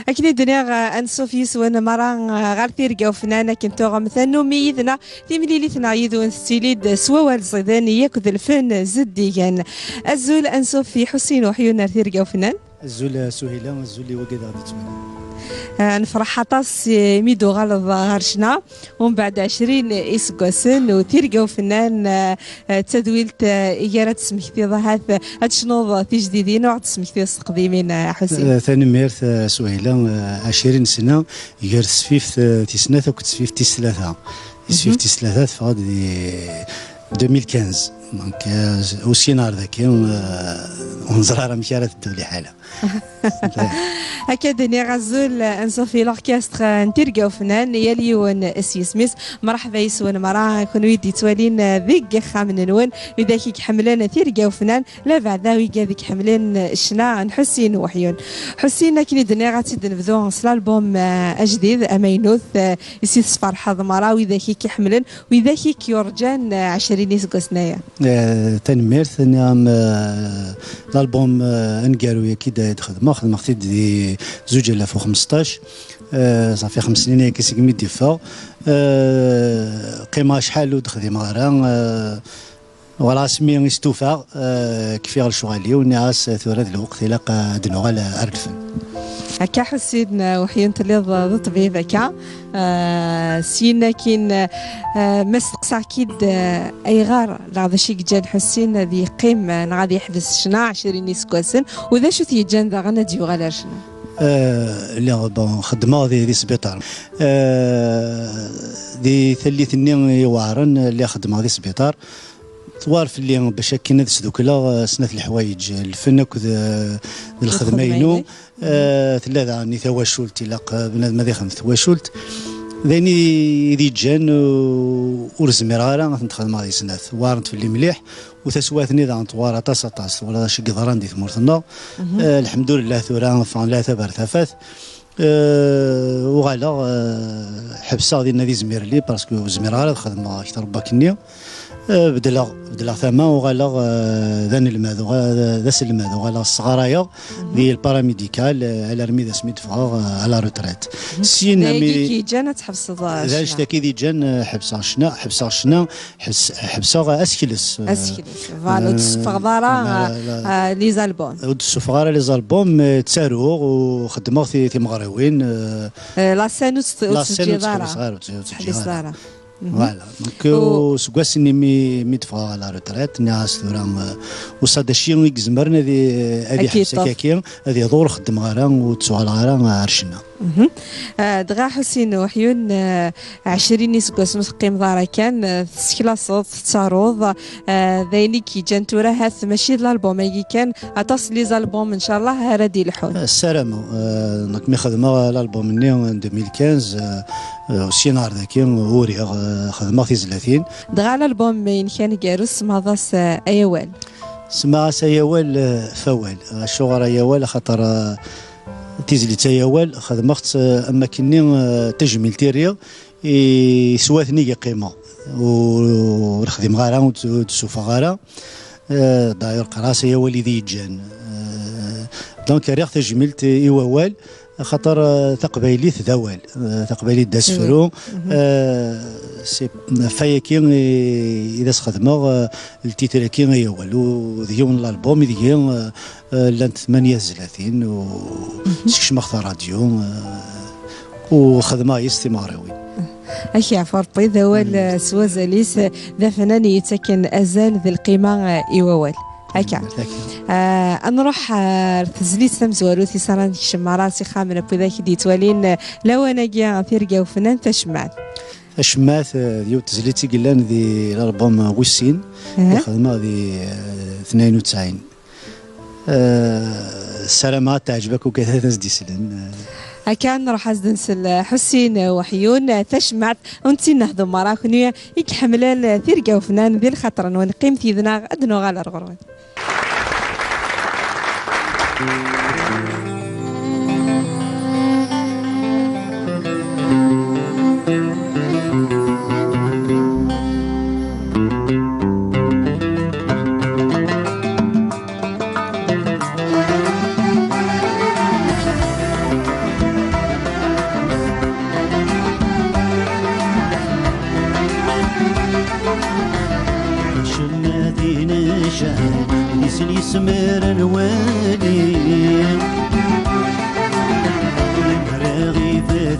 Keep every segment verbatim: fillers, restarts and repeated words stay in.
Akken i d-nniɣ, eh, ansuf yis-wen merra, eh, ɣer tirga ufnan, akken tuɣem tannumi yid-neɣ, timlilit-nneɣ yid-wen tettili-d s wawal ẓiden yakk d lfen zeddigen. Azul ansuf i Ḥusin Uḥyun ar tirga ufnan. Azul, eh, Suhila, azul i wagad aɣ-d-ittwalin. Eh, nefreḥ aṭas, eh, imi d-uɣaleḍ ɣer ccna, umbeɛd ɛecrin iseggasen, u tirga ufnan, eh, eh, d tadwilt, eh, i gar ad tesmektiḍ ahat, eh, ad tecnuḍ tijdidin u ad tesmektiḍ s teqdimin, eh, Ḥusin. Eh, tanemmirt, eh, Suhila, eh, ɛecrin sna, gar tesfift, eh, tis snat akked tesfift tis tlata. Tesfift tis tlata teffeɣ-d di deux mille quinze. Donc, eh, ussin ar daki, eh, ur neẓri ara amek ara teddu liḥala. Akka d-nniɣ azul, eh, anṣuf i l'orchestre, eh, n tirga ufnan, yal yiwen s yisem-is. Mṛeḥba yes-wen merra, kunwi d-yettwalin, eh, deg yixxamen-nwen, widak i iḥemmlen tirga ufnan, labeɛda wigad i iḥemmlen ccna n Ḥusin Uḥyun. Ḥusin, akken i d-nniɣ, ad tt-id-nebdu s l'album, eh, ajdid, amaynut, eh, i s tesferḥeḍ merra, widak i k-iḥemmlen, widak i k-yurǧan, eh, ɛecrin iseggasen aya. Eh, tanemmirt, nniɣ-am, eh, l'album, eh, aneggaru-yagi d-, d-xedmeɣ, xedmeɣ-t-id di zuǧ alaf u xmesṭac. Eh, ṣafi xems snin ayagi segmi d-yeffeɣ. Eh, qqimeɣ acḥal ur d-xdimeɣ ara. Eh, wala asmi i stufaɣ, eh, kfiɣ lecɣal-iw, nniɣ-as tura d lweqt ilaq ad nuɣal ar lfen. Akka Ḥusin, eh, Uḥyun telliḍ d ṭṭbib akka. Eh, syin akin, eh, ma steqsaɣ-k-id, eh, ayɣer, neɣ d acu i yeǧǧan Ḥusin ad yeqqim, eh, neɣ ad yeḥbes ccna ɛecrin iseggasen, u d acu t-yeǧǧan daɣen ad d-yuɣal ar ccna? Eh, lliɣ, bon, xeddmeɣ di, di sbiṭar. Eh, di tallit-nni iweɛren, lliɣ xeddmeɣ di sbiṭar. Twar fell-i bac akken ad sdukleɣ, eh, snat leḥwayeǧ, lfen akked, eh, d lxedma-inu. Eh, tella daɣen i tawacult, ilaq, eh, bnadem ad ixdem tawacult. D ayen i, i d-yeǧǧan, eh, ur zmireɣ ara ad tent-xedmeɣ di snat. Weɛrent fell-i mliḥ, u taswiɛt-nni daɣen twar aṭas, aṭas. Twalaḍ acu i yeḍran di tmurt-nneɣ. Eh, lḥemdulillah, tura ffɣen leɛtab ar tafat. Eh, uɣaleɣ, eh, ḥebseɣ dinna di Zmirli, parce que ur zmireɣ ara ad xedmeɣ akter n wakk-nni. Eh, beddleɣ, beddleɣ tama, uɣaleɣ, eh, d anelmad, uɣa-, d aselmad, uɣaleɣ sɣarayeɣ di le paramédical, eh, alarmi d asmi d-ffɣeɣ, eh, à la retraite. Syin d ayagi ami i k-yeǧǧan ad tḥebseḍ, eh, d ccna. Anect-agi i d-yeǧǧan, eh, ḥebseɣ ccna, ḥebseɣ ccna, ḥes-, ḥebseɣ asekles. Asekles. Voilà, ur d-tessufɣeḍ ara, eh, les albums. Ur d-ssufɣeɣ ara les albums, eh, ttaruɣ u xeddmeɣ ti-, timeɣriwin, eh, eh, la scène ur tt-, ur la scène ur tt-teǧǧiḍ ara. Ur tt-ḥbiseɣ ara, ur tt-, ur tt-ǧǧiɣ ara. Voilà. Donc, u- seg wass-nni mi, mi d-ffɣeɣ à la retraite, nniɣ-as tura, eh, uṣad acu i izemren ad i-, ad iḥbes akkaki, ad iḍur, xeddmeɣ ara, ur ttuɣaleɣ ara ar ccna. Mhm. Eh, dɣa Ḥusin Uḥyun, eh, ɛecrin iseggasen ur teqqimeḍ ara kan, eh, tettklaseḍ, tettaruḍ, eh, d ayen i k-yeǧǧan tura, hat mačči d l'album-agi kan, aṭas n les albums, ncallah, ara d-ilḥun. Eh, ssarameɣ, eh, nekk mi xedmeɣ l'album-nni en deux mille quinze, eh, eh, syin ar daki, uriɣ, eh, xedmeɣ tizlatin. Dɣa l'album-inek aneggaru, semmaḍ-as, eh, Ay Awal. Semmaɣ-as Ay Awal, eh, f awal. Acuɣer Ay Awal? Axaṭer, eh, tizlit Ay Awal, xedmeɣ-tt, eh, am wakken-nni, eh, tajmilt i rriɣ, i swat-nni i yeqqimeɣ. Ur, ur xdimeɣ ara, ur d-, ur d-ssufɣeɣ ara. Eh, d'ailleurs, qqareɣ-as Ay Awal i d-yeǧǧan. Eh, donc, rriɣ tajmilt i wawal, axaṭer, eh, taqbaylit d awal. Eh, taqbaylit d asefru. Mhm. Eh, c'est, ɣef wayagi i, i d as-xedmeɣ, eh, ltitir-agi Ay Awal. U d yiwen n l'album i deg-i, eh, eh, llant tmanya tezlatin, u skecmeɣ-t ṛṛadyu, eh, u xedmeɣ yis timeɣriwin. Ad k-yeɛfu Ṛebbi, d awal, eh, s wazal-is, eh, d afnan yettaken azal d lqima, eh, i wawal. Akka. Akka. Eh, ad nruḥ, eh, ar tezlit tamezwarut i s ara nekcem ara s ixxamen n widak i d-yettwalin, eh, lawan-agi, eh, tirga ufnan, Tacemmaɛt. Tacemmaɛt, eh, d yiwet tezlit i yellan di l'album wis sin, i xedmeɣ di, eh, tnayen u tesɛin. Eh, ssarameɣ ad teɛǧeb akk ugadat ad s-d-islen. Akka, nruḥ ad s-d-nsel Ḥusin Weḥyun, Tacemmaɛt, ur nettinehdu merra, kenwi i iḥemmlen tirga ufnan di lxaṭer-nwen, qqimet yid-neɣ, ad d-nuɣal ar ɣur-wen.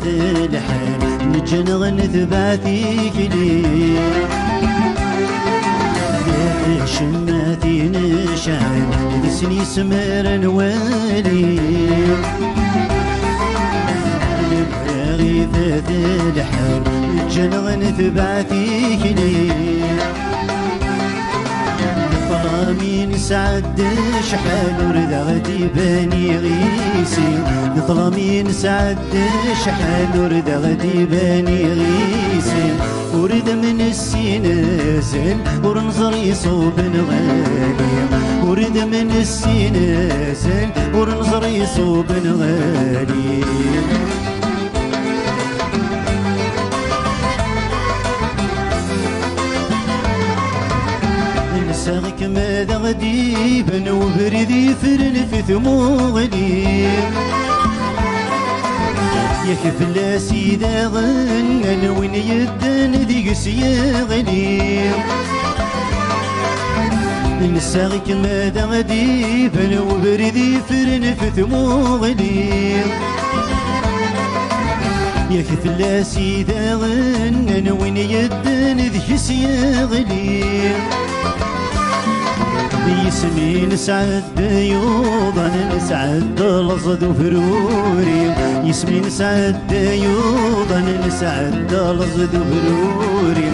Lḥal neǧǧa-neɣ netbeɛ tikli. Tacemmatin cɛan deg-sen yismar ad nwali. Lemmer ifat lḥal neǧǧa-neɣ netbeɛ tikli. Neṭlam i nesɛedda acḥal ur d aɣ-d-iban iɣisi. Neṭlam i nesɛedda acḥal ur d aɣ-d-iban iɣisi. Ur d am-nessin azal, ur neẓri ṣub neɣ ali. Ur d am-nessin azal, ur neẓri ṣub neɣ ali. Nessaɣ-ikem ad aɣ-d-iban ubrid yefren f tmuɣli. Yak fell-as i daɣen, ala win yeddan deg-s yeɣli. Nessaɣ-ikem ad aɣ-d-iban ubrid yefren f tmuɣli. Yak fell-as i daɣen, ala win yeddan deg-s yeɣli. Yisem-ines d yuḍan, nesɛedda laẓ d ubruri. Yisem-ines d yuḍan, nesɛedda laẓ d ubruri.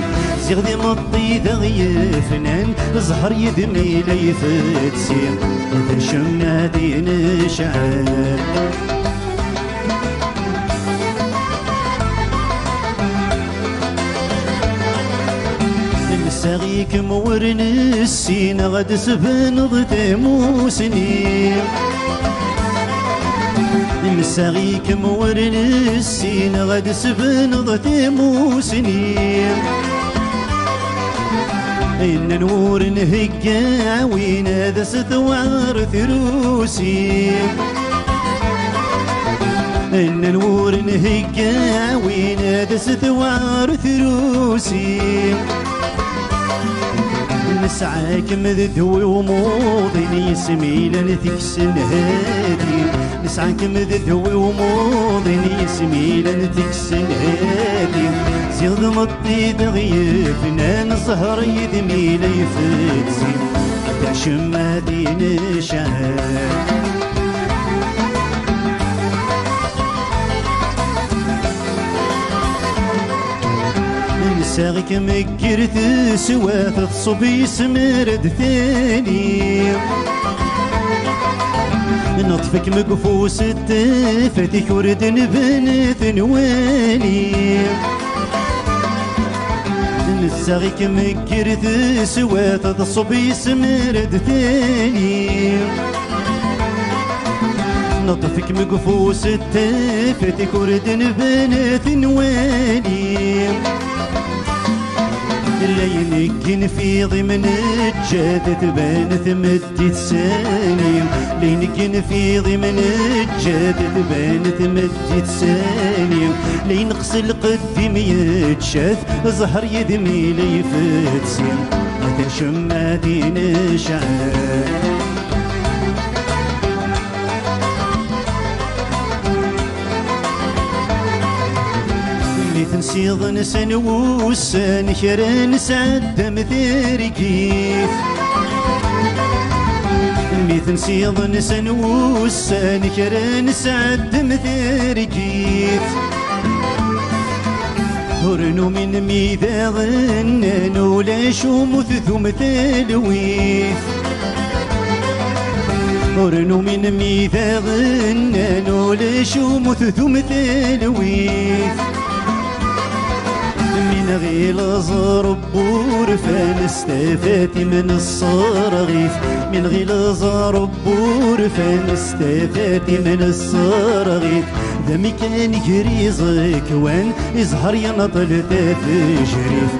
Ziɣ d imeṭṭi d aɣ-yefnan, ẓẓher yid-m i la ifetsi. D acemma di necɛel. Nessaɣ-ikem ur nessin ad d-tesbeneḍ tamusni. Nessaɣ-ikem ur nessin ad d-tesbeneḍ tamusni. Innan ur nhegga win ad as-tewɛer trusi. Nnan ur nhegga win ad as-tewɛer trusi. Nesɛa-kem d ddwi umuḍin, yisem ilan teksen hadi. Nesɛa-kem d ddwi umuḍin, yisem ilan teksen hadi. Ziɣ d meṭṭi d aɣ-yefnan, ẓẓher yid-m i la ifetsi. D acemma di necɛel. Nessaɣ-ikem ger teswat, tṣubb yismar d tali. Neṭṭef-ikem deg ufus n tafat-ik, ur d-nban tenwali. Nessaɣ-ikem ger teswat, tṣubb yismar d tali. Neṭṭef-ikem deg ufus n tafat-ik, ur d-nban tenwali. Layen gin f iḍim neǧǧa-d tban tmeddit sani. Layen gin f iḍim neǧǧa-d tban tmeddit sani. Layen qes lqedd Imi yečča-t ẓẓher yid-m i la ifetsi, d acemma di necɛel. Mi tensiḍ nsan wussan kra nesɛedda am targit. Mi tensiḍ nsan wussan kra nesɛedda am targit. Ur numin mi daɣen nnan ulac umut d umtalwit. Ur numin mi daɣen nnan ulac umut d umtalwit. Mi nɣil ẓreb urfan s tafat-im nesserɣ-it. Mi nɣil ẓreb urfan s tafat-im nesserɣ-it. D amikan gar iẓekwan, iẓher yenṭel tafejrit.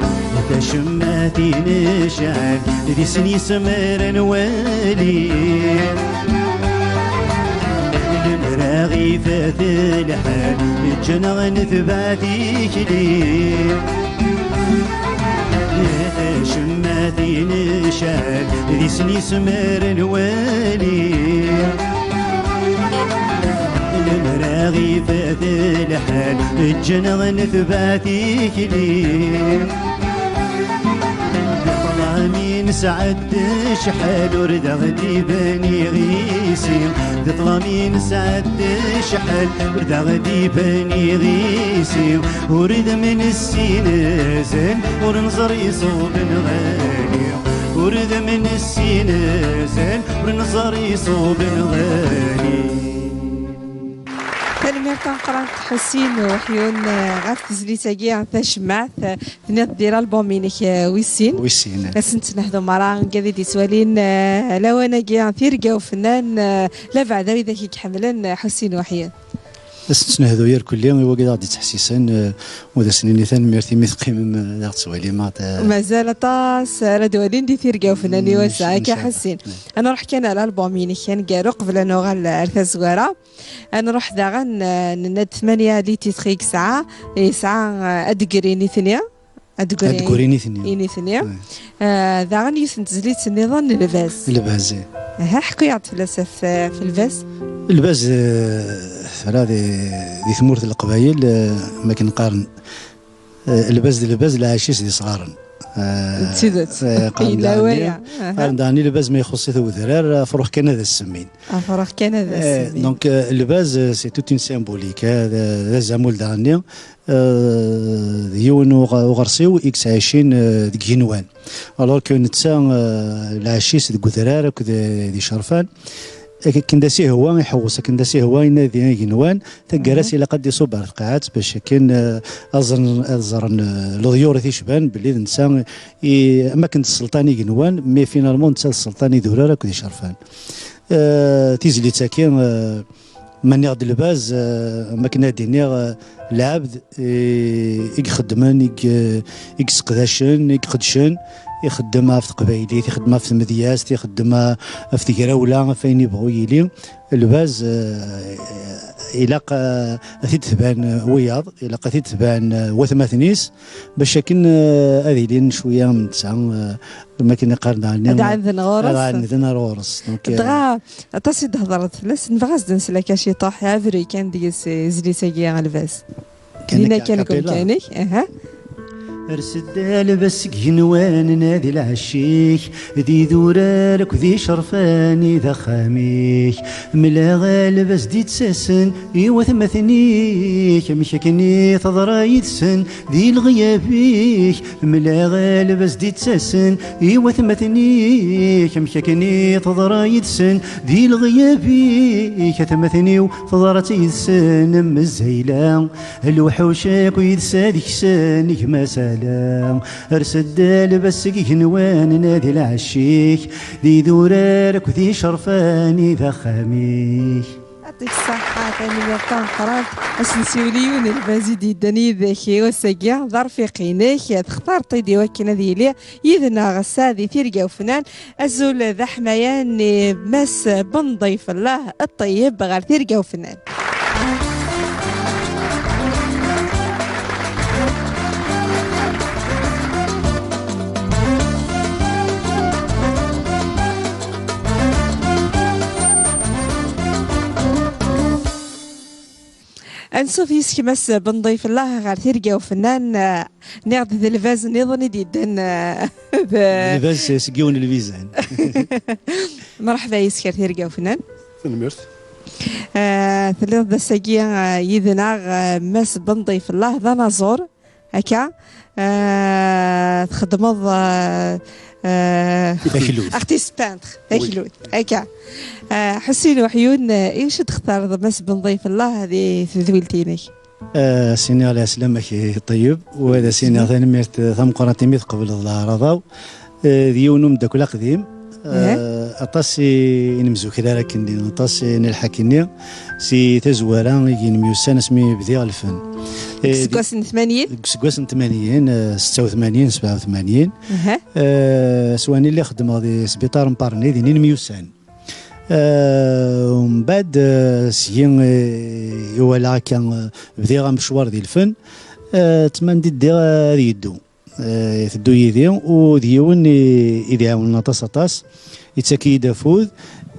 Tacemmat i necɛel, di sen yismar ad nwali. Lemmer ad ifat lḥal, ǧǧan-aɣ netbeɛ tikli. Tacemmat i necɛel, di sen yismar ad nwali. Lemmer ad ifat lḥal, ǧǧan-aɣ netbeɛ tikli. Di ṭṭlam i nesɛedda cḥal, ur d aɣ-d-iban iɣisi. Di ṭṭlam i nesɛedda cḥal, ur d aɣ-d-iban iɣisi. Ur d am-nessin azal, ur neẓri ṣuben ɣali. Ur d am-nessin azal, ur neẓri ṣuben ɣali. Tanemmirt tameqqrant Ḥusin Uḥyun, eh, ɣef tezlit-agi tacemmaɛt, eh, tenniḍ-d di lalbum-inek, eh, wis sin. Wis sin. Ad sen-ttnehdu merra, ngad i d-ittwalin, eh, lawan-agi, tirga ufennan, eh, labeɛda widak i iḥemmlen, eh, Ḥusin Uḥyun. Ad sen-ttnehdu irkelli i wagi d aɣ-d-ittḥessisen, eh, u d asen-nini tanemmirt imi teqqimem, eh, d aɣ-tettwalim, eh. Mazal aṭas ara d-walin di tirga ufennan i wass-a, akka Ḥusin. Ad nruḥ kan ar lalbum-inek aneggaru qbel ad nuɣal ar tazwara. Ad nruḥ daɣen, eh, nenna-d tmanya li titres i yesɛa, yesɛa, eh, ad d-grin i tni. Ad d-grin i tni. I nitni. Eh, daɣen yiwet n tezlit nniḍen, lbaz. Lbaz, eh. Aha, ḥku-yaɣ-d fell-as ɣef, ɣef lbaz. Lbaz, eh, tura di, di tmurt n Leqbayel, eh, ma akken qqaren, eh, lbaz d lbaz, lɛac-is d isɣaren. Eh, d tidet. Eh, qqaren daɣen, waya. Aha. Qqaren daɣen i lbaz ma ixuṣ-it wedrar, afrux kan ad as-semmin. Afrux kan ad as-semmin. Eh, donc, eh, lbaz, eh, c'est toute une symbolique, eh, d, d azamul daɣen-nni. Eh, d yiwen uɣ-, uɣersiw i yettɛicin, eh, deg yigenwan. Alors que netta, eh, lɛac-is deg udrar akked, eh, d icerfan. Akken d as-ihwa iḥewwes, akken d as-ihwa inadi igenwan. Taggara-s ilaq ad d-iṣubb ar tqaɛet bac akken, eh, ad ẓren, ad ẓren, eh, leḍyur i t-icban belli d netta i, am akken d sselṭan igenwan, mais finalement netta d sselṭan idurar akked icerfan. Eh, tizlit-agi, eh, ma nniɣ-d lbaz, eh, am akken ad d-iniɣ, eh, lɛebd, eh, i ixeddmen, i i, i yesseqdacen, i iqeddcen, ixeddem ɣef teqbaylit, ixeddem ɣef tmedyazt, ixeddem, eh, ɣef tegrawla, ɣef ayen yebɣu yili. Lbaz, eh, ilaq, eh, ad t-id-tban, eh, wiyaḍ, ilaq ad t-id-tban, eh, watmaten-is, bac akken, eh, ad ilin cwiya am netta, eh, am akken iqqar daɣen. Ad ɛaneden ɣur-s. Ad ɛaneden ar ɣur-s. Donc, eh, dɣa, aṭas i d-hedreḍ fell-as, nebɣa ad s-d-nsel akka ciṭuḥ, abrid kan deg-s, eh, izlit-agi, a lbaz. Dinna kan deg umkan-ik, aha. Ers-d a lbaz seg igenwan, nadi lɛecc-ik, d idurar akked icerfan i d axxam-ik. Mleɣ a lbaz d-ittasen i watmaten-ik, amek akken i teḍra yid-sen di leɣyab-ik. Mleɣ a lbaz d-ittasen i watmaten-ik, amek akken i teḍra yid-sen di leɣyab-ik. Atmaten-iw teḍra-tt yid-sen am zzayla. Lewḥuc akk yid-s ad ksen gma-s ala. Ers-d a lbaz seg igenwan, nadi lɛecc-ik, d idurar akked icerfan i d axxam-ik. Yɛṭik ṣṣeḥḥa, tanemmirt tameqqrant. Ad s-nsiwel i yiwen n lbaz i d-yeddan yid-k i wass-agi, d arfiq-inek, textareḍ-t-id i wakken ad yili yid-neɣ ass-a di Tirga Ufennan. Azul d aḥmayan i Mass Benḍif, Allah ṭṭeyyeb ɣer Tirga Ufennan. Ansuf yis-k Mass Benḍif, Allah ɣer Tirga Ufennan. Nniɣ-d d lbaz nniḍen i d-yeddan, eh, d lbaz seg yiwen n lbizan. Mreḥba yis-k ar Tirga Ufennan. Tanemmirt. Eh, telliḍ d ass-agi, eh, yid-neɣ, eh, Mass Benḍif, Allah d anaẓur, akka, eh, txeddmeḍ, eh, eh, d aklut. Artiste peintre, d aklut, akka. Eh, Ḥusin Uḥyun, eh, iwacu d-textareḍ Mass Benḍif, Allah di tedwilt-inek? Eh, ad s-iniɣ lɛeslama-k i Ṭeyyeb, u ad as-iniɣ tanemmirt tameqqrant imi tqebleḍ leɛraḍa-w. Eh, d yiwen n umeddakel aqdim. Eh, aṭas i, i nemzuker ara akkenni, aṭas i nelḥa akkenni. Si tazwara i nemyussan asmi bdiɣ lfen. Eh, deg useggas n tmanyin? Deg useggas n tmanyin, eh, setta u tmanyin, sebɛa u tmanyin. Eh, s wani lliɣ xeddmeɣ di sbiṭar n Parni, din i nemyussan. Eh, umbeɛd, eh, syin, eh, i walaɣ akka, eh, bdiɣ amecwar di lfen, eh, ttmandidiɣ ad yeddu. Eh, iteddu yid-i, u d yiwen i, i d-iɛawnen aṭas, aṭas, ittak-iyi-d afud.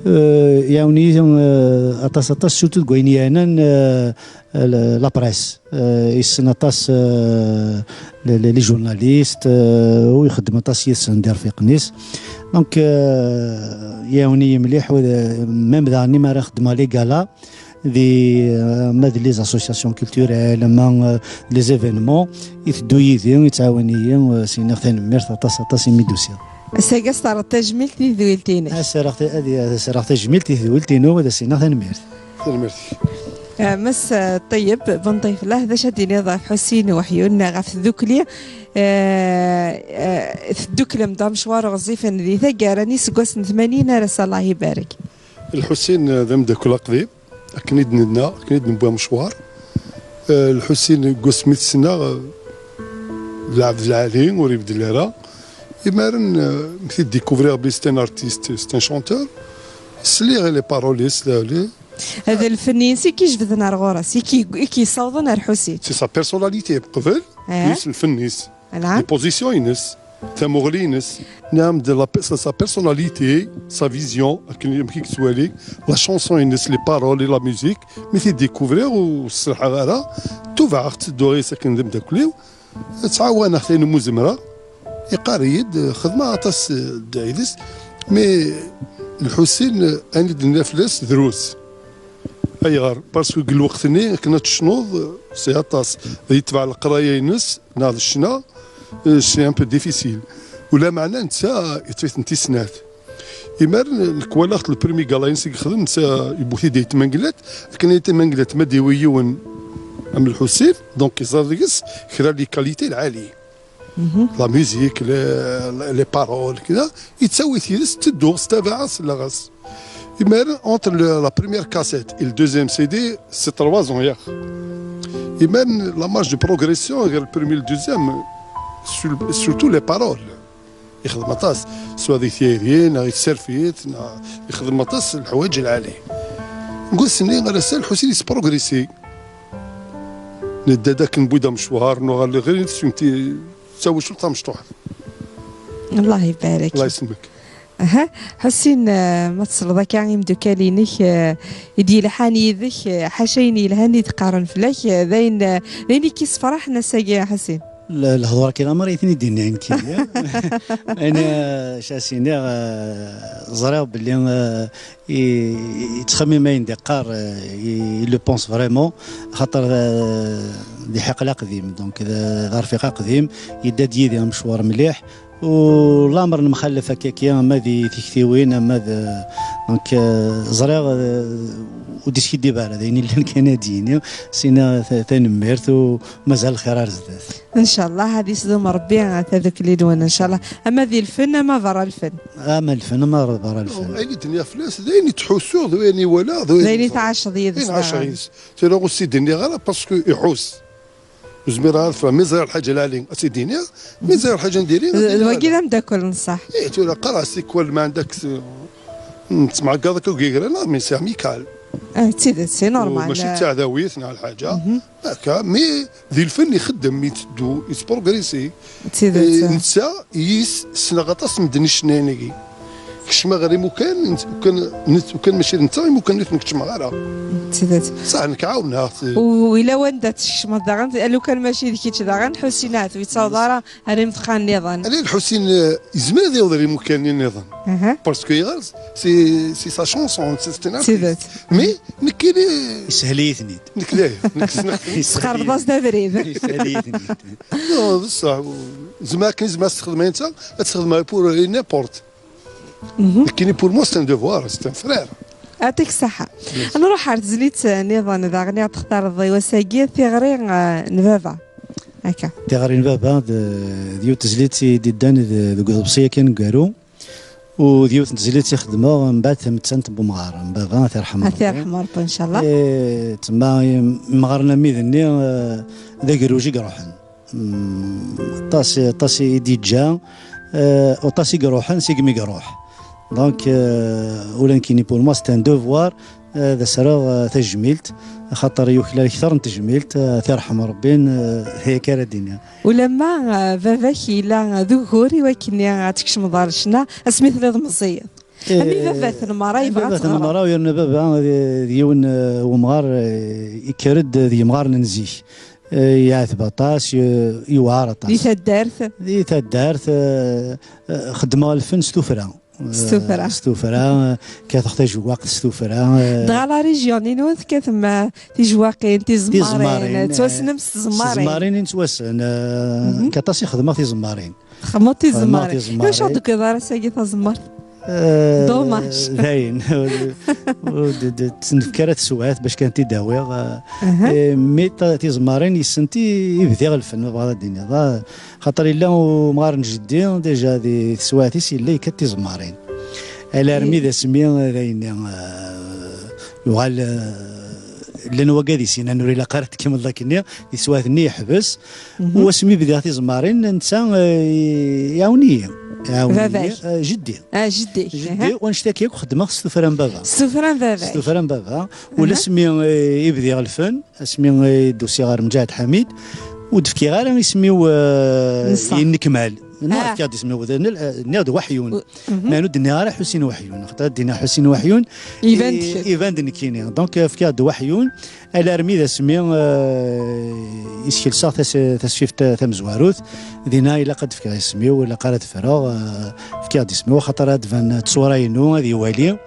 Euh, iɛawen-iyi, euh, aṭas, aṭas, surtout deg wayen yeɛnan, euh, la, la presse. Euh, yessen aṭas, euh, les, les, les journalistes, euh, u ixeddem aṭas yid-sen d irfiqen-is. Donc, euh, iɛawen-iyi mliḥ, u d, même daɣen mi ara xeddmeɣ les galas, di, euh, ma d les associations culturelles, ma, euh, les événements, iteddu yid-i, yettɛawan-iyi, euh, s-iniɣ tanemmirt aṭas, aṭas imi d-usiɣ. Ass-agi ad s-terreḍ tajmilt i tedwilt-inek. Ad s-rreɣ ta-, ad s-rreɣ tajmilt i tedwilt-inu, ad as-iniɣ tanemmirt. Tanemmirt. Ah, Mass, ah, Ṭeyyeb Benṭiflah, d acu ad d-tiniḍ ɣef Ḥusin Weḥyun, ɣef tdukli, ah, ah, tedduklem-d amecwar ɣezzifen di taggara n yiseggasen tmanin ar ass, Allah ibarek. Lḥusin, ah, d ameddakel aqdim, akken i d-nenna, akken i d-newwi amecwar. Ah, Lḥusin, deg wasmi t-ssneɣ, ah, d lɛebd lɛali, ur ibeddel ara. Imaren, ah, mi t-id-découvriɣ belli c'est un artiste, c'est un chanteur, sliɣ i les paroles-is, d, d, Hada lfenn-ines i k-ijebden ar ɣur-s, i k-, i k-yessawḍen ar Ḥusin. C'est sa personnalité, qbel, eh? Plus lfenn-is. Voilà. Les positions-ines, tamuɣli-ines. Naam, de la pe-, sa, sa personnalité, sa vision, akken amek i yettwali, la chanson-ines, les paroles et la musique, mi t-id-découvriɣ ur serḥeɣ ara, tubaɛeɣ ttedduɣ-is akken d ameddakel-iw, ttɛawaneɣ-t ayen umi zemreɣ. Iqarr-iyi-d, xedmeɣ aṭas, eh, ddaɛi-des, mais Lḥusin, eh, ayen i d-nenna fell-as drus. Ayɣer? Parce que deg lweqt-nni, akken ad tecnuḍ, eh, c'est aṭas. Ad yetbeɛ leqraya-ines, neɣ d ccna, eh, c'est un peu difficile. Ulameɛna netta, yeṭṭef-iten i snat. Imaren, nekk walaɣ-t le premier gala-ines i yexdem, netta yewwi-t-id ayt Menglet, akken ayt Menglet ma d-iwi yiwen am Lḥusin, donc yeẓra deg-s kra les qualités lɛali. La musique, les, les paroles, kra, yettawi-t yid-s, ttedduɣ, ttabaɛeɣ, selleɣ-as. Imaren, entre le, la première cassette et le deuxième C D, c'est trois ans, yak. Imaren, la marge de progression, entre le premier et le deuxième, sur-, surtout les paroles. Ixdem aṭas, soit di tyayri, neɣ di tserfit, neɣ ixdem aṭas n leḥwayeǧ lɛali. Deg wass-nni ar ass-a, Lḥusin yesprogrisi. Nedda-d akken wid amecwar, nuɣal ɣer d tawacult tamecṭuḥt. Allah ibarek. Allah yesselmek. Aha, Ḥusin, eh, ma tesleḍ akka imeddukal-inek, eh, i d-yelḥan yid-k, eh, ḥaca ayen yelhan i d-qqaren fell-ak, eh, d ayen, eh, d ayen i k-yessefraḥen ass-agi, a Ḥusin? L-, lehdur-agi lamar i ten-id-yenna nekkini. Ayen, eh, c-, as-iniɣ, eh, ẓriɣ belli, eh, i, i, yettxemmim ayen d-iqqar, eh, i, il le pense vraiment, xaṭer, eh, d iḥiq laqdim, donc d, d arfiq aqdim, yedda-d yid-i amecwar mliḥ, u lamer nemxallef akkaki, ama di tiktiwin, ama d, donc, eh, ẓriɣ, eh, ur d-iskiddib ara, d ayen illan kan ad d-yini, s-iniɣ ta-, tanemmirt, u mazal lxir ar zdat. Ncallah ad isdum Rebbi tadukli-nwen, ncallah. Ama di lfen, ama berra lfen. Ama lfen, ama berra lfen. Ayen i d-nniɣ fell-as, d ayen i ttḥussuɣ, d ayen i walaɣ, d ayen i tɛaceḍ yid-s. Ayen ɛaceɣ yid-s. Tura ur s-id-nniɣ ara, parce que iḥuss. Ur zmireɣ ara ad ffɣeɣ. Mi ẓriɣ lḥaǧa lɛali, ad tt-id-iniɣ. Mi ẓriɣ lḥaǧa n diri, ad d-iniɣ. D wagi d ameddakel n ṣṣeḥ. Ih, tura qqareɣ-as tikwal ma ɛendek s-, nettemɛeggaḍ akka deg yigran, mais c'est amical. Ah, d tidet, c'est normal. Mačči d taɛdawit neɣ lḥaǧa. Akka, mais di lfen ixeddem, yetteddu, yettprogrisi. D tidet. Eh, netta, yis, ssneɣ aṭas n medden icennayen-agi. Kecmeɣ ɣer imukan, ukan, ukan mačči d netta, imukan ur ten-keččmeɣ ara. D tidet. Saḥ, nekk ɛawneɣ-t. U yella wanda tkecmeḍ daɣen, lukan mačči d kečč daɣen, Ḥusin ahat ur yettaweḍ ara ar imeḍqan nniḍen. Ala, Lḥusin, eh, yezmer ad yaweḍ ar imukan nniḍen. Aha. Parce que yeɣres, c'est, c'est sa chanson, c'est, c'est un artiste. Tidet. Mais nekkini, yeshel-iyi-ten-id. Nekk dayen, nekk ssneɣ-t. Tesqerbeḍ-as-d abrid. Yeshel-iyi-ten-id. Non, bessah, zemreɣ akken zemreɣ ad s-texdem netta, ad s-texdem pour n'importe. Nekkini, pour moi, c'est un devoir, c'est un frère. Atik ṣṣeḥḥa. Nruḥ ar tezlit nniḍen daɣen i ɣ-d-textareḍ i wass-agi, Tiɣri, eh, n baba. Akka. Tiɣri n baba d, d yiwet tezlit i d-iddan d, deg uḍebsi-agi aneggaru. U d yiwet n tezlit i xedmeɣ mbeɛd tamettant n wemɣar n baba, ad t-irḥem Rebbi. Ad t-irḥem Rebbi, ncallah. Eh, tsemma imɣaren am wid-nni, eh, d agerruj i iruḥen. Mm, aṭas, aṭas i d-yeǧǧa, eh, aṭas i iruḥen segmi iruḥ. Donc, eh, ula nekkini, pour moi, c'est un devoir, eh, ad as-rreɣ, eh, tajmilt, axaṭer yuklal kter n tejmilt, eh, ad t-irḥem Rebbi, eh, d aya kan ara d-iniɣ. Ulamma, eh, baba-k yella d ugur i wakken ad tkecmeḍ ɣer ccna, asmi telliḍ meẓẓiyeḍ. Am i baba-tsen merra yebɣa ad teɣreḍ. Baba-tsen merra, yerna baba d, d yiwen, eh, wemɣar, eh, yekker-d d yemɣaren n zik. Eh, yeɛteb aṭas, ye-, yewɛer aṭas. Di taddart? Di taddart, eh, eh, xeddmeɣ lfen s tuffra. S tuffra. Eh, s tuffra, eh, kkateɣ tajewwaqt s tuffra, eh. Dɣa la région-inu tekkatem, eh, tijewwaqin, tizemmarin, tiẓemmarin, eh, ttwassnem s tẓemmarin. S tẓemmarin i nettwassen, eh, mhm, nekk aṭas i xedmeɣ tiẓemmarin. Txedmeḍ tiẓemmarin. Xedmeɣ tiẓemmarin. Iwacu ur d-tukiḍ ara ass-agi taẓemmart? Eh, dommage. Dayen. Ur d-, d-, d-, ttnefk ara teswiɛt bac kan t-id-awiɣ, eh, aha, eh, mi ta-, tiẓemmarin yessent i, i bdiɣ lfen, ma bɣiḍ ad d-tiniḍ. Ah, xaṭer yella umɣar n jeddi, déjà di teswiɛt-is yella yekkat tiẓemmarin. Alarmi d asmi, eh, d ayenni, eh, yuɣal, eh, llan wagad i s-yennan ur ilaq ara ad tkemmleḍ akkenni, di teswiɛt-nni yeḥbes. Mhm. U asmi bdiɣ tiẓemmarin, netta, eh, iɛawen-iyi. Iɛawen-iyi, baba-k? Eh, jeddi. Ah, jeddi. Jeddi, aha. U annect-agi akk xeddmeɣ s tuffra n baba. S tuffra n baba-k. S tuffra n baba. Aha. Ula asmi, eh, i bdiɣ lfen, asmi, eh, i d-usiɣ ɣer Mǧahed Ḥamid, ur d-fkiɣ ara isem-iw, eh, i nnekmal. Neɣ, ah, fkiɣ-d isem-iw, d-, nniɣ-d Waḥyun. Mhm. Meɛna ur d-nniɣ ara Ḥusin Waḥyun. Xaṭer ad d-iniɣ Ḥusin Waḥyun, iban-d, eh, kečč, iban-d nekkini. Donc, eh, fkiɣ-d Waḥyun. Alarmi d asmi, eh, i skelseɣ tas-, tasfift ta-, tamezwarut, dinna ilaq ad d-fkeɣ isem-iw, ilaq ara ad ffreɣ, eh, fkiɣ-d isem-iw, axaṭer ad d-tban ttṣura-inu, ad iwali. Mhm.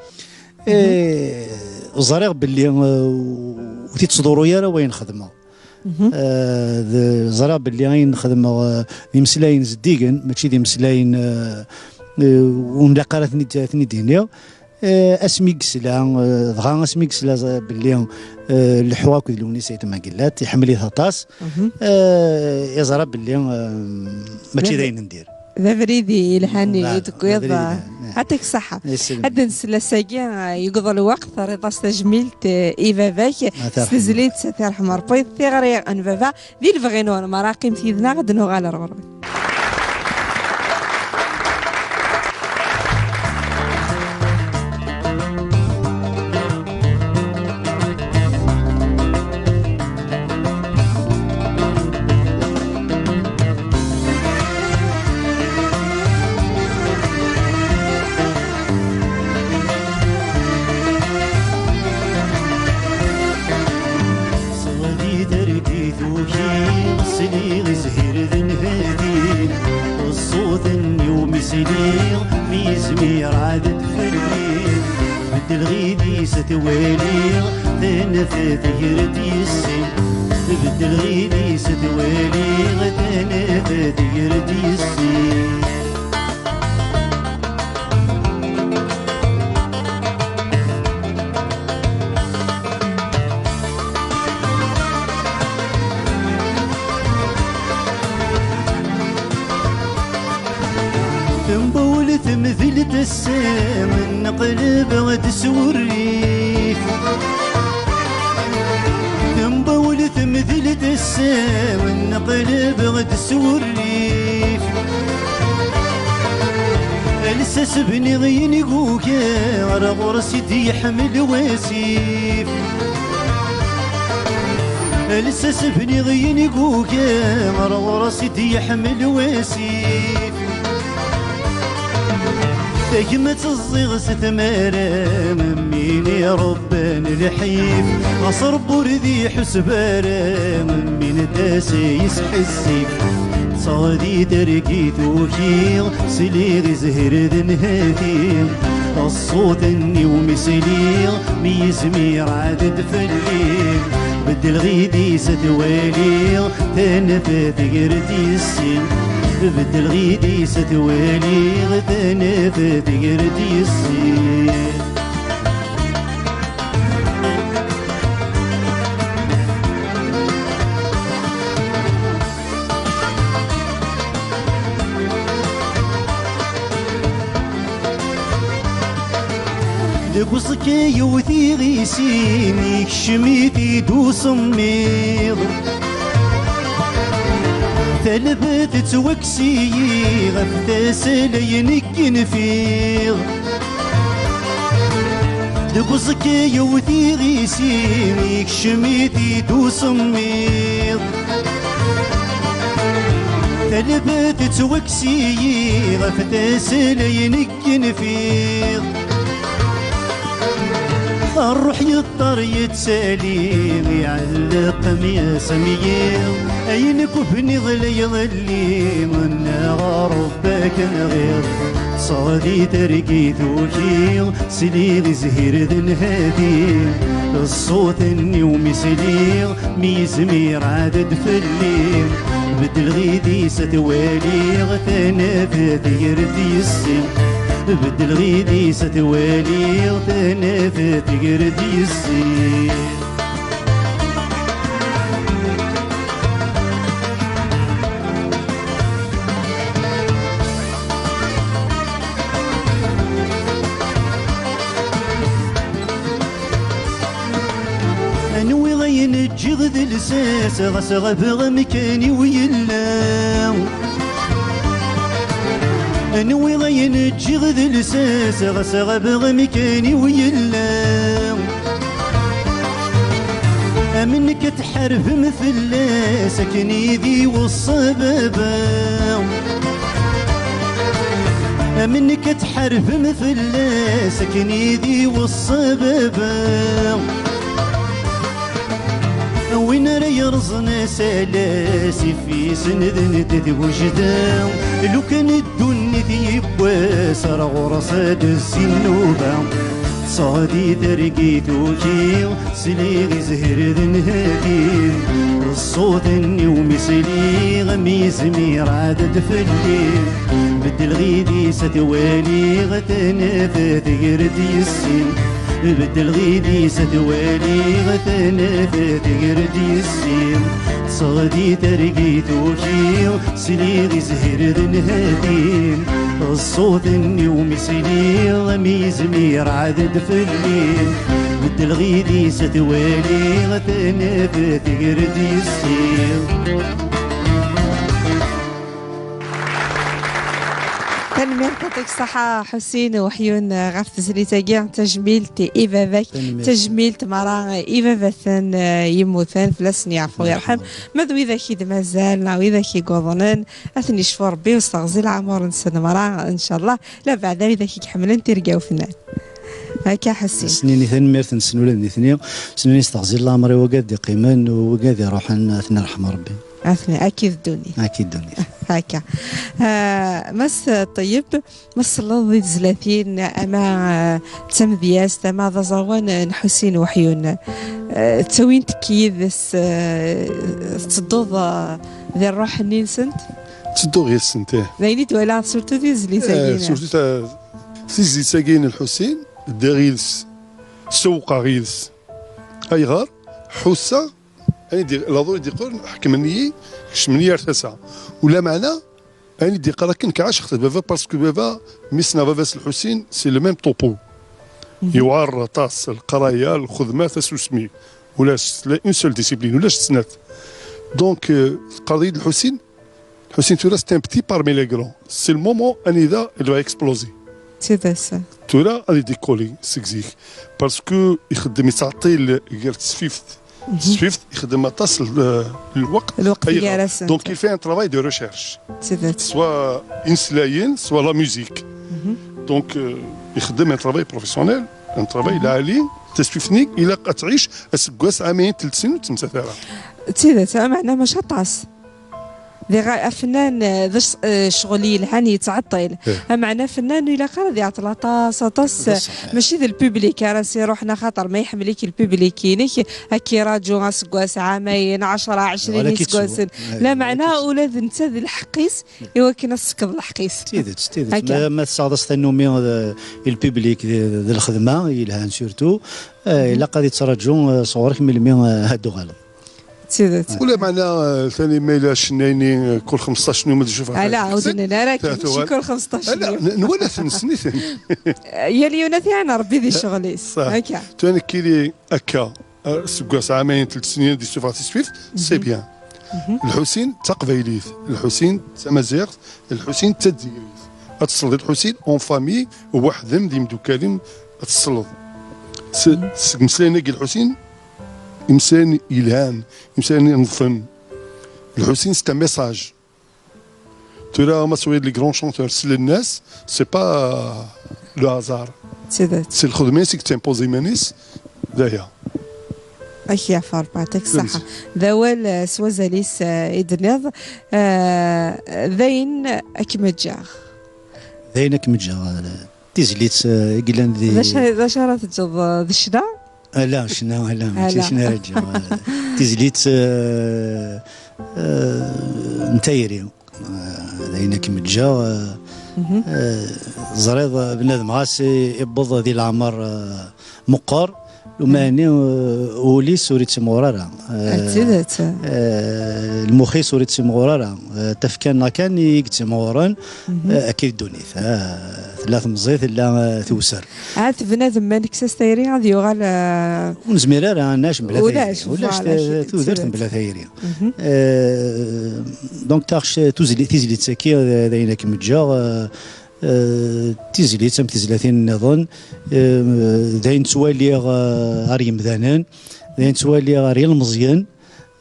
Eh, ẓriɣ belli, eh, ur t-ittḍurru ara wayen xedmeɣ. Mhm. Eh, d-, ẓriɣ belli ayen xedmeɣ, eh, d imeslayen zeddigen, mačči d imeslayen, eh, eh, ur nlaq ara ad ten-id-, ad ten-id-iniɣ. Eh, asmi i yesla, eh, dɣa asmi i yesla ẓ-, belli, eh, leḥḥuɣ akked Lewnis Ayt Mengellat, iḥemmel-it aṭas, mhm, eh, yeẓra belli, eh, mačči d ayen n dir. D abrid yelhan i d-tewwiḍ, d abrid yelhan, eh. Ɛṭik ṣṣeḥḥa. Ad d-nsel ass-agi, eh, yewweḍ lweqt, terriḍ-as tajmilt, eh, i baba-k, s tezlit, ad t-yerḥem Rebbi, tiɣri n baba, di lebɣi-nwen merra, qqimet yid-neɣ, ad d-nuɣal ar ɣur-wen. Sɣed i targit ukiɣ, sliɣ i zzhir d nnhati, ṣṣut-nni-w mi sliɣ, mi yezmir ɛad-d fell-i. Beddleɣ idis twaliɣ, tanef teger-d yes-i. Beddleɣ idis twaliɣ, tanef teger-d yes-i. Tembawel temdel tasa, nneqleb-d s wurrif. Tembawel temdel tasa, nneqleb-d s wurrif. Lsas bniɣ yenguga, ar ɣur-s i d-yeḥmel wasif. Lsas bniɣ yenguga, ar ɣur-s i d-yeḥmel wasif. Tagmat ẓẓiɣ s tmara, am win iṛebban lḥif. Ɣas Ṛebbi ur d-iḥuseb ara, am win d-as yesḥissif. Ṭṭseɣ di targit ukiɣ, sliɣ i zzhir d nnhati. Ṣṣut-nni-w mi sliɣ, mi yezmir ɛad-d fell-i. Beddleɣ idis twaliɣ, tanef teger-d yes-i. Beddleɣ idis twaliɣ, tanef teger-d yes-i. Deg uẓekka-iw tiɣisin, ikcem-it-id usemmiḍ. Talbat tettwakkes-iyi ɣef tasa-lay nekk nfiɣ. Deg uẓekka-iw tiɣisin, ikcem-it-id usemmiḍ. Lbet ttwakkes-iyi ɣef tasla-inek nfiɣ. Ṛṛuḥ yeṭṭer yettali, iɛelleq mi asemyiḍ. Ayen akk bniɣ la iḍelli, nniɣ Ṛebbi akken ɣiḍ. Ṭṭseɣ di targit ukiɣ, sliɣ i zzhir d nnhati. Ṣṣut-nni-w mi sliɣ, mi yezmir ɛad-d fell-i. Beddleɣ idis ad t-waliɣ, tanafa tegred yes-i. Beddleɣ idis ad t-waliɣ, tanafa tegred yes-i. Nwiɣ ayen ǧǧiɣ d lsas, ɣas ɣabeɣ amkan-iw yella. Nwiɣ ayen ǧǧiɣ d lsas, ɣas ɣabeɣ amkan-iw yella. Am nekk ad tḥarbem fell-as akken i d-iweṣṣa baba. Am nekk ad tḥarbem fell-as akken i d-iweṣṣa baba. Win ara yerẓen asalas, ifisen d netta d wejda. Lukan ddunit yiwwas, ar ɣur-s ad d-tezzi nnuba. Ṭṭseɣ di targit ukiɣ, sliɣ i zzhir d nnhati. Ṣṣut-nni-w mi sliɣ, mi yezmir ɛad-d fell-i. Beddleɣ idis ad t-waliɣ, tanafa tegred yes-i. Beddleɣ idis ad t-waliɣ, tanafa tegred yes-i. Ṭṭseɣ di targit ukiɣ, sliɣ i zzhir d nnhati. Ṣṣut-nni-w mi sliɣ, mi yezmir ɛad-d fell-i. Beddleɣ idis ad t-waliɣ, tanafa tegred yes-i. Tanemmirt, yɛṭik ṣṣeḥḥa Ḥusin Weḥyun ɣef tezlit-agi. Tajmilt i baba-k, Tanemmirt. Tajmilt mara i baba-ten, eh, yemmuten, fell-asen yeɛfu yerḥem. Ma d widak i d-mazal neɣ widak i yuḍnen, ad ten-yecfu Ṛebbi u yesteɣzi leɛmur-nsen mara, ncallah, labeɛda widak i iḥemmlen tirga ufennan. Akka Ḥusin. Snini tanemmirt-nsen ula d nitni, snini steɣzi leɛmer i wagad d-iqqimen u wagad iruḥen, ad ten-irḥem Ṛebbi. Atni, akka i d ddunit. Akka i d ddunit. Akka. Ah, Mass Ṭeyyeb, ma tselleḍ di tezlatin, ama, ah, d tamedyazt, ama d aẓawan n Ḥusin Weḥyun, ah, ttawint-k yid-s, ah, tettedduḍ, ah, di ṛṛuḥ-nni-nsent? Ttedduɣ yid-sent, ih. D ayen i d-walaɣ, surtout di tezlit-agi, Eh, surtout ta-, tizlit-agi n Lḥusin, ddiɣ yid-s, sewwqeɣ yid-s. Ayɣer? Ḥusseɣ Ayen i d-, laḍu i d-yeqqur, ḥekmen-iyi, kecmen-iyi ar tasa. Ulameɛna, ayen i d-yeqqar akken, kɛaceɣ-t baba, parce que baba, mi ssneɣ baba-s Lḥusin, c'est le même topo. Yewɛer aṭas, leqraya, lxedma, tasusmi. Ulac, la une seule discipline, ulac snat. Donc, euh, teqqar-iyi-d Lḥusin, Lḥusin tura, c'est un petit parmi les grands. C'est le moment anida il va exploser. C'est ça. Tura ad idikuli seg zik. Parce que ixeddem yettɛeṭṭil gar tesfift. Tesfift ixeddem aṭas l-, lweqt. Lweqt gar-asen. Donc il fait un travail de recherche. C'est ça. Soit imeslayen, soit la musique. Donc, euh, ixeddem un travail professionnel, un travail lɛali. Tasfift-nni ilaq ad tɛic aseggas, ɛamayen, telt snin ur tettemsat ara. D tidet, ameɛna mačči aṭas. Diɣ afennan, eh, d c-, eh, ccɣel yelhan yettɛeṭṭil. Ameɛna afennan ur ilaq ara ad iɛeṭṭel aṭas, aṭas, eh, mačči d lpublik ara s-iruḥen, axaṭer ma iḥemmel-ik lpublik-inek, ad k-iraǧu aseggas, ɛamayen, ɛecra, ɛecrin iseggasen. Lameɛna ula d netta d lḥeqq-is i wakken ad tsekkeḍ lḥeqq-is. D tidet, d tidet. Ma, ma tesɛiḍ-as tannumi, eh, i lpublik d, d lxedma yelhan surtout, eh, ilaq ad ittraǧu, eh, sɣur-k melmi, eh, ad d-tuɣaleḍ. D tidet. Ula meɛna, eh, tani ma yella cennayen-nni, eh, kul xemsṭac yum ad d-icuf ɣef. Ala, ur d-nnan ara akken, mačči kul xemsṭac yum. N-, nwala-ten, nessen-iten. Yal yiwen ad t-iɛin Ṛebbi di ccɣel-is. Ṣaḥ. Akka. Tura nekkini akka, eh, seg wass ɛamayen telt snin ad d-issufeɣ tisfift, c'est bien. Lḥusin d taqbaylit, Lḥusin d tamaziɣt, Lḥusin d tadzigrit. Ad tesleḍ i Lḥusin en famille, weḥd-m d yimdukal-im ad tesleḍ. S-, seg imeslayen-agi Lḥusin, imeslayen yelhan, imeslayen ineḍfen. Lḥusin, c'est un message. Tura ma twayeḍ les grands chanteurs slen-as, c'est pas le hasard. C'est lxedma-is i yettimpozi iman-is. D aya. Ak yeɛfu Rebbi, yeɛṭik ṣṣeḥḥa. D awal, eh, s wazal-is, eh, i d-tenniḍ, eh, d ayen ad kem-ǧǧeɣ. D ayen ad kem-ǧǧeɣ, eh, tizlit, eh, i yellan di... D acu, d acu ara teǧǧeḍ, eh, d ccna? Ala, ccna, ala, mačči ccna ara ǧǧeɣ. Eh, tizlit, eh, eh, n tayri. Eh, d ayen ad kem-ǧǧeɣ, eh, eh, ẓriḍ, eh, bnadem ɣas i-, iwweḍ di leɛmer, eh, meqqer, umani, eh, ul-is ur yettimɣur ara. Eh, d tidet. Eh, lmux-is ur yettimɣur ara. Eh, tafekka-nneɣ kan i yettimɣuren, eh, akka i ddunit. Eh, tella temẓi, tella, eh, tewser. Ahat bnadem ma nekkes-as tayri ad yuɣal, eh, ur nezmir ara ad nɛac mebla tayri. Ulac, ulac voilà, tudert mebla tayri. Eh, donc, taɣect, tuzli-, tizlit-agi, d, d ayen ad kem-ǧǧeɣ, eh, eh, tizlit am tizlatin nniḍen, eh, d ayen ttwaliɣ, eh, ɣer yemdanen, d ayen ttwaliɣ ɣer yilmeẓyen.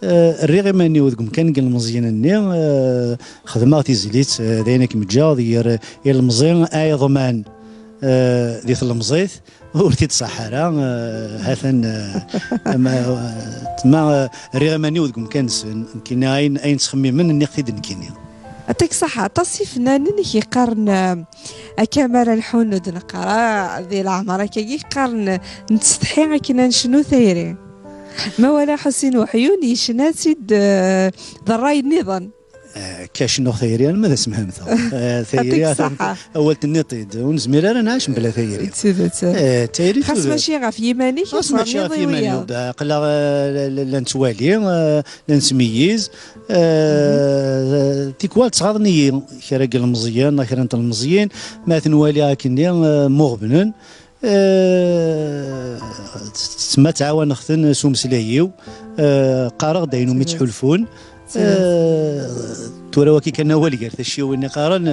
Eh, rriɣ iman-iw deg umkan n yilmeẓyen-nni, eh, xedmeɣ tizlit, eh, d ayen ad kem-ǧǧeɣ, d yir ilmeẓi ay iḍman, eh, di tlemẓit, ur t-id-ṣaḥ ara, eh, ha-t-an, eh, ama, eh, ma, eh, rriɣ iman-iw deg umkan-nsen, nekkini ayen, ayen ttxemmimen, nniɣ-t-id nekkini. Yeɛṭik ṣṣeḥḥa, aṭas ifennanen i k-yeqqaren, eh, akka mi ara lḥun ur d-neqqar, ah, di leɛmer akkagi qqaren, eh, nettsetḥi akken ad necnu tayri. Ma wala Ḥusin Weḥyun yecna-tt-id, eh, d ṛṛay nniḍen. Eh, akka cennuɣ tayri, alma d asemhamteɣ. Eh, tayri, yeɛṭik ṣṣeḥḥa, awal tenniḍ-t-id, ur nezmir ara ad nɛac mebla tayri. D tidet. Eh, tayri xas tudert. Mačči ɣef yiman-ik, xas mačči ɣef yiman-iw, aql-aɣ, eh, la, la, la nettwali, eh, la nettmeyyiz. Eh, tikwal ttɣaḍen-iyi kra n yilmeẓyen, kra n telmeẓyin, ma ten-waliɣ akkenni, eh, mmuɣebnen. Eh, tma ttɛawaneɣ-ten s umeslay-iw. Eh, qqareɣ-d ayen umi ttḥulfun. Eh, tura waki kan awal gar tacciwin i qqaren,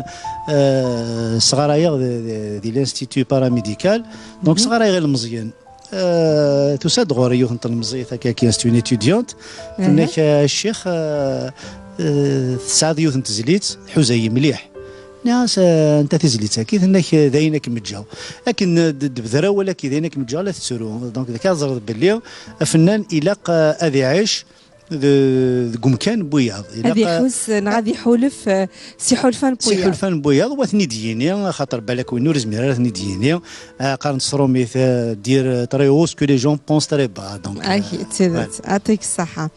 eh, sɣarayeɣ di, di, di l'Institut Paramédical. Donc, sɣarayeɣ ilmeẓyen. Eh, tusa-d ɣur-i yiwet n tlemẓit, akka, qui est une étudiante. Tenna-k, eh, a ccix, eh, eh, tesɛiḍ yiwet n tezlit, tḥuza-yi mliḥ. Nniɣ-as, eh, anta tizlit-agi? Tenna-k, eh, d ayen ad kem-ǧǧeɣ. Akken, eh, d-, d-tebder awal-agi, d ayen ad kem-ǧǧeɣ, la tettru. Donc, d-, ka teẓriḍ belli afennan ilaq, eh, ad iɛic de-, deg umkan n wiyaḍ. Ad iḥus, eh, neɣ ad iḥulef, eh, s iḥulfan n wiyaḍ. S iḥulfan n wiyaḍ, wa ten-id-yini, axaṭer balak win ur izmir ara ad ten-id-yini. Eh, qqaren s tṛumit, eh, dire très haut ce que les gens pensent très bas. Donc, eh, d tidet. Yeɛṭik ṣṣeḥḥa.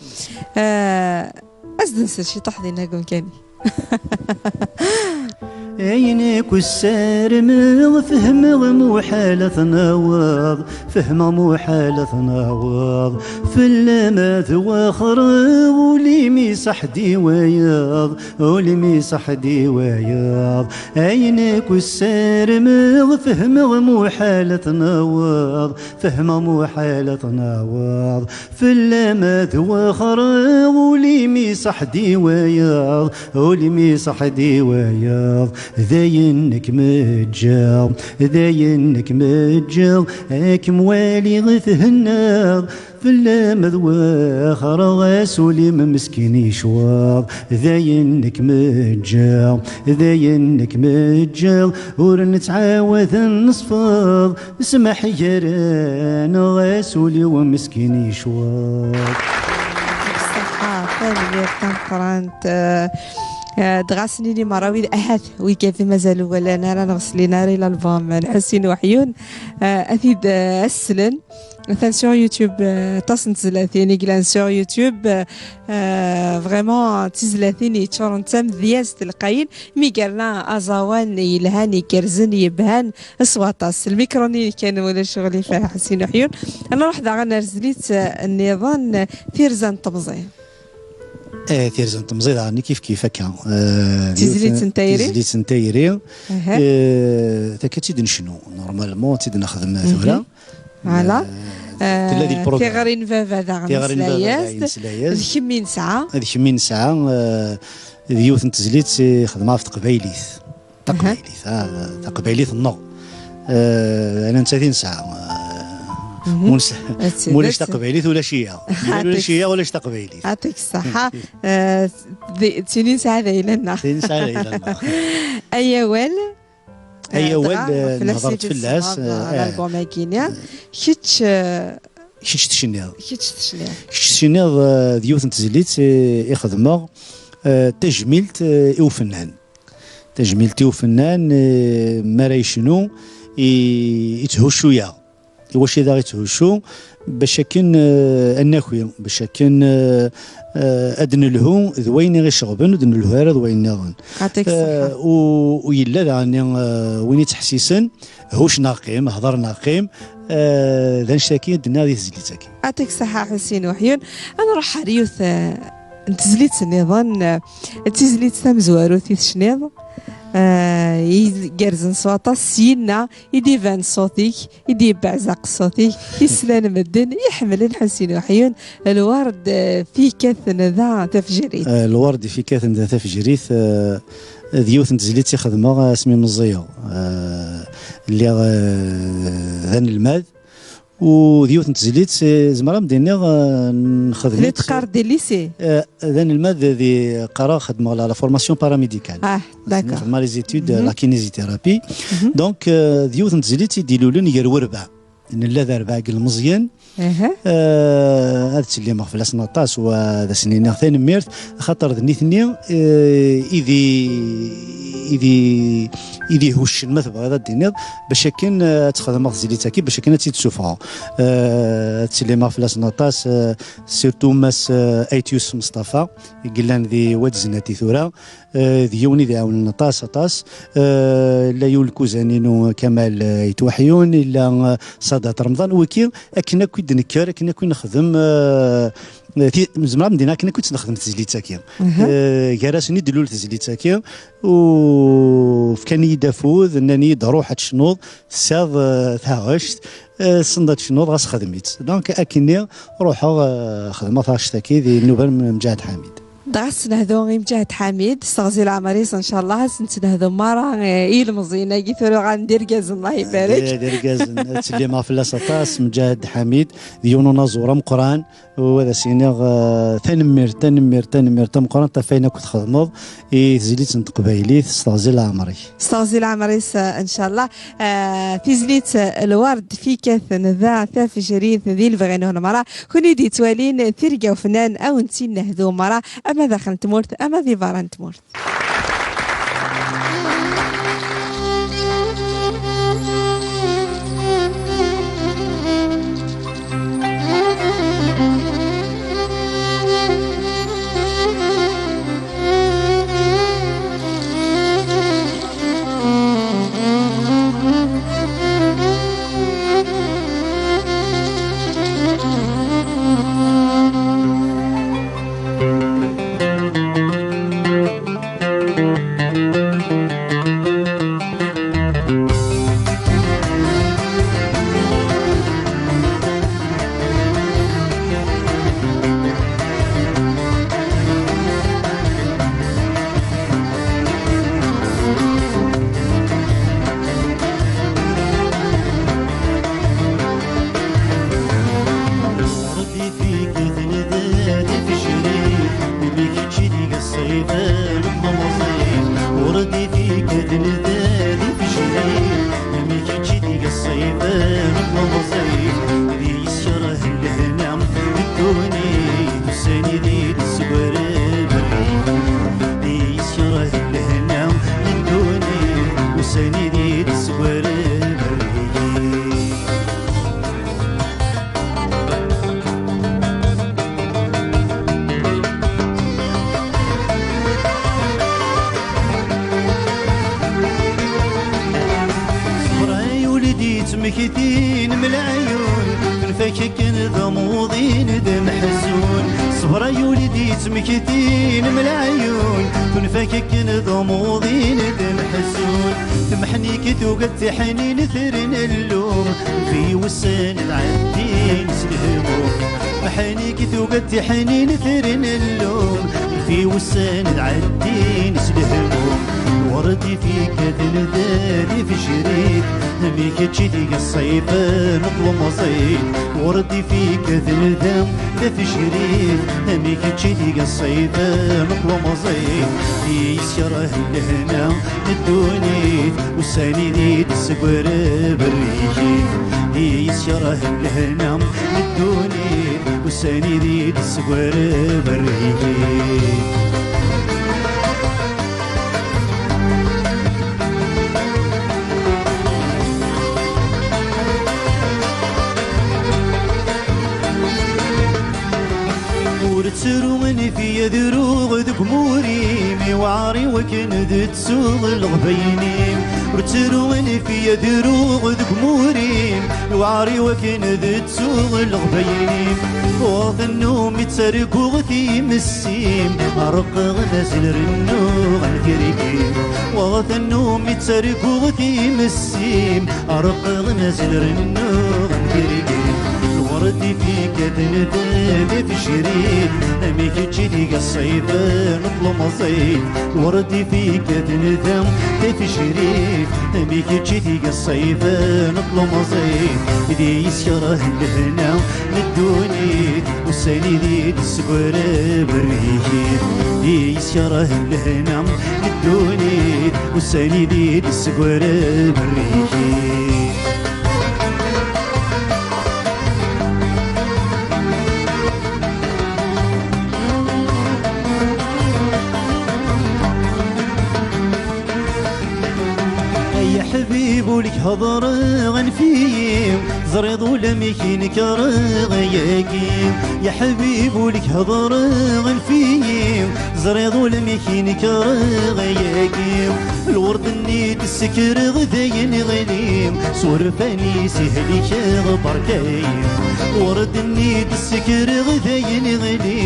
Eh, as-d-nsel ciṭuḥ dinna deg umkan-ik. Ayen akk ssarmeɣ fehmeɣ muḥal ad t-naweḍ, fehmeɣ muḥal ad t-naweḍ. Fell-am ad waxreɣ, ul-im iṣaḥ-d i wayeḍ, ul-im iṣaḥ-d i wayeḍ. Ayen akk ssarmeɣ fehmeɣ muḥal ad t-naweḍ, fehmeɣ muḥal ad t-naweḍ. Fell-am ad waxreɣ, ul-im iṣaḥ-d i wayeḍ, ul-im iṣaḥ-d i wayeḍ. D ayen ad kem-ǧǧeɣ, d ayen ad kem-ǧǧeɣ, ad kem-waliɣ thennaḍ. Fell-am ad waxreɣ, a s ul-im meskin yecweḍ. D ayen ad kem-ǧǧeɣ, d ayen ad kem-ǧǧeɣ, ur nettɛawad ad nesfeḍ. Smaḥ gar-aneɣ, a s ul-iw meskin yecweḍ. Ṣṣeḥḥa, tanemmirt tameqqrant. Eh, eh, dɣa s-nini merra wid, ahat wigad mazal ur walan ara neɣ ur slin ara i lalbum n Ḥusin Weḥyun, eh, ad t-id, eh, ad slen. Atan sur YouTube, eh, aṭas n tezlatin i yellan sur YouTube. Eh, eh, vraiment, d tizlatin yeččuren d tamedyazt lqayen. Mi yerna aẓawan yelhan, igerrzen, yebhan s waṭas. Lmikru-nni kan, ma ulac aɣilif, a Ḥusin Uḥyun. Ad nruḥ daɣen ar tezlit, eh, nniḍen, eh, Tirza n temẓi. Eh, Tirza n temẓi daɣen kif kif akka. Eh, tizlit n tayri? Tizlit n tayri. Aha. Eh, takka ad tt-id-necnu. Normalement, ad tt-id-nexdem tura. Voilà. Eh, tella di, eh, lprogram. Tiɣri n baba daɣen, tiɣri n baba nesla-yas-d. Daɣen nesla-yas-d. D kemm i nesɛa. D kemm i nesɛa, eh, d yiwet n tezlit i xedmeɣ ɣef teqbaylit. Taqbaylit, ah, taqbaylit-nneɣ. Eh, ala nettat i nesɛa. Eh, Mhm. Ur nes-, ma ulac taqbaylit, ulac-iyi. Ma ulac-iyi, ulac taqbaylit. Yɛṭik ṣṣeḥḥa. Eh, d-, d tin i nesɛa d ayla-nneɣ. Tin i nesɛa d ayla-nneɣ. Ay awal. Ay awal, eh, nehḍer-d fell-as, eh, eh, album-agi-nni. Kečč, eh, kečč tcenniḍ. Kečč tcenniḍ. Kečč tcenniḍ, eh, d yiwet n tezlit, eh, i xedmeɣ, eh, tajmilt, eh, i ufennan. Tajmilt i ufennan, eh, mi ara yecnu, i, i tthussu-yaɣ. I wacu i d aɣ-itthussu? Bac akken, eh, ad naki, bac akken, eh, eh, ad nelhu d wayen i ɣ-iceɣben, ur d-nelhu ara d wayen nniḍen. Yɛṭik ṣṣeḥḥa. Eh, u, u yella daɣen, eh, win ittḥessisen, hucc neɣ qqim, hḍer neɣ qqim, eh, d annect-agi i d-nniɣ di tezlit-agi. Yɛṭik ṣṣeḥḥa a Ḥusin Weḥyun. Ad nruḥ ɣer yiwet, eh, n tezlit nniḍen, eh, d tizlit tamezwarut i tecniḍ, eh, igerrzen s waṭas, syenna i d-iban ṣṣut-ik, i d-yebbeɛzaq ṣṣut-ik, i slan medden, i ḥemmlen Ḥusin Weḥyun, lwerd, eh, fi katen da tafejrit. Eh, lwerd fi katen da tafejrit, eh, d yiwet n tezlit i xedmeɣ asmi meẓẓiyeɣ. Eh, lliɣ, eh, d anelmad, u d yiwet n tezlit, eh, zemreɣ ad m-d-iniɣ, eh, nexdem-itt. Telliḍ teqqareḍ di lycée? Eh, d anelmad di, qqareɣ, xeddmeɣ la, la formation paramédicale. Ah, d'accord. Xedmeɣ les études, mhm, la kinésithérapie. Mhm. Donc, eh, d yiwet n tezlit i d-ilulen gar werbaɛ. Nella d arbaɛ deg ilmeẓyen. Aha. Eh, ad ttsellimeɣ fell-asen aṭas, wa ad asen-iniɣ tanemmirt, axaṭer d nitni, eh, i d i, i d i, i d ihuccen, ma tebɣiḍ ad d-tiniḍ, bac akken, eh, ad txedmeɣ tezlit-agi, bac akken ad tt-id-sufɣeɣ. Eh, ad ttsellimeɣ fell-asen aṭas, eh, surtout Mass, eh, Ayt Yusef Mustafa, i yellan di Wad Znati tura. Eh, d yiwen i d-iɛawnen aṭas, aṭas. Eh, la yul kuzan-inu Kamal, eh, Ayt Weḥyun, illa, eh, Sadat Remḍan, wiki, akken akk i d-nekker, akken akk i nexdem, eh, ti-, zemreɣ ad m-d-iniɣ akken akk i tt-nexdem tezlit-agi. Mhm. Eh, gar-asen i d-tlul tezlit-agi, u fkan-iyi-d afud, nnan-iyi-d: "Ruḥ ad tecnuḍ, tesɛiḍ, eh, taɣect, eh, tessneḍ ad tecnuḍ, ɣas xdem-itt." Donc, akkenni ruḥeɣ, eh, xedmeɣ taɣect-agi di nnuba n Mǧahed Ḥamid. Dɣa ad s-nehdu i Mǧahed Ḥamid, s teɣzi leɛmer-is, ncallah, ad s-nettnehdu merra, eh, i yilmeẓyen-agi tura uɣalen d irgazen, Allah ibarek. D, d irgazen, ad ttsellimeɣ fell-as aṭas, Mǧahed Ḥamid, d yiwen unaẓur ameqqran, u ad as-iniɣ, eh, tanemmirt, tanemmirt, tanemmirt tameqqrant ɣef wayen akk txedmeḍ i tezlit n teqbaylit, s teɣzi leɛmer-ik. S teɣzi leɛmer-is, eh, ncallah. Eh, tizlit, eh, Lwerd fi katen da tafejrit di lebɣi-nwen merra. Kuni d-yettwalin tirga ufennan, a wen-tt-innehdu merra, ama daxel n tmurt, ama di berra n tmurt. Ur d-ifik tenda di tejri, imi kečč i d-iga ṣṣiben n temẓi. Ur d-ifik tenda di tejri, imi kečč i d-iga ṣṣiben n temẓi. Di yeskerh lehna n ddunit, ussan-id i d-tesgurem rrif. Di yeskerh lehna n ddunit, ussan-id i d-tesgurem rrif. Ṣṣber ay ul d-yettmektin mleɛyun, tunfa-k akken d amuḍin d amḥezzun. Ṣṣber ay ul d-yettmektin mleɛyun, tunfa-k akken d amuḍin d amḥezzun. Temḥen-ik tuga tiḥnin tren llum, fi wussan d ɛeddin s lehmum. Temḥen-ik tuga tiḥnin tren llum, fi wussan d ɛeddin s lehmum. Ur Ur d-ifika d nnda d ifejrit, mi kečč i d-iga ṣṣayf n tlemẓit. Ur d-ifika d nnda d ifejrit, mi kečč i d-iga ṣṣayf n tlemẓit. I yeskerhen lehna n ddunit, ussan-nni d seg urebrigi. I yeskerhen lehna n ddunit, ussan-nni d seg urebrigi. Ur ttru anef-iyi ad ruɣ deg umur-im, iwɛer i wakken ad ttuɣ leɣbaynin. Ur ttru anef-iyi ad ruɣ deg umur-im, iwɛer i wakken ad ttuɣ leɣbaynin. Ur tennum i ttarguɣ times-im, reqqeɣ mazal rennuɣ am tirgin. Ur tennum i ttarguɣ times-im, reqqeɣ mazal rennuɣ am tirgin. Lwerd ifika d nnda d ifejrit, mi kečč i d-iga ṣṣayf n tlemẓit. Lwerd ifika d nnda d ifejrit, mi kečč i d-iga ṣṣayf n tlemẓit. Di yeskerhen lehna n ddunit, ussan-nni d seg urebrigi. Di yeskerhen lehna n ddunit, ussan-nni d seg urebrigi. Ay aḥbib ur k-hedreɣ anef-iyi, ẓriḍ ulamek i nekreɣ ayagi. Ya ḥbib ur k-hedreɣ anef-iyi, ẓriḍ ulamek i nekreɣ ayagi. Lwerd-nni d-ssekreɣ d ayen ɣli, s wurfan-is i helkeɣ berka-yi. Lwerd-nni d-ssekreɣ d ayen ɣli,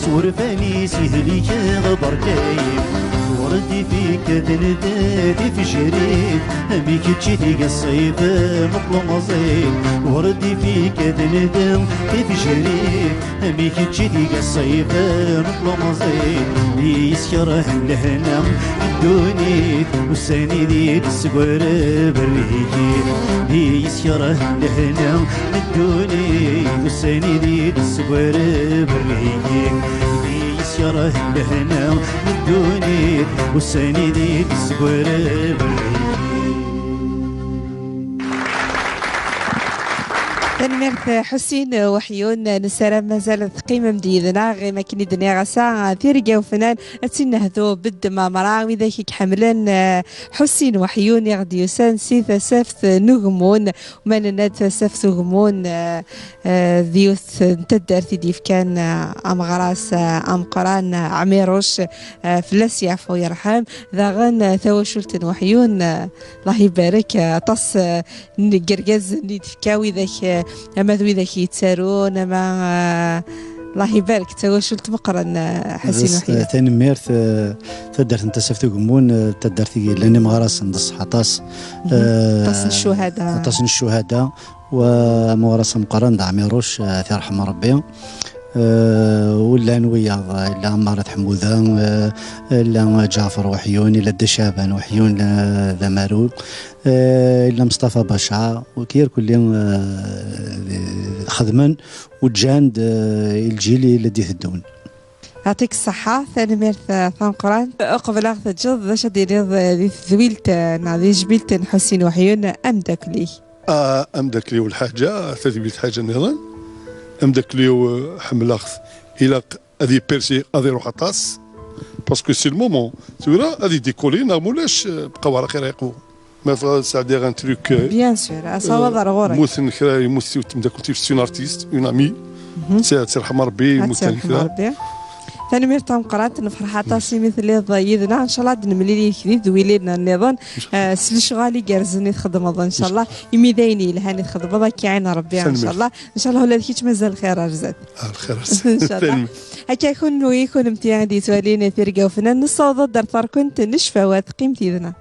s wurfan-is i helkeɣ berka-yi. Lwerd ifika d nnda d ifejrit, mi kečč i d-iga ṣṣayf n tlemẓit. Lwerd ifika d nnda d ifejrit, mi kečč i d-iga ṣṣayf n tlemẓit. I yeskerhen lehna n ddunit, ussan-nni d seg urebrigi. I yeskerhen lehna n ddunit, ussan-nni d seg urebrigi. I yeskerhen lehna n ddunit, ussan-nni d seg urebrigi. Tanemmirt Ḥusin Weḥyun, nessaram mazal teqqimem-d yid-neɣ, imi akken i d-nniɣ ass-a, tirga ufnan ad tt-innehdu beddem amra, widak i iḥemmlen, eh, Ḥusin Weḥyun i ɣ-d-yusan si Tasaft n Ugemmun, ma nenna-d Tasaft Ugemmun, eh, eh, d yiwet n taddart i d-yefkan, eh, ameɣras, eh, ameqqran, eh, Ɛmiruc, eh, fell-as yeɛfu yerḥem, daɣen, eh, tawacult n Weḥyun, eh, Allah ibarek, eh, aṭas, eh, n yergazen i d-tefka, widak, eh, ama d widak yettarun, ama, eh, Allah ibarek, d tawacult meqqren, eh, Ḥasin Uḥya. Tanemmirt, eh, taddart n Tasaft Ugemmun, eh, taddart i yellan imeɣrasen d ṣṣeḥ aṭas. Mhm. Eh, aṭas n ccuhada. Aṭas n ccuhada, wa ameɣras ameqqran d Ɛmiruc, eh, ad t-yerḥem Rebbi. Eh, u llan wiyaḍ, eh, illa Ɛmar At Ḥemmuda, eh, illa Ǧaɛfer Weḥyun, illa Dda Caɛban Weḥyun, eh, d amaru, eh, illa Mustafa Baca, u kir kulli, eh, xedmen u ǧǧan-d, eh, i lǧil i la d-iteddun. Yɛṭik ṣṣeḥḥa, tanemmirt, eh, tameqqrant. Uqbel ad ɣ-teǧǧeḍ, d acu ad d-tiniḍ, eh, di tedwilt, eh, neɣ di tejmilt n Ḥusin Weḥyun, ameddakel-ik? Ah, ameddakel-iw lḥaǧa, tadwilt ḥaǧa nniḍen. Ameddakel-iw, eh, ḥemmleɣ-t, ilaq ad ipersi, ad iruḥ aṭas. Parce que c'est le moment. Tura ad idikuli, neɣ mulac, eh, bqa waraq ira yeqwu. Ma bɣiɣ ad sɛeddiɣ un truc, eh, bien sûr, asawaḍ ar ɣur-k. Mmuten kra, yemmut tmeddakelt-iw, c'est une artiste, une amie. Mhm. Ad tt-yerḥem Rebbi, ad yemmuten tt-yerḥem kra. Rebbi. Tanemmirt tameqqrant, nefreḥ aṭas imi telliḍ yid-neɣ. Ncallah ad nemlil yid-k di tedwilin nniḍen, eh, s lecɣal igerrzen i txeddmeḍ, ncallah. Imi d ayen yelhan i txeddmeḍ, ad k-iɛin Rebbi, ncallah. Ncallah ula d kečč mazal lxir ar zdat. Ah, lxir ar zdat. Ncallah. Akka kunwi, kunemti ad yettwalin tirga ufnan, nessaweḍ-d ar terkent n ccfawat, qqimet yid-neɣ.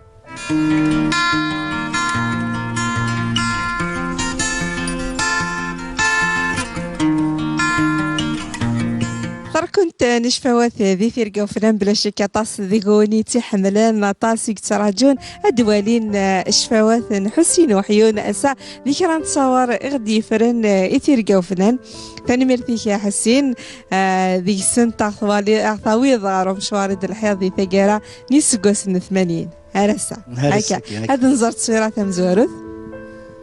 Kunt n ccfawat di tirga ufnan, bla ccek aṭas deg-wen i tt-iḥemmlen, aṭas i yettraǧun ad d-walin, eh, ccfawat n Ḥusin Uḥyun. Ass-a di kra n ttṣawer i ɣ-d-yeffren, eh, i tirga ufnan. Tanemmirt-ik a Ḥusin, eh, deg-sent aɣ-twali-, aɣ-tawiḍ ɣer umecwar i d-lḥiḍ di taggara n yiseggasen n tmanyin. Ar ass-a. Ar ass-agi, akka. Ad nẓer tteswira tamezwarut.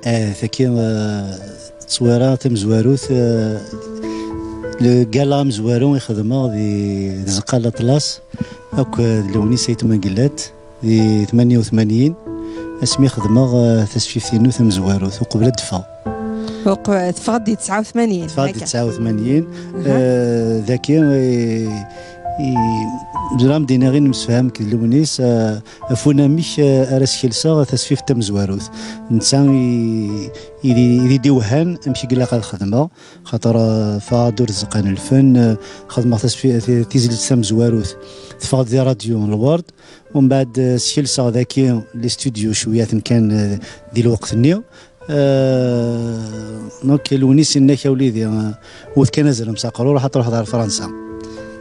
Eh, tagi, eh, tteswira tamezwarut, eh, le gala amezwaru i xedmeɣ di, di Tzeqqa Laṭlas, akked Lewnis Ayt Mengellat, di tmanya u tmanyin, asmi xedmeɣ, eh, tasfift-inu tamezwarut, uqbel ad d-ffeɣ. Uq-, teffeɣ-d di tesɛa u tmanyin, teffeɣ-d di akka. Tesɛa u tmanyin. Aha. Eh, dagi, eh, i, zemreɣ ad m-d-iniɣ i nemsefham akked Lewnis, eh, ɣef unamek, eh, ara skelseɣ tasfift tamezwarut. Netta i, i di, i di d-iwehhan amek i ilaq ad xedmeɣ, xaṭer, eh, ffɣeɣ-d ur tzeqqa n lfen, eh, xedmeɣ tasfi-, ti-, tizlit tamezwarut, teffeɣ-d di radyu n Lwerd, umbeɛd, eh, skelseɣ daki les studios cwiyaten kan, eh, di lweqt-nni. Eh, donc, Lewnis yenna-k a wlidi, eh, wwet kan azrem s aqerru, ruḥ ad truḥeḍ ɣer Fransa.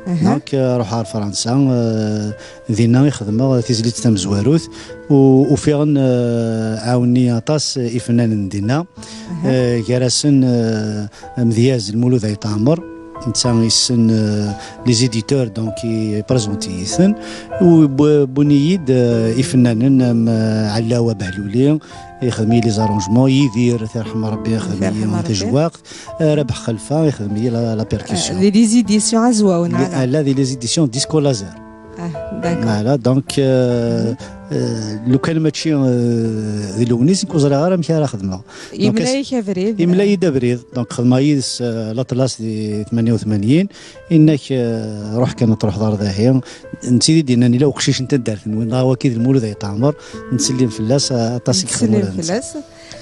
Aha. Donc, eh, ruḥeɣ ɣer Fransa, eh, dinna i xedmeɣ tizlit tamezwarut, u ufiɣen, eh, ɛawnen-iyi aṭas ifennanen dinna. Aha. Eh, gar-asen, eh, amedyaz Lmulud Ayt Ɛmer, netta yessen, eh, les éditeurs, donc, i, iprezenti-yi-ten. U bu-, wwin-iyi-d, eh, ifennanen am, eh, Ɛellawa Behluli, ixdem-iyi les arrangements, Yidir, ad t-yerḥem Rebbi, ixdem-iyi tajewwaqt, eh, Rabeḥ Xelfa, ixdem-iyi la, la percussion. Eh, di les éditions Azwaw, neɣ ala? Ala, di les éditions Disco Laser. Ah, d'accord. Voilà, donc, euh, euh, lukan mačči, euh, d Lewnis, nekk ur ẓriɣ ara amek ara xedmeɣ. Donc, yemla-yak abrid. Yemla-yi-d abrid. Donc, xedmeɣ yid-s, euh, Laṭlas di tmanya u tmanyin. Yenna-k, euh, ruḥ kan ad truḥeḍ ɣer dahi. Netta i d-yennan, ila uqcic n taddart-nwen, dɣa waki d Lmulud Ayt Ɛmer, nettsellim fell-as, euh, aṭas i ixdem ula d netta. Nettsellim fell-as.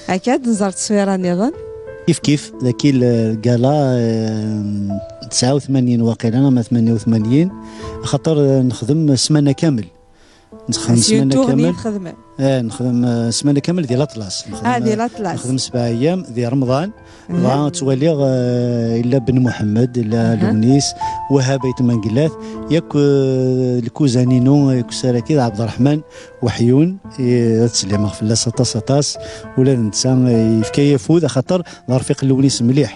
Akka, ad nẓer tteswira nniḍen. Kif kif, daki lgala, eh, tesɛa u tmanyin waqila, ama tmanya u tmanyin, axaṭer, eh, nexdem ssmana kamel. Nexdem ssmana kamel. Eh, nexdem, eh, ssmana kamel di Laṭlas. Ah, di Laṭlas. Nexdem sebɛa ayyam di Remḍan. Dɣa ttwaliɣ, eh, illa Ben Muḥemmed, illa Lewnis, Wahab Ayt Mengellat, yakk, eh, lkuzan-inu, eh, Kusaraki d Ɛebderreḥman. Weḥyun, i, ad ttsellimeɣ fell-as aṭas, aṭas. Ula d netta, eh, yefka-yi afud, axaṭer d arfiq n Lewnis mliḥ.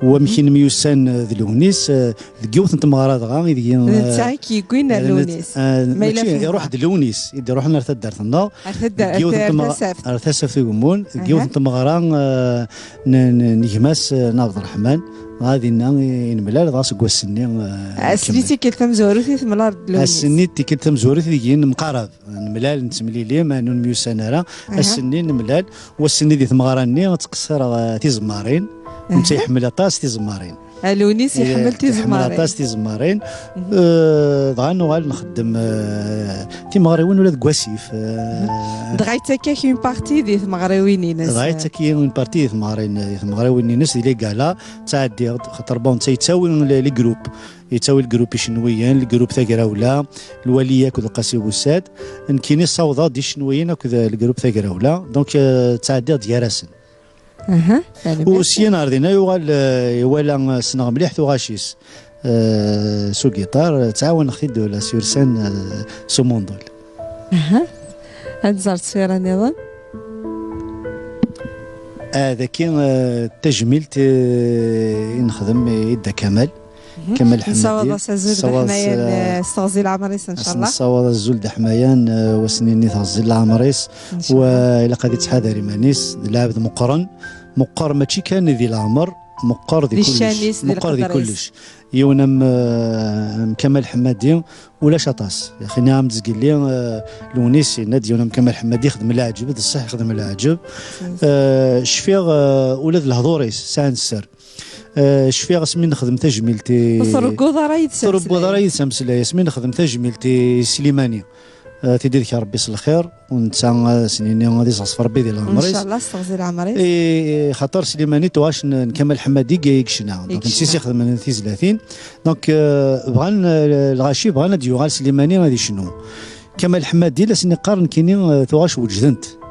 Wamek i nemyussan, eh, d Lewnis, eh, deg yiwet n tmeɣra dɣa, ideg, eh, d netta i k-yewwin ar Lewnis. Ma yella mačči, iruḥ-d Lewnis, i d-iruḥen ar taddart-nneɣ. Ar taddart, deg yiwet n tmeɣ-, ar Tasaft Ugemmun, deg yiwet n tmeɣra, eh, n, n, n gma-s, eh, n Ɛebderreḥman. Dɣa dinna i, i nemlal, dɣa seg wass-nni, eh, ass-nni d tikkelt tamezwarut i temlaleḍ d Lewnis. Ass-nni d tikkelt tamezwarut ideg i nemqarab. Nemlal, nettemlili, ma ur nemyussan ara. Aha. Ass-nni nemlal, wass-nni di tmeɣra-nni, ad ttqeṣṣireɣ, eh, tizemmarin. Aha. Netta iḥemmel aṭas tizemmarin. A Lewnis iḥemmel tizemmarin. Iḥemmel aṭas tizemmarin. Eh, dɣa nuɣal nxeddem, eh, timeɣriwin ula deg wasif, eh. Dɣa yettak-ak une partie di tmeɣriwin-ines. Dɣa yettak-iyi une partie di tmeɣrin-, di tmeɣriwin-ines, di les galas, ttɛeddiɣ-d, xaṭer bon, netta yettawi les, les groupes. Yettawi lgrup icenwiyen, lgrup tagrawla, lwali akked Lqasi Bussad. Nekkini ssawḍeɣ-d icenwiyen akked lgrup tagrawla. Donc, euh, ttɛeddiɣ-d gar-asen. Aha, tanemmirt. U syin ar dinna yuɣal, euh, iwala, euh, ssneɣ mliḥ tuɣac-is, euh, s ugiṭar, euh, ttɛawaneɣ-t-id la sur scène, euh, s umundul. Aha. Ad nẓer tteswira nniḍen. Ah, daki, euh, tajmilt, euh, i nexdem i Dda Kamal. Kamal Ḥemmadi. Nessawaḍ-as azul d aḥmayan, eh, s teɣzi n leɛmer-is, ncallah. Nessawaḍ azul d aḥmayan, eh, wass-nni teɣzi n leɛmer-is. Ncallah. Wa ilaq ad ittḥadar iman-is, d lɛebd meqqren, meqqer mačči kan di leɛmer, meqqer di kullec. Di ccan-is, di leqder-is. Meqqer di kullec. Yiwen am, eh, am Kamal Ḥemmadi, ulac aṭas. Xini am zgelli, eh, Lewnis yenna-d yiwen am Kamal Ḥemmadi, ixdem leɛǧeb, d ṣṣeḥ ixdem leɛǧeb. Eh, cfiɣ, eh, ula d lehdur-is, sɛan sser. Eh, cfiɣ asmi nexdem tajmilt i, ur tṛewwuḍ ara yid-s ameslay. Ur tṛewwuḍ ara yid-s ameslay. Asmi nexdem tajmilt i Slimani, eh, tiddi deg Ṛebbi s lxir, u netta, eh, ad s-nini ad iseɣzef Ṛebbi di leɛmer-is. Ncallah, s teɣzi n leɛmer-is. I, xaṭer Slimani tuɣac n, n Kamal Ḥemmadi i yecna. Donc, netta i s-ixedmen tizlatin. Donc, eh, bɣan, eh, lɣaci bɣan ad d-yuɣal Slimani ad icnu. Kamal Ḥemmadi, la sen-iqqar nekkini, eh, tuɣac wejdent.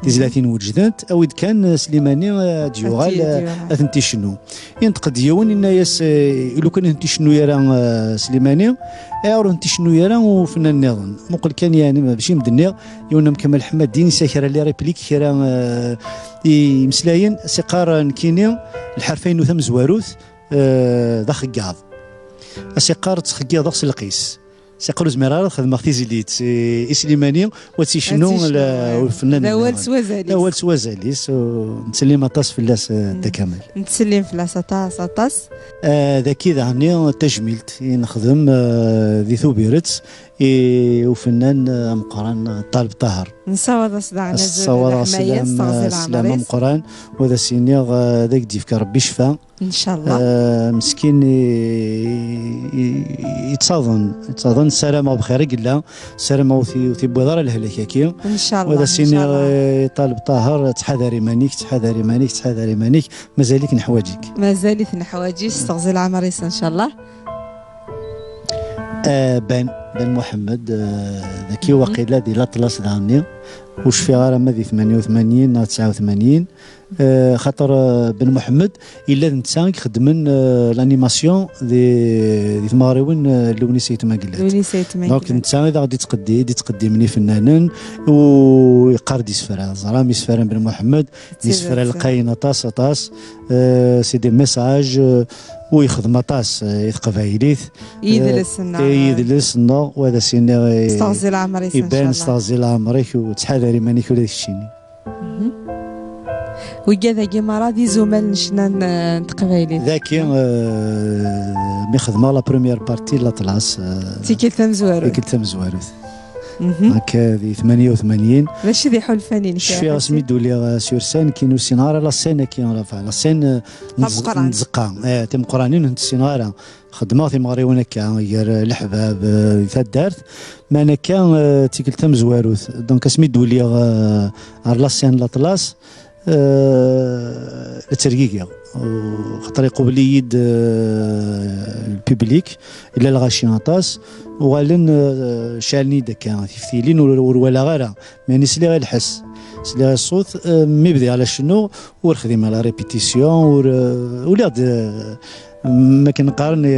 Tizlatin wejdent, awi-d kan, eh, Slimani, eh, ad d-yuɣal, eh, ad tent-icennu. Yenṭeq-d yiwen, yenna-yas, eh, i lukan ur tent-icennu ara, eh, Slimani, ayɣer ur tent-icennu ara ufennan nniḍen? Muqel kan, yeɛni, mačči m-d-nniɣ, yiwen am Kamal Ḥemmad, din yesɛa kra n les répliques, kra, eh, i imeslayen, as-iqqar, eh, nekkini, lḥerfa-inu tamezwarut, eh, d axeggaḍ. As-iqqar ttxeggiḍeɣ s lqis. As-iqqar ur zmireɣ ara ad xedmeɣ tizlit i, i Slimani, u ad tt-icennu ufennan. D awal s wazal-is. D awal s wazal-is, u nettsellim aṭas fell-as, eh, Dda Kamal. Nettsellim fell-as aṭas, aṭas. Eh, daki daɣni tajmilt i nexdem, eh, di Tubiret i ufennan, eh, ameqqran, eh, Ṭaleb Ṭaher. Nessawaḍ-as daɣen azul d leḥmaya, sslam, s teɣzi n leɛmer-is. Ameqqran, u ad as-iniɣ, eh, ad ak-d-yefk Rebbi ccfa. Ncallah. Eh, meskin i, i, i, yettaḍen, yettaḍen, ssarameɣ bxir i yella, ssarameɣ ur t-, ur t-iwwiḍ ara lehlak-agi. Ncallah, ncallah. U ad as-iniɣ, eh, Ṭaleb Ṭaher, ttḥadar iman-ik, ttḥadar iman-ik, ttḥadar iman-ik, mazal-ik neḥwaǧ-ik. Mazal-it neḥwaǧ-it, s teɣzi n leɛmer-is, ncallah. Eh, Ben, Ben Muḥemmed, eh, daki waqila di Laṭlas daɣenni, ur cfiɣ ara ma di tmanya u tmanyin neɣ tesɛa u tmanyin, eh, xaṭer, eh, Ben Muḥemmed, yella d netta i ixeddmen, eh, l'animation di, di tmeɣriwin, eh, n Lewnis Ayt Mengellat. Lewnis Ayt Mengellat. Donc, netta i d aɣ-d-ittqeddi-, d-ittqeddimen ifennanen, u yeqqar-d isefra. Teẓram isefra n Ben Muḥemmed, d isefra lqayen aṭas, aṭas. Eh, c'est des messages, eh, u yexdem aṭas, eh, i teqbaylit. I yidles-nneɣ. Eh, i yidles-nneɣ, u ad as-iniɣ, eh, s teɣzi n leɛmer-is, iban s teɣzi n leɛmer-ik, u ttḥadar iman-ik ula d keččini. Wigad-agi merra d izumal n ccna n, n teqbaylit. Daki, eh, mi xedmeɣ la première partie n Laṭlas, eh, tikkelt tamezwarut. Tikkelt tamezwarut. Akka di tmanya u tmanyin. D acu d iḥulfan-inek? Cfiɣ asmi d-uliɣ, eh, sur scène, nekkini ur ssineɣ ara la scène-agi, la scène, eh, n tzeqqa. Eh, timeqqranin ur tent-ssineɣ ara. Xeddmeɣ timeɣriwin akka, gar leḥbab, eh, di taddart. Meɛna akka, eh, d tikkelt tamezwarut. Donc, asmi d-uliɣ, eh, ar la scène Laṭlas, eh, la ttergigiɣ. U xaṭer iqubel-iyi-d, eh, lpiblik, yella lɣaci aṭas. Uɣalen, eh, ceɛlen-iyi-d akka tiftilin, ur, ur walaɣ ara. Meɛni sliɣ i lḥess. Sliɣ i ṣṣut, eh, mi bdiɣ la cennuɣ, ur xdimeɣ la répétition, ur, eh, uliɣ-d, eh, m-, akken qqaren, eh,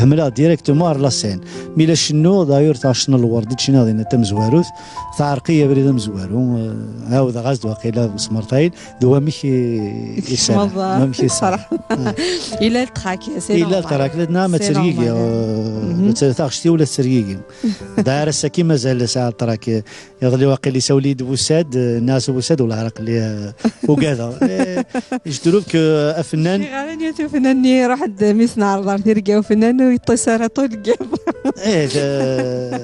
hemleɣ directement ar la scène. Mi la cennuɣ, d'ailleurs, taɣect n lwerd i d-cniɣ dinna tamezwarut, teɛreq-iyi abrid amezwaru, eh, ɛawdeɣ-as-d waqila bu smertayen, d wamek i, i tekcmeḍ, sarameɣ, wamek i sarameɣ. Yella le trac, c'est normal. Yella le trac, la, nɛam, c'est normal. Ad tergigi, eh, taɣect-iw la tettergigi. D ar ass-agi mazal sɛiɣ le trac, eh, Iḍelli waqil isawel-iyi-d Busad, eh, nniɣ-as Busad, wala aql-i, eh, ugadeɣ. Eh, je trouve que, eh, afennan. Cfiɣ ara nniɣ-as ufennan-nni iruḥ-d mi s-neɛreḍ ar tirga ufennan ur yeṭṭis ara ṭul n yiḍ. Eh, d-,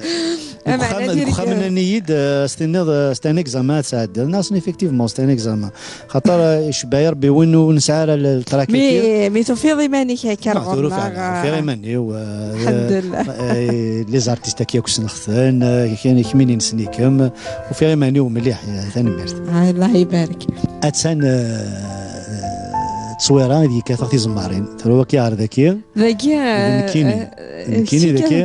deg uxxam, deg uxxam nnan-iyi-d, eh, s-tiniḍ, eh, c'est un examen ad tesɛeddiḍ. Nniɣ-asen effectivement, c'est un examen. Xaṭer, eh, icebbeɛ Rebbi win ur nesɛi ara le, le trac-agi. Mi, mi tufiḍ iman-ik akka ar ɣur-neɣ, tufiɣ iman-iw, eh, lḥemdullah. Eh, les artistes-agi akk ssneɣ-ten, eh, kemmini nessen-ikem, ufiɣ iman-iw mliḥ, eh, tanemmirt. Ah, Allah ibarek. Attan, eh, tteswira ideg kkateɣ tizemmarin. Terwa-k ar daki. Dagi, d nekkini. Eh, d nekkini daki.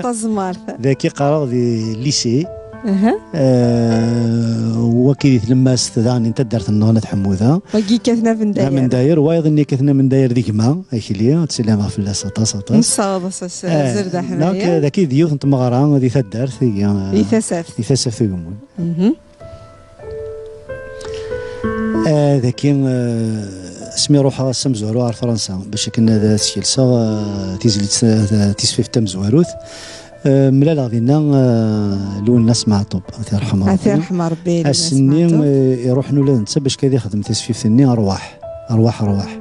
Dagi qqareɣ di lycée. Aha. Eh, wagi di tlemmast daɣen n taddart-nneɣ n At Ḥemmuda. Wagi kkaten amendayer. Amendayer, wayeḍ-nni kkaten amendayer di gma, akli, ad ttsellimeɣ fell-as aṭas, aṭas. Nessaweḍ-as, eh, azul d aḥmayan. Donc, dagi d yiwet n tmeɣra di taddart, di, eh, di Tasaft. Di Tasaft Ugemmun. Mhm. Eh, dagi, eh, asmi ruḥeɣ ass amezwaru ar Fransa, bac akken ad skelseɣ, eh, tizlit, eh, tisfift tamezwarut, eh, mlaleɣ dinna, eh, Lwennas Meɛṭub, ad t-yerḥem Rebbi. Ad t-yerḥem Rebbi, Lwennas Meɛṭub. Ass-nni, eh, iruḥen ula d netta bac ad ixdem tasfift-nni, Rwaḥ, Rwaḥ, Rwaḥ.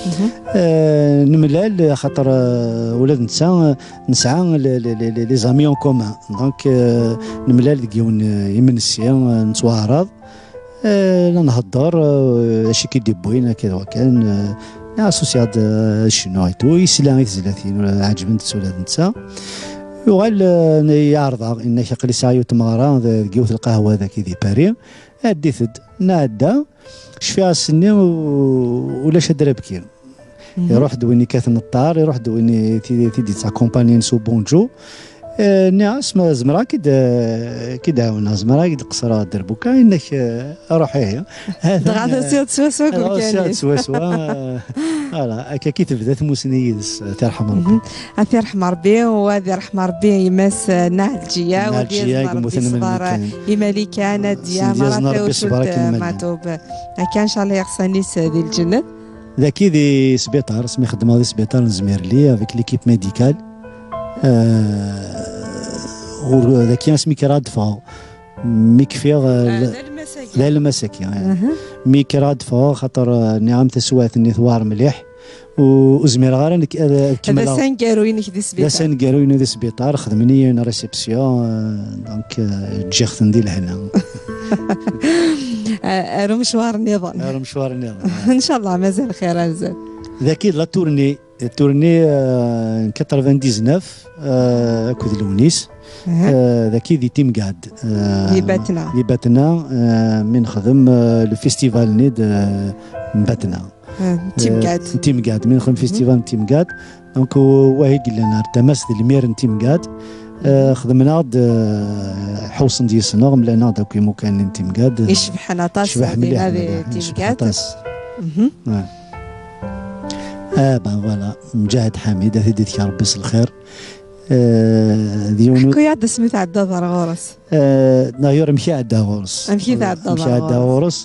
Mhm. Eh, nemlal, axaṭer, eh, ula d netta, eh, nesɛa le-, le-, le-, le-, les amis en commun. Donc, eh, nemlal deg yiwen, eh, imensi, eh, nettwaɛreḍ. Eh, la nhedder, eh, acu i k-id-iwwin, akka d wakan, eh, associaɣ-d, eh, cennuɣ et tout, yesla i tezlatin, eh, ɛeǧbent-tt ula d netta. Yuɣal, eh, yeɛreḍ-aɣ, yenna-k aql-i sɛiɣ yiwet tmeɣra de-, deg yiwet lqahwa dagi di Paris, ɛeddit-d, nɛedda, cfiɣ ass-nni u-, ulac adrabki. Mhm. Iruḥ-d win ikkaten ṭṭar, iruḥ-d win i, ti-, ti d-yettakumpanyin s ubunǧu. Eh, nniɣ-as ma zemreɣ ad k-id-, eh, ad k-id-ɛawneɣ, zemreɣ ad k-d-qesreɣ dderbuka, yenna-k, eh, ruḥ ihi. Dɣa tusiḍ-d swaswa deg umkan-is. Swaswa, eh, voilà, akka i tebda tmussni yid-s, eh, ad t-yerḥem Rebbi. Mhm. Ad t-yerḥem Rebbi, u ad yerḥem Rebbi yemma-s, eh, Nna Ɛelǧiya, u ad Ɛelǧiya, yezmer Rebbi yemmuten ṣṣber, eh, i Malika, Nadia, Mara Tawacult, eh, Maɛtub. Akka, ncallah, iɣsan-is, eh, di lǧennet. Daki di sbiṭar, asmi xeddmeɣ di sbiṭar n Zmirli, avec l'équipe médicale. Euh, ur, daki asmi kkreɣ ad d-ffɣeɣ. Mi kfiɣ, euh, d alemmas-agi, eh. Mi kkreɣ ad d-ffɣeɣ, xaṭer, euh, nniɣ-am taswiɛt-nni tewɛer mliḥ. U, ur zmireɣ ara nekk ad, ad kemmleɣ. D asangaru-inek di sbiṭar. D asangaru-inu di sbiṭar, xedmen-iyi une réception, euh, donc, euh, ǧǧiɣ-ten di lehna. Ar umecwar nniḍen. Ar umecwar nniḍen. Ncallah, mazal xir ar zdat. Daki d la tournée, tournée, euh, quatre-vingt-dix-neuf, euh, akked Lewnis. Euh, daki di Timgad. Euh, di Batna. Di Batna, euh, mi nexdem, euh, le festival-nni de, euh, n Batna. Ah, n Timgad. Eh, n Timgad, mi nexdem festival n Timgad. Donc, wahi yellan ar tama-s d lmir n Timgad. Eh, xedmen-aɣ-d, eh, ḥewṣen-d yis-neɣ, mlan-aɣ-d akk imukan n Timgad. Icebḥen aṭas. Cbeḥ mliḥ, dinna di Timgad. Icebḥ aṭas. Ah, ben voilà, Mǧahed Ḥamid, ad t-id-itek Rebbi s lxir. Eh, d yiwen. Ḥku-yaɣ-d asmi tɛeddaḍ ɣer ɣur-s. Eh, d'ailleurs, amek i ɛeddaɣ ɣur-s. Amek i tɛeddaḍ ɣur-s? Amek i ɛeddaɣ ɣur-s?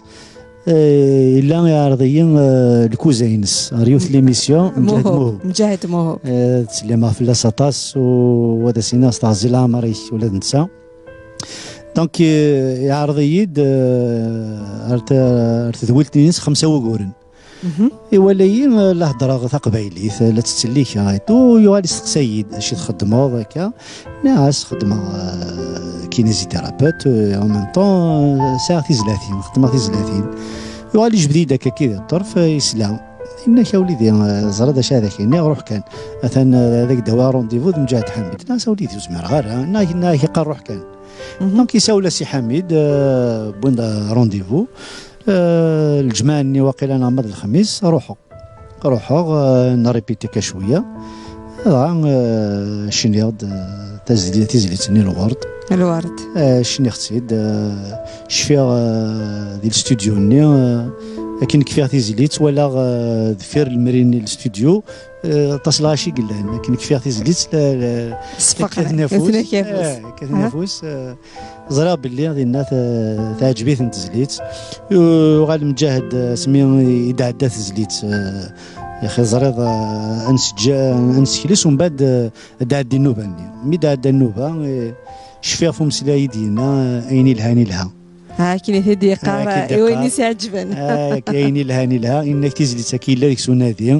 Eh, yella iɛreḍ-iyi, eh, lkuza-ines ɣer yiwet n l'émission, Mǧahed Muhub. Mǧahed Muhub. Eh, ttsellimeɣ fell-as aṭas, u ad as-iniɣ s teɣzi leɛmer-ik ula d netta. Donc, eh, iɛreḍ-iyi-d, eh, ar ta-, ar tedwilt-ines xemsa wuguren. Iwala-yi, eh, la heddreɣ taqbaylit, eh, la ttselliken, et tout, yuɣal isteqsa-yi-d, acu txeddmeḍ akka? Nniɣ-as xeddmeɣ, eh, kinésithérapeute, eh, en même temps, eh, sɛiɣ tizlatin, xeddmeɣ tizlatin. Yuɣal ijbed-iyi-d akka-ki di ṭṭerf, eh, yesla. Yenna-k a wlidi, eh, ẓriḍ acu ara k-iniɣ, ruḥ kan. Atan, eh, ad ak-d-awiɣ rendez-vous d Mǧahed Ḥamid. Nniɣ-as a wlidi, ur zmireɣ ara. Nniɣ-ak, nniɣ-ak iqqar ruḥ kan. Donc, isawel-as i Ḥamid, euh, wwin-d rendez-vous. Euh, lǧemɛa-nni waqila neɣ ma d lexmis, ruḥeɣ. Ruḥeɣ, euh, nripiti akka cwiya. Dɣa, euh, cniɣ-d, euh, tazli-, tizlit-nni Lwerd. Lwerd. Euh, cniɣ-tt-id, euh, cfiɣ, euh, di lstudio-nni, euh, akken kfiɣ tizlit, walaɣ, euh, deffir lemri-nni n lstudio, Eh, aṭas lɣaci i yellan. Akken kfiɣ tizlit, la, la, sfeqɛen, kkaten afus. Kkaten afus. Eh, kkaten afus, eh, ẓriɣ belli dinna te-, teɛǧeb-iten tezlit. U-, uɣal Mǧahed, eh, asmi i d-tɛedda tezlit, eh, yaxi ẓriɣ, eh, ad nseǧǧ-, ad nessekles, umbeɛd, eh, ad d-tɛeddi nnuba-nni. Mi d-tɛedda nnuba, eh, cfiɣ f umeslay i d-yenna, eh, ayen ilhan ilha. Ha, akken i t-id-yeqqar, akken i d-yeqqar, i wayen i s-iɛeǧben. Ah, ayen ilhan ilha, yenna-k tizlit-agi yella deg-s unadi,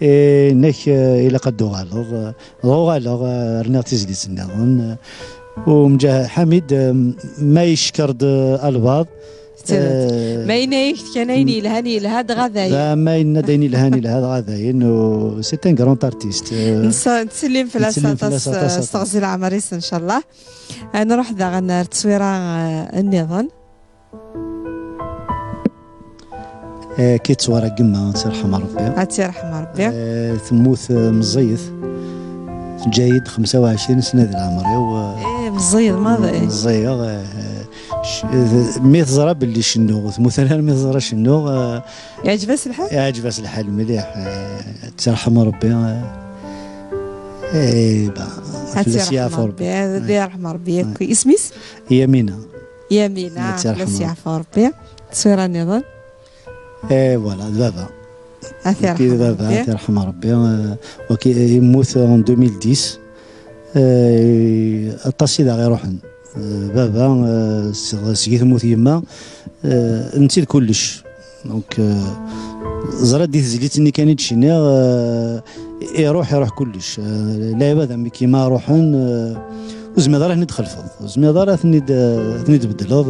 eh, yenna-k, eh, ilaq ad d-uɣaleḍ. Eh, dɣa uɣaleɣ, eh, rniɣ tizlit nniḍen. Eh, u Mǧahed Ḥamid, eh, ma yeckeṛ-d, eh, albaɛḍ, eh, ma yenna-yak-d kan ayen yelhan yelha, dɣa dayen. Dɣa ma yenna-d ayen yelhan yelha, dɣa dayen. U c'est un grand artiste. Eh, nsa-, nettsellim fell-as aṭas, eh, s teɣzi leɛmer-is, ncallah. Ad nruḥ daɣen ar tteswira, eh, nniḍen. Eh, ki ttwara gemma, ad tt-yerḥem Rebbi. Ad tt-yerḥem Rebbi. Eh, temmut, eh, meẓẓiyet. Teǧǧa-yi-d xemsa u ɛecrin sna di leɛmer-iw, eh. Eh, meẓẓiyeḍ maḍi. Meẓẓiyeɣ, eh, c-, eh, mi teẓra belli cennuɣ, ur temmut ara mi teẓra cennuɣ, eh. Iɛǧeb-as lḥal? Iɛǧeb-as lḥal mliḥ, eh, ad tt-yerḥem Rebbi, eh. Eh, ben, ad fell-as yeɛfu Rebbi. Ad yerḥem Rebbi. Isem-is? Yamina. Yamina, ad tt-yerḥem Rebbi. Tteswira nniḍen. Eh, voilà, d baba. Ad t-yerḥem Rebbi. Ad t-yerḥem Rebbi. Eh, waki, eh, yemmut en deux mille dix. Eh, aṭas i d aɣ-iruḥen. Eh, baba, eh, seg, seg i temmut yemma, eh, netta d kullec. Donc, eh, ẓriɣ di tezlit-nni kan i d-cniɣ, eh, iruḥ, iruḥ kullec. Eh, lɛibad am kima ruḥen, eh, ur zmireḍ ara ad ten-id-txelfeḍ. Ur zmireḍ ara ad ten-id, eh, ad ten-id-tbeddleḍ.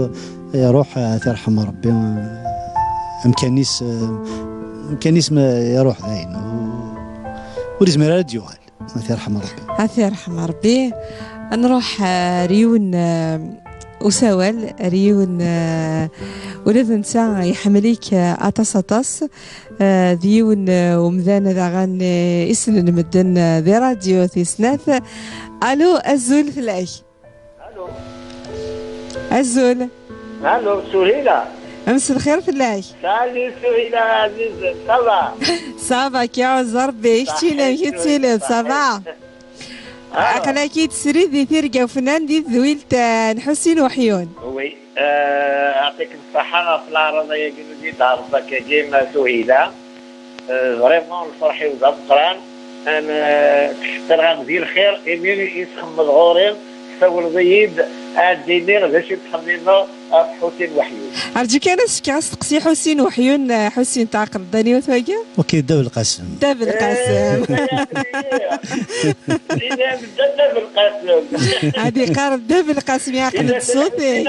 Iruḥ, eh, ad t-yerḥem Rebbi, eh, amkan-is, eh, amkan-is ma iruḥ dayen. Ur, ur izmir ara ad d-yuɣal. Ad t-yerḥem Rebbi. Ad t-yerḥem Rebbi. Ad nruḥ, eh, ar yiwen, eh, usawal, ar yiwen, eh, ula d netta iḥemmel-ik, eh, aṭas, aṭas. Eh, d yiwen, eh, umdan daɣen, eh, issnen medden, eh, di radyu tis snat. Allô, azul fell-ak. Allô. Azul. Allô, Suhila. Mselxir fell-ak. Salut, Suhila Aziz, ça va? Ça va, kiɛuz Rebbi, keččini amek i tettiliḍ, ça va? Aql-ak-id srid di tirga ufennan di tedwilt, eh, n Ḥusin Weḥyun. Oui, eh, yeɛṭikem ṣṣeḥḥa ɣef leɛraḍa-yagi n udi d-ɛerḍeḍ akkagi, ma Suhila. Eh, vraiment, lferḥ-iw d ameqqran. Am, eh, ttcekkireɣ-am di lxir, imi i txemmeḍ ɣur-i, tsawleḍ-iyi-d, ad d-iniɣ d acu i ttxemmimeɣ ɣef Ḥusin Weḥyun. Rǧu kan ad s-fkeɣ asteqsi i Ḥusin Weḥyun, eh, Ḥusin, tɛeqleḍ aniwet wagi? Ok, Dda Belqasem. Dda Belqasem. Eh, Dda Belqasem. Ad iqqar Dda Belqasem, yeɛqel-d ṣṣut-ik.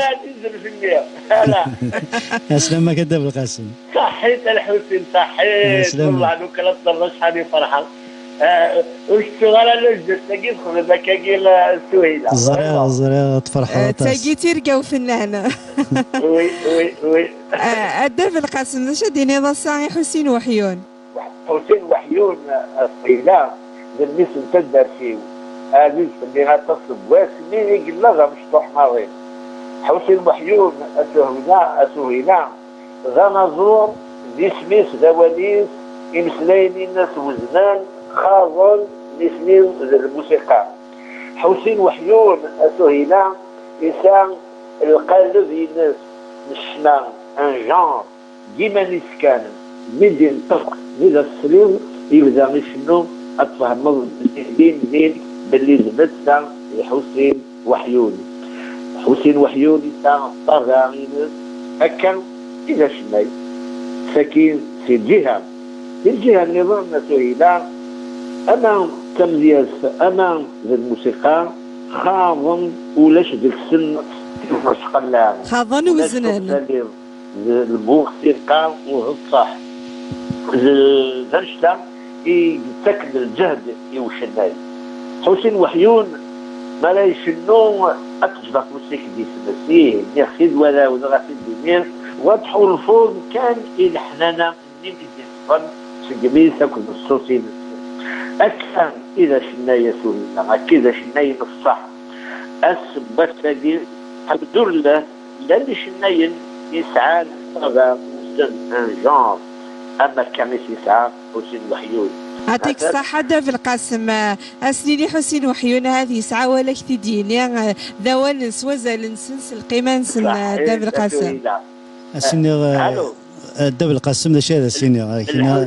Ala. Ɛeslama-k a Dda Belqasem. Ṣaḥḥit a Lḥusin, ṣaḥḥit. Ɛeslama. Wellah, lukan ad teẓreḍ acḥal i ferḥeɣ. Ah, ur tettuɣ ara lǧetta-agi texdem akkagi la Suhila. Ẓriɣ, ẓriɣ, tferḥeḍ aṭas. Tagi d tirga ufennan. Oui, oui, oui. Ah, a Dda Belqasem, d acu ad d-tiniḍ ass-a i Ḥusin Weḥyun? Ḥusin Weḥyun, a Suhila, d mmi-s n taddart-iw. Ɛziz fell-i aṭas seg wasmi i yella d amecṭuḥ maḍi. Ḥusin Weḥyun, a Suhila, a Suhila, d anaẓur, d isem-is, d awal-is, imeslayen-ines weznen, xaḍen, nitni d lmusiqa. Ḥusin Weḥyun, a Suhila, yesɛa lqaleb-ines n ccna, un genre, d iman-is kan. Mi d-inṭeq, mi d as-tesliḍ, yebda icennu, ad tfehmeḍ din din belli d netta d Ḥusin Weḥyun. Ḥusin Weḥyun yesɛa ṭṭabeɛ-ines, akka i d acennay. Sakin si lǧiha, si lǧiha nniḍen, a Suhila, ama d tamedyazt, ama d lmusiqa, xaḍen, ulac deg-sen tiẓecqella. Xaḍen. Ulac weznen. Tuɣ taliḍ d lmusiqa u d ṣṣeḥ. D, d annect-a i yettaken lǧehd i ucennay. Ḥusin Weḥyun, mi ara icennu, ad teǧǧeḍ afus-ik di tmes. Ih, nniɣ-t-id wala awdeɣ ad t-id-iniɣ, u ad tḥulfuḍ kan i leḥnana-nni i d-iffɣen seg imi-s akked ṣṣut-ines. Akka i d acennay a Suhila, akka i d acennay n ṣṣeḥ. Ass n wass-agi, lḥemdullah, llan icennayen yesɛan ṭṭabeɛ wezzen, un genre, am akka i s-yesɛa Ḥusin Weḥyun. Yeɛṭik ṣṣeḥḥa a Dda Belqasem, eh, ad s-nini Ḥusin Weḥyun ahat yesɛa wala k-t-id-yini, eh, d awalen s wazal-nsen, s lqima-nsen, eh, a Dda Belqasem. Ad s-iniɣ, eh, eh, Dda Belqasem, d acu ad as-iniɣ? Ad ak-iniɣ,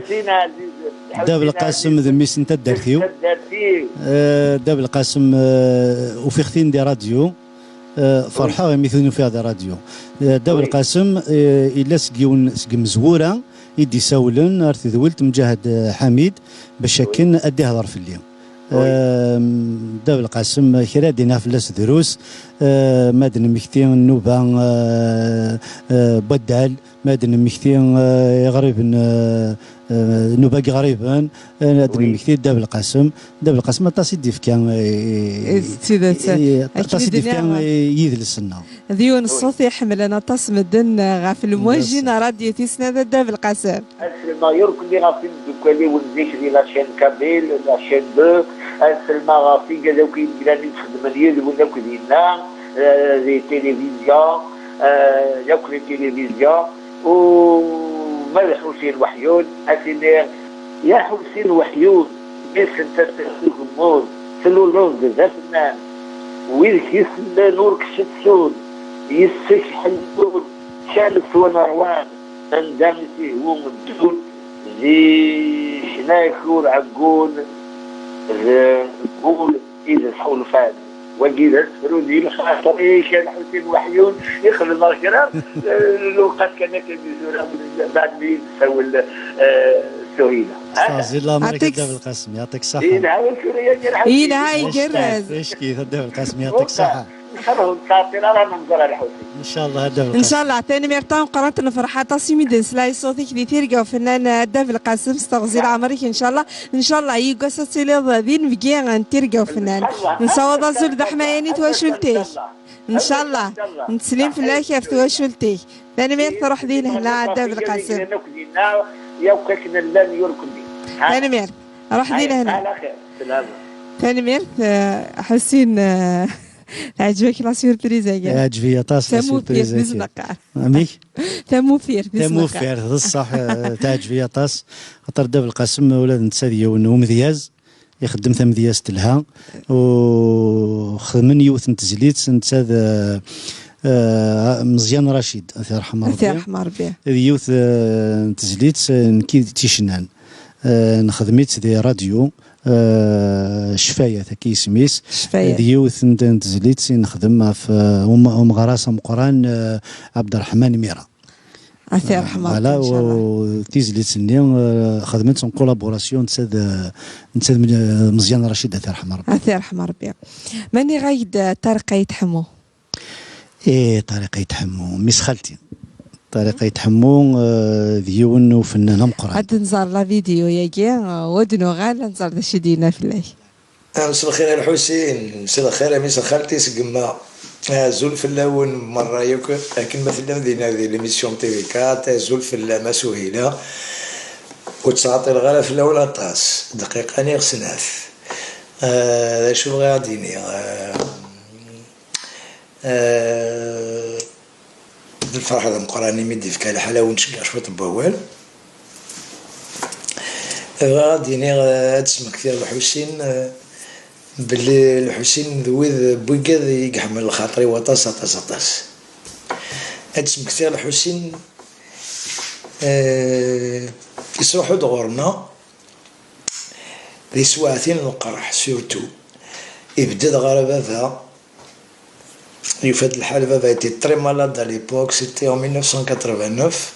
Dda Belqasem d mmi-s n taddart-iw. Eh, Dda Belqasem, eh, ufiɣ-t-in di radyu. Eh, ferḥeɣ imi t-ufiɣ di radyu. Eh, Dda Belqasem, eh, yella seg yiwen, seg imezwura i d-isawlen ar tedwilt Mǧahed, eh, Ḥamid, bac akken ad d-ihder fell-i. Eh, Dda Belqasem, kra ad d-iniɣ fell-as drus, eh, ma d-nemmekti nnuba, eh, eh, n waddal, ma d-nemmekti, eh, iɣriben, eh, eh, nnuba n yiɣriben, eh, ad d-nemmekti Dda Belqasem. Dda Belqasem aṭas i d-ifka, eh, d tidet, eh, aṭas i d-ifka, eh, yidles-nneɣ. D yiwen n ṣṣut i ḥemmlen aṭas medden, eh, ɣef lmwaji n radyu tis snat, a Dda Belqasem. Ad sellmeɣ yurkelli ɣef imeddukal-iw n zik di la chaîne kabyle, la chaîne deux, ad sellmeɣ ɣef igad akk i yellan i ixeddmen yid-wen akk dinna, eh, di tilivizyu, eh, yakk di tilivizyu, u ma d Ḥusin Weḥyun, ad t-iniɣ, ya Ḥusin Weḥyun, mi sent-as ugemmuḍ, tluleḍ-d d afennan, wid k-isellen ur k-settun, yis-k ḥellun, ččan swan ṛwan, anda i s-ihwu ddun, di ccna-k ur ɛeggun, d wul i d-sḥulfan. Wagi d asefru di lxaṭer-ik, a Lḥusin Weḥyun, i xedmeɣ kra, eh, lewqat kan akka di tura, baɛd mi yi-d-tessawel, eh, Suhila. Yeɛṭik ṣṣeḥḥa. Yelha usefru-yagi, a Lḥusin. Yelha, igerrez. Icki, a Dda Belqasem, yeɛṭik ṣṣeḥḥa. Ncallah, a Dda Belqasem. Ncallah, tanemmirt tameqqrant, nefreḥ aṭas imi d-nesla i ṣṣut-ik di tirga ufennan, a Dda Belqasem, s teɣzi n leɛmer-ik, ncallah. Ncallah, yiwwas ad tiliḍ d inebgi n tirga ufennan. Nessawaḍ azul d aḥmayan i twacult-ik. Ncallah. Netteslim fell-ak ɣef twacult-ik. Tanemmirt, ruḥ di lehna, a Dda Belqasem. Tanemmirt, ruḥ di lehna. Tanemmirt, eh, Ḥusin, eh, teɛǧeb-ak la surprise-agi? Teɛǧeb-iyi aṭas la surprise-agi. Tamufirt di tneqqar. Amek? Tamufirt di tneqqar. Tamufirt, d ṣṣeḥ, eh, teɛǧeb-iyi aṭas. Xaṭer Dda Belqasem, ula d netta d yiwen n umedyaz, ixeddem tamedyazt telha, u xedmen yiwet n tezlit, netta d, eh, eh, Meẓyan Racid, ad t-yerḥem Ṛebbi. Ad t-yerḥem Ṛebbi. D yiwet, eh, n tezlit, eh, nekki d ticnan. Eh, nexdem-itt di radyu, eh, Ccfayat, akka isem-is. Ccfayat. D yiwet n, n tezlit i nexdem ɣef, eh, um-, umeɣras ameqqran, eh, Abderrahman Mira. Ad t-yerḥem Ṛebbi, voilà, inchallah. U tizlit-nni, eh, xedmen-tt en collaboration netta d, netta d Meẓyan Racid, ad t-yerḥem Ṛebbi. Ad t-yerḥem Ṛebbi. Mani ɣa-yi-d, eh, Ṭariq Ayt Ḥemmu? Eh, Ṭariq Ayt Ḥemmu, mmi-s xalti. Ṭariq Ayt Ḥemmu, eh, d yiwen n ufennan ameqqran. Ad nẓer la vidéo-yagi, eh, u ad nuɣal ad nẓer d acu i d-yenna fell-ak. Ah, mselxir a Lḥusin, mselxir a mmi-s n xalti seg yemma. Azul fell-awen merra yakk, akken ma tellam dinna di l'émission T V quatre, azul fell-am a Suhila. Ur ttɛeṭṭileɣ ara fell-awen aṭas, dqiqa niɣ snat. Ah, d acu bɣiɣ ad d-iniɣ? Ah, ah, d lferḥ d ameqqran imi d-ifka lḥal ad wen-tceggeɛ cwiṭ n wawal. Bɣiɣ ad d-iniɣ, eh, ad d-smektiɣ Lḥusin, eh, belli Lḥusin d wid n wigad i iḥemmel lxaṭer-iw aṭas, aṭas, aṭas. Ad d-smektiɣ Lḥusin, eh, isruḥ-d ɣur-neɣ di teswiɛtin n lqerḥ, surtout. Ibedd-d ɣer baba, yufa-d lḥal, baba était très malade à l'époque, c'était en mille neuf cent quatre-vingt-neuf.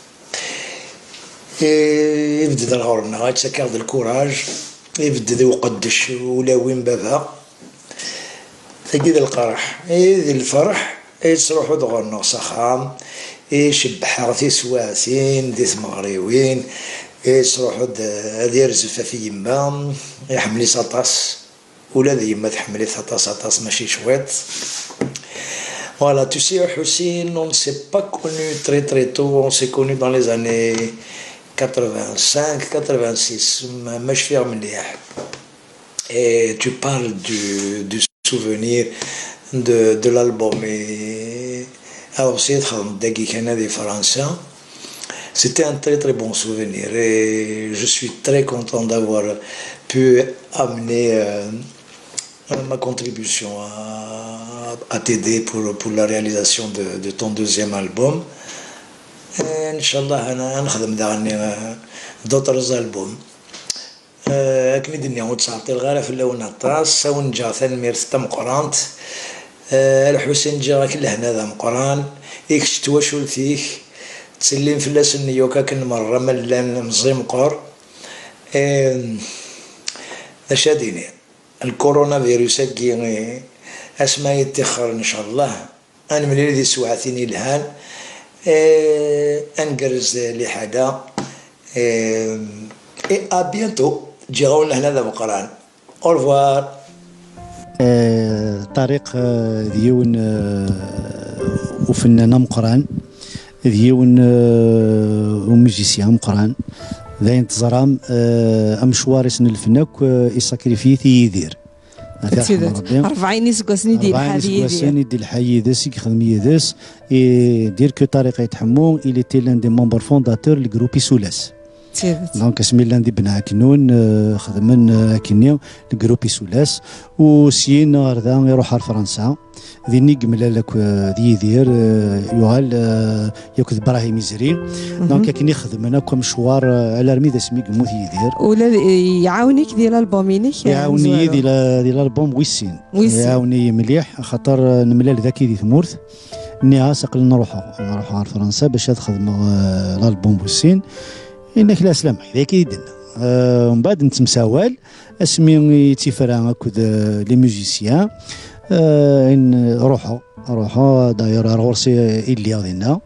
Et ibedd-d ɣur-neɣ, ittak-aɣ-d lkuraj, ibedd-d i uqeddec ulawi n baba. Tagi d lqerḥ, i d lferḥ, i yettruḥu-d ɣur-neɣ s axxam, i cebḥeɣ tiswiɛtin di tmeɣriwin, i yettruḥu-d ad irzef ɣef yemma, iḥemmel-itt aṭas. Ula d yemma tḥemmel-it aṭas, aṭas, mačči cwiṭ. Voilà, tu sais, Hussein, on ne s'est pas connu très, très tôt. On s'est connu dans les années quatre-vingt-cinq, quatre-vingt-six. Ma, ma cfiɣ mliḥ. Et tu parles du, du souvenir de, de l'album. Et alors, c'est dagi kan di Fransa. C'était un très, très bon souvenir et je suis très content d'avoir pu amener, euh, ma contribution à, à t'aider pour, pour la réalisation de, de ton deuxième album. Et, Inch'Allah, ad nexdem daɣen, euh, d'autres albums. Eh, akken i d-nniɣ, ur ttɛeṭṭileɣ ara fell-awen aṭas, ad wen-ǧǧeɣ tanemmirt tameqqrant. Eh, a Lḥusin, ǧǧiɣ-ak lehna d ameqqran, i kečč d twacult-ik, ttsellim fell-asen yakk akken merra ma llan meẓẓi meqqer. Eh, d acu ad d-iniɣ? Lkurunavirus-agi, eh, asma yeṭṭixer, ncallah, ad nemlil di teswiɛtin yelhan, eh, ad ngerrez liḥala, eh, et à bientôt. Ǧǧiɣ-awen lehna d ameqqran. Au revoir. Eh, Ṭariq, eh, d yiwen, eh, ufennan ameqqran, d yiwen, eh, umuzisyan ameqqran. D ayen teẓram, eh, amecwar-is n lfen akk, eh, isakrifyi-t i Yidir. Ad t-yerḥem Rebbi. Rebɛin iseggasen i d-yelḥa d Yidir. Rebɛin iseggasen i d-yelḥa yid-s, i yexdem yid-s. Et dire que Ṭariq Ayt Ḥemmu, il était l'un des membres fondateurs du groupe Isoulas. D tidet. Donc, asmi llan di Ben Ɛeknun, euh, xedmen, euh, akkenni, le groupe Isoulas. U syin ɣer da, iruḥ ar Fransa. Din i yemlal akk, euh, d Yidir, euh, yuɣal, euh, yakk d Brahim Izri. Donc, akken i xedmen akk amecwar, euh, alarmi d asmi i yemmut Yidir. Ula d, iɛawen-ik di l'album-inek, euh, Iɛawen-iyi di la-, di l'album wis sin. Wis sin. Iɛawen-iyi mliḥ, axaṭer, euh, nemlal daki di tmurt. Nniɣ-as, aql-i nruḥeɣ, nruḥeɣ ɣer Fransa bac ad xedmeɣ, euh, l'album wis sin. Yenna-k, "Lɛeslama, d akka i d-tenna." Euh, mbeɛd nettemsawal, asmi i tt-ifra akked, euh, les musiciens, euh, in-, ruḥeɣ, ruḥeɣ, d'ailleurs, ar ɣur-s i, i lliɣ dinna.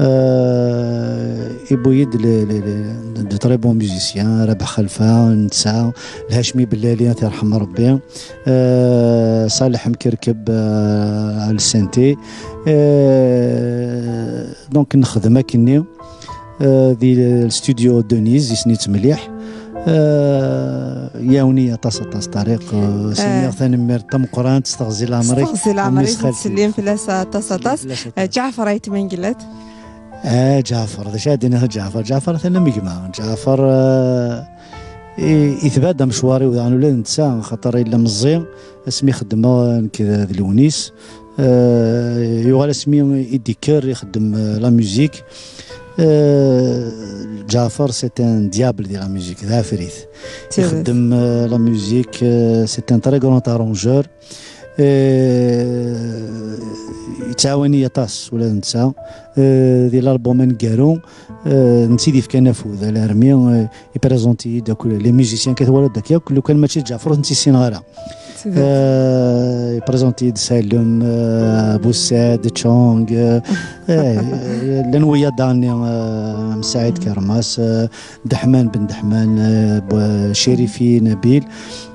Euh, iwwi-yi-d le, le, le, de très bons musiciens, Rabeḥ Xelfa, netta, Lhacmi Bellali, ad t-yerḥem Rebbi, euh, Ṣaleḥ Mkerkeb, euh, al synthé. Euh, donc, nexdem akkenni, euh, di studio Denise, isem-is mliḥ. Eh, yawni aṭas, aṭas, Ṭariq. Eh, siniɣ tanemmirt tameqqrant s teɣzi n leɛmer-ik. S teɣzi n leɛmer-ik, nettsellim fell-as aṭas, aṭas. Fell-as aṭas. Eh, Ǧaɛfer Ayt Mengellat. Eh, Ǧaɛfer, d acu ara d-iniɣ Ǧaɛfer? Ǧaɛfer atan am gma. Ǧaɛfer, eh, i-, itba-d amecwar-iw daɣen ula d netta, xaṭer yella meẓẓi, asmi xeddmeɣ nekk d, d Lewnis. Eh, yuɣal asmi i d-ikker ixeddem, eh, la musique. Eh, Ǧaɛfer, c'est un diable di la musique, d afrit. C'est vrai. Ixeddem, eh, la musique, eh, c'est un très grand arrangeur. Eh, yettɛawan-iyi aṭas ula d netta. Eh, di l'album aneggaru, eh, netta i d-yefkan afud, alarmi, eh, iprezenti-yi-d akk les musiciens, kra twalaḍ akk, lukan mačči d Ǧaɛfer ur ten-ssineɣ ara. Eh, iprezenti-yi-d Salem, eh, Bussad, Chong, eh, eh, llan wiyaḍ daɣen, eh, am Saɛid Kermas, eh, Deḥman Ben Deḥman, eh, Bu-, Cirifi Nabil,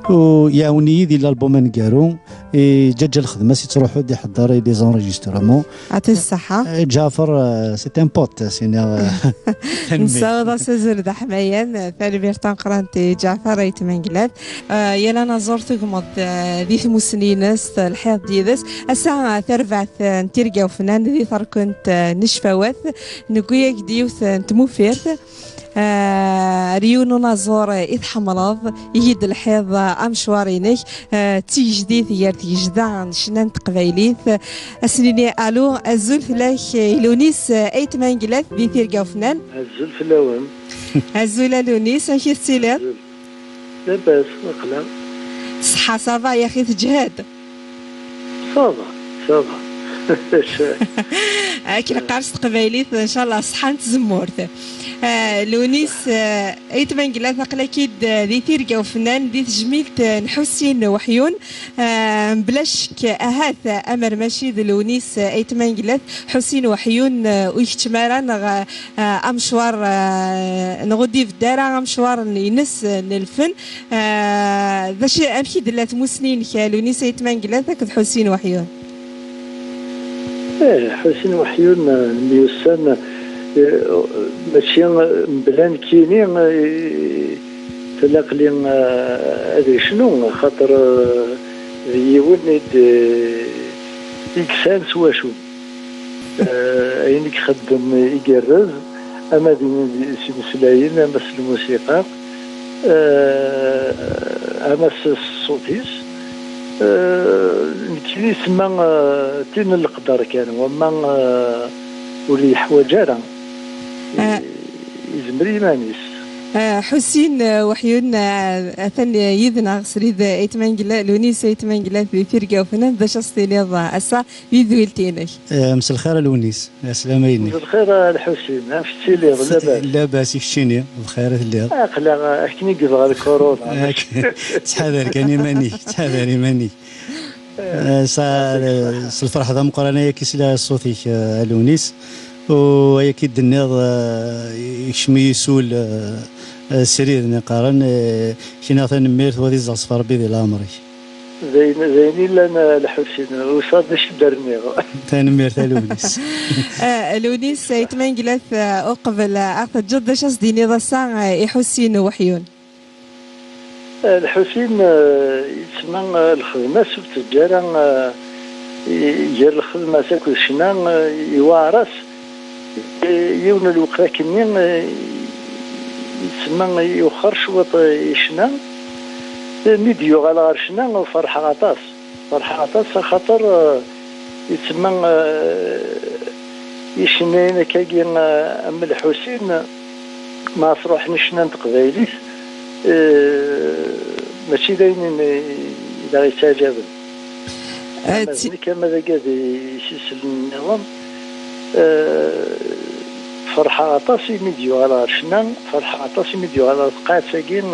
u iɛawen-iyi di l'album aneggaru, iǧaǧǧa lxedma-s, ittruḥu-d iḥeddar i les enregistrements. Ɛṭi ṣṣeḥḥa. Eh, Ǧaɛfer, eh, c'est un pote, sini, eh, tanemmirt. Nessaweḍ-as azul d aḥmayan, eh, tanemmirt tameqqrant i Ǧaɛfer Ayt Mengellat. Eh, yal anaẓur tugmeḍ, eh, di tmussni-ines, telḥiḍ yid-s. Ass-a, eh, tarbaɛt, eh, n tirga ufnan di terkent, eh, n Ccfawat, newwi-yak-d yiwet, eh, n tmufirt. Eh, ar yiwen unaẓur, eh, i tḥemmleḍ, igi d-lḥiḍ, eh, amecwar-inek, eh, d tigejdit gar tgejda n ccna n teqbaylit. Eh, ad s-nini alu, azul fell-ak, eh, i Lewnis, eh, Ayt Mengellat di tirga ufnan. Azul fell-awen. Azul a Lewnis, amek i tettiliḍ? Azul. Labas, aql-aɣ. Ṣṣeḥḥa, ça va, yaxi teǧhed. Ça va, ça va. Akken qqar s teqbaylit, ncallah ṣṣeḥḥa n tzemmurt. Eh, Lewnis, eh, Ayt Mengellat, aql-ak-id, eh, di tirga ufnan, di tejmilt, eh, n Ḥusin Weḥyun. Eh, mebla ccek, ahat, amer mačči d Lewnis, eh, Ayt Mengellat, Ḥusin Weḥyun, eh, ur ikeččem ara, neɣ, eh, amecwar, eh, neɣ ur d-ibedd ara amecwar-ines, eh, n lfen. Eh, d acu, amek i d-tella tmussni-inek, eh, Lewnis Ayt Mengellat akked Ḥusin Weḥyun? Eh, Ḥusin Weḥyun, eh, myussan, eh, mačči, eh, mebla nekkini, eh, tlaq-li, eh, ad yecnu, xaṭer, eh, d yiwen i d-, i yesɛan s wacu. Eh, ayen i ixeddem igerrez, ama d, s imeslayen, ama s lmusiqa, eh, ama s, s ṣṣut-is. Eh, nekkini semma, eh, tin n leqder kan, wamma, eh, ur yeḥwaǧ ara. Eh. Yezmer i yiman-is. Eh, Ḥusin, eh, Weḥyun, eh, atan yid-neɣ srid Ayt Mengellat, Lewnis Ayt Mengellat di tirga ufnan, d acu ad s-tiniḍ, eh, ass-a di tedwilt-inek? Eh, mselxir a Lewnis. Ɛeslama-inek. Mselxir a Lḥusin, amek tettiliḍ? Labas? Labas, i keččini? Bxir i telliḍ? Aql-aɣ akken i yebɣa lkuruna. Ak-, ttḥadar kan iman-ik, ttḥadar iman-ik. Eh, sa-, s lferḥ d ameqqran ayagi sliɣ i ṣṣut-ik, eh, a Lewnis. U ayagi d-tenniḍ, eh, ikcem-iyi sul, eh, eh, srid-nni qqaren, eh, kini tanemmirt, wa d iẓẓeɣ s Rebbi di leɛmer-ik. D ayen, d ayen illan, a Lḥusin, usaɣ d acu d-rniɣ. Tanemmirt a Lewnis. Eh, Lewnis, Ayt Mengellat, eh, uqbel, eh, ad ɣ-teǧǧeḍ, d acu ad s-d-tiniḍ ass-a, eh, i Ḥusin Weḥyun? Eh, Lḥusin, eh, yettma, eh, lxedma-s ur teǧǧi ara, eh, i-, gar lxedma-s akked ccna, eh, iweɛer-as. Eh, yiwen n lweqt akkenni, eh, yettma iwexxer cwiṭ, eh, i ccna. Eh, mi d-yuɣal ɣer ccna, ferḥeɣ aṭas. Ferḥeɣ aṭas axaṭer, eh, yettma, eh, icennayen akkagi, eh, am Lḥusin, ma truḥen i ccna n teqbaylit, eh, mačči d ayen i, i d aɣ-yettaɛjaben. Eh, ama d ti- nekk, ama d agad i s-isellen nniḍen, eh, ferḥeɣ aṭas imi d-yuɣal ɣer ccna, ferḥeɣ aṭas imi d-yuɣal ɣer tqaɛet-agi, eh, n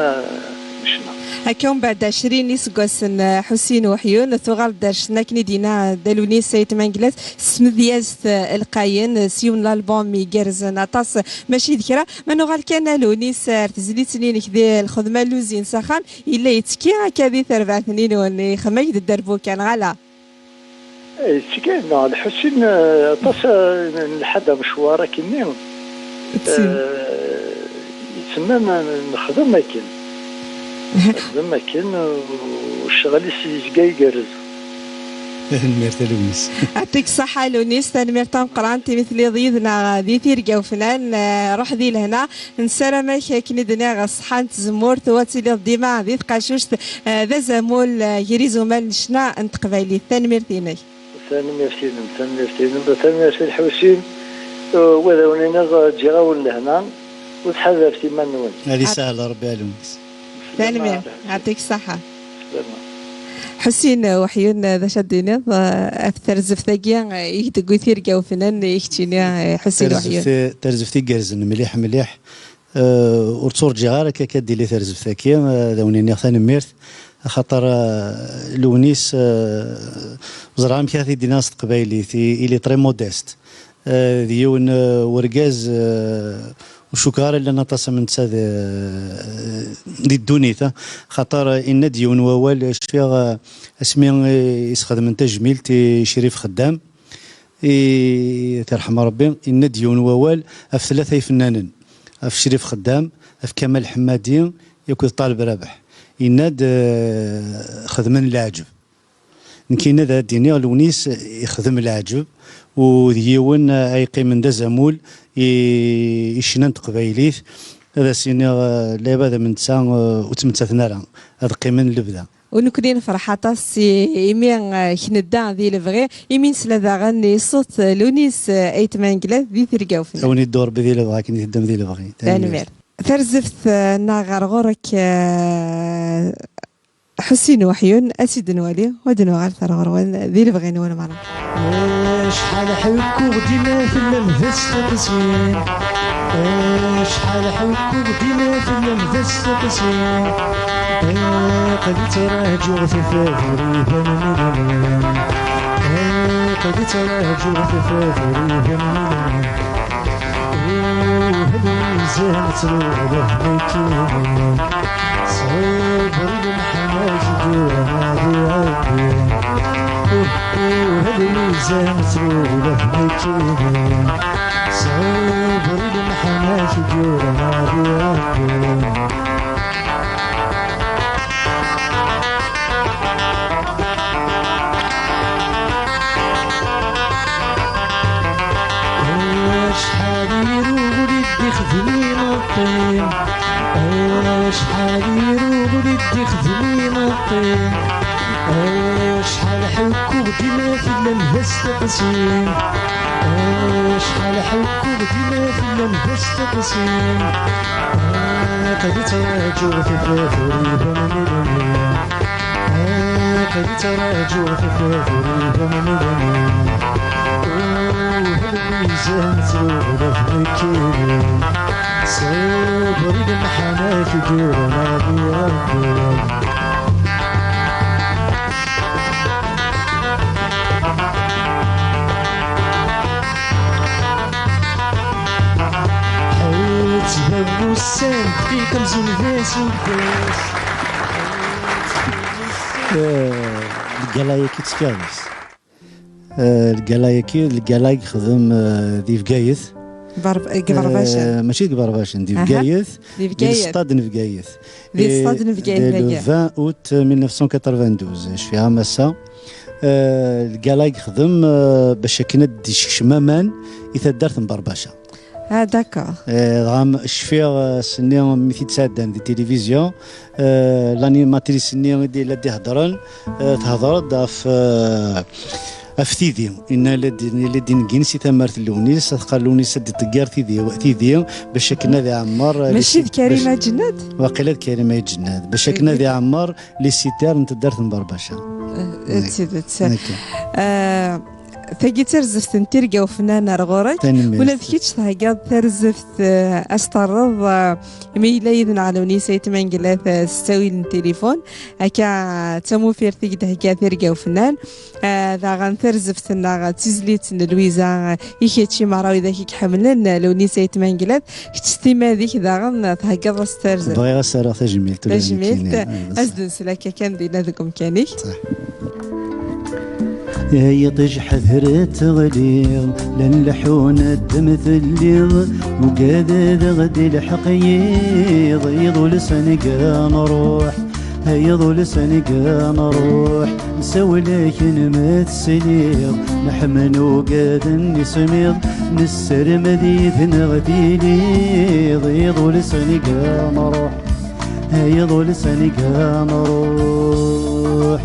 ccna. Akka umbeɛd ɛecrin iseggasen, eh, Ḥusin Weḥyun, tuɣal-d ar ccna akken i d-yenna Dda Lewnis Ayt Mengellat, s tmedyazt, eh, lqayen, s yiwen n lalbum igerrzen aṭas, mačči d kra. Ma nuɣal kan a Lewnis ar tezlit-nni-inek di lxedma n Luzin s axxam, yella yettekki akka di terbaɛt-nni-nwen, ixemmem-ak-d dderbuka, neɣ ala? Eh, yetteg, neɣ Lḥusin, eh, aṭas, eh, n lḥad amecwar akkenni. Ttin. Eh, yettmenna n-, nexdem akken. Xdem akken, u ccɣel-is yezga igerrez. Tanemmirt a Lewnis. Yɛṭik ṣṣeḥḥa a Lewnis, tanemmirt tameqqrant imi telliḍ yid-neɣ di Tirga Ufnan. Eh, ruḥ di lehna, nessaram-ak akken i d-nniɣ ṣṣeḥḥa n tzemmurt, u ad tiliḍ dima di tqacuct, eh, d azamul, eh, gar izumal n ccna n teqbaylit. Tanemmirt-inek. Tanemmirt-inem, tanemmirt-inem, tanemmirt i Lḥusin. Eh, wa d awen-iniɣ, eh, ǧǧiɣ-awen lehna, u tḥadret iman-nwen. Ad isahel Rebbi a Lewnis. Tanemmirt, yɛṭik ṣṣeḥḥa. Ḥusin Weḥyun, d acu ad d-tiniḍ, eh, ɣef terzebt-agi, eh, i k-d-tewwi Tirga Ufnan, i keččini, eh, Ḥusin Weḥyun? Terzebt, terzebt igerrzen mliḥ, mliḥ. Eh, ur tturǧiɣ ara akka, akka d-tili terzebt-agi, eh, ad awen-iniɣ tanemmirt, axaṭer, eh, Lewnis, eh, ẓriɣ amek ara t-id-iniɣ s teqbaylit, i-, il est très modeste. Eh, d yiwen, eh, urgaz, eh, ur cukkeɣ ara llan aṭas am netta di, di ddunit, eh, xaṭer, eh, inna-d yiwen wawal, eh, cfiɣ, eh, asmi i s-xedmen tajmilt i Crif Xeddam, i, terḥem Rebbi, inna-d yiwen wawal ɣef tlata ifennanen, ɣef Crif Xeddam, ɣef Kamal Ḥemmadi, akked Ṭaleb Rabeḥ. Inna-d, eh, xedmen leɛǧeb. Nekkini ad d-iniɣ, Lewnis ixdem leɛǧeb, u d yiwen ay yeqqimen d azamul i, i ccna n teqbaylit. Ad as-iniɣ, eh, lɛibad am netta, eh, ur ttmettaten ara, ad qqimen lebda. U nekkni nefreḥ aṭas i, imi, eh, k-nedda di lebɣi, imi nesla daɣen i ṣṣut, eh, Lewnis, eh, Ayt Mengellat di Tirga Ufnan. A wen-iddu Rebbi di lebɣi akken i teddam di lebɣi. Tanemmirt. Tanemmirt. Tarzebt, eh, nneɣ ɣer ɣur-k, eh, Ḥusin Weḥyun, ad tt-id-nwali, u ad nuɣal ar ɣur-wen di lebɣi-nwen merra. Acḥal ḥekkuɣ dima tellam d asteqsi. Acḥal ḥekkuɣ dima tellam d asteqsi. Aql-i ttraǧuɣ tafat ur iban melmi. Aql-i ttraǧuɣ tafat ur iban melmi. Uhel izan ttruɣ d nekini. Ṣṣber i lemḥana k-d-yura di Rebbi. Uhel izan ttruɣ d nekini. Ṣṣber i lemḥana k-d-yura di Rebbi. Acḥal iruɣ ur d-ixdem imeṭṭi. Acḥal iruɣ ur d-ixdem imeṭṭi. Acḥal ḥekkuɣ dima tellam d asteqsi. Acḥal ḥekkuɣ dima tellam d asteqsi. Aql-i ttraǧuɣ tafat ur iban melmi. Aql-i ttraǧuɣ tafat ur iban melmi. Uhel izan ttruɣ d nekini. Ṣṣber i lemḥana k-d-yura di Rebbi. Ḥettbab ussan, dqiqa amzun d asuddes. Eh, lgala-agi tekkaḍ-as. Eh, lgala-agi, lgala i yexdem, eh, di Bgayet. Barb-, deg Iberbacen. Eh, mačči deg Iberbacen, di Bgayet, di Bgayet. Di l'stade n Bgayet. Di l'stade n Bgayet, le vingt août mille neuf cent quatre-vingt-douze, cfiɣ am ass-a. Eh, lgala i yexdem, eh, bac akken ad d-isekcem aman i taddart n Berbaca. Ah, d'accord. Eh, dɣa m-, cfiɣ, eh, s-nni mi t-id-sɛeddan di tilivizyu, eh, l'animatrice-nni i d-, la d-iheddren, eh, tehder-d ɣef, eh, ɣef tidi. Inna la d-, la d-ineggen si tamart n Lewnis, ad tqal Lewnis ad d-iṭegger tidi, tidi, bac akken ad iɛemmer, eh, mačči d Karima Ǧennad? Waqila d Karima Ǧennad, bac akken ad iɛemmer les citerres n taddart n Berbaca. Eh, d tidet. Eh, tagi d tarzeft n Tirga Ufnan ar ɣur-k. Tanemmirt. Ula d kečč theggaḍ tarzeft, eh, ad s-terreḍ, eh, imi yella yid-neɣ Lewnis Ayt Mengellat, eh, s ttawil n tilifun. Akka, d tamufirt i k-d-thegga Tirga Ufnan. Eh, daɣen tarzeft-nneɣ d tizlit n Lwiza, eh, i kečč, i merra widak i iḥemmlen, eh, Lewnis Ayt Mengellat. Kečč s timmad-ik daɣen, eh, theggaḍ-as tarzeft. Bɣiɣ ad s-rreɣ tajmilt ula d nekkini. Tajmilt. Ah, ad s-d-nsel akka kan dinna deg umkan-ik. Ṣaḥ. Ay iṭij ḥadret teɣliḍ, la nleḥḥu neddem telliḍ, ugad ad aɣ-d-ilḥeq yiḍ, yiḍ ul s-ngan ruḥ, ay yiḍ ul s-ngan ruḥ, nsawel-ak-n ma tesliḍ, neḥmen ugaden ismiḍ, nessermed yid-neɣ tiliḍ, yiḍ ul s-ngan ruḥ. Ay iḍul s-ngan ruḥ.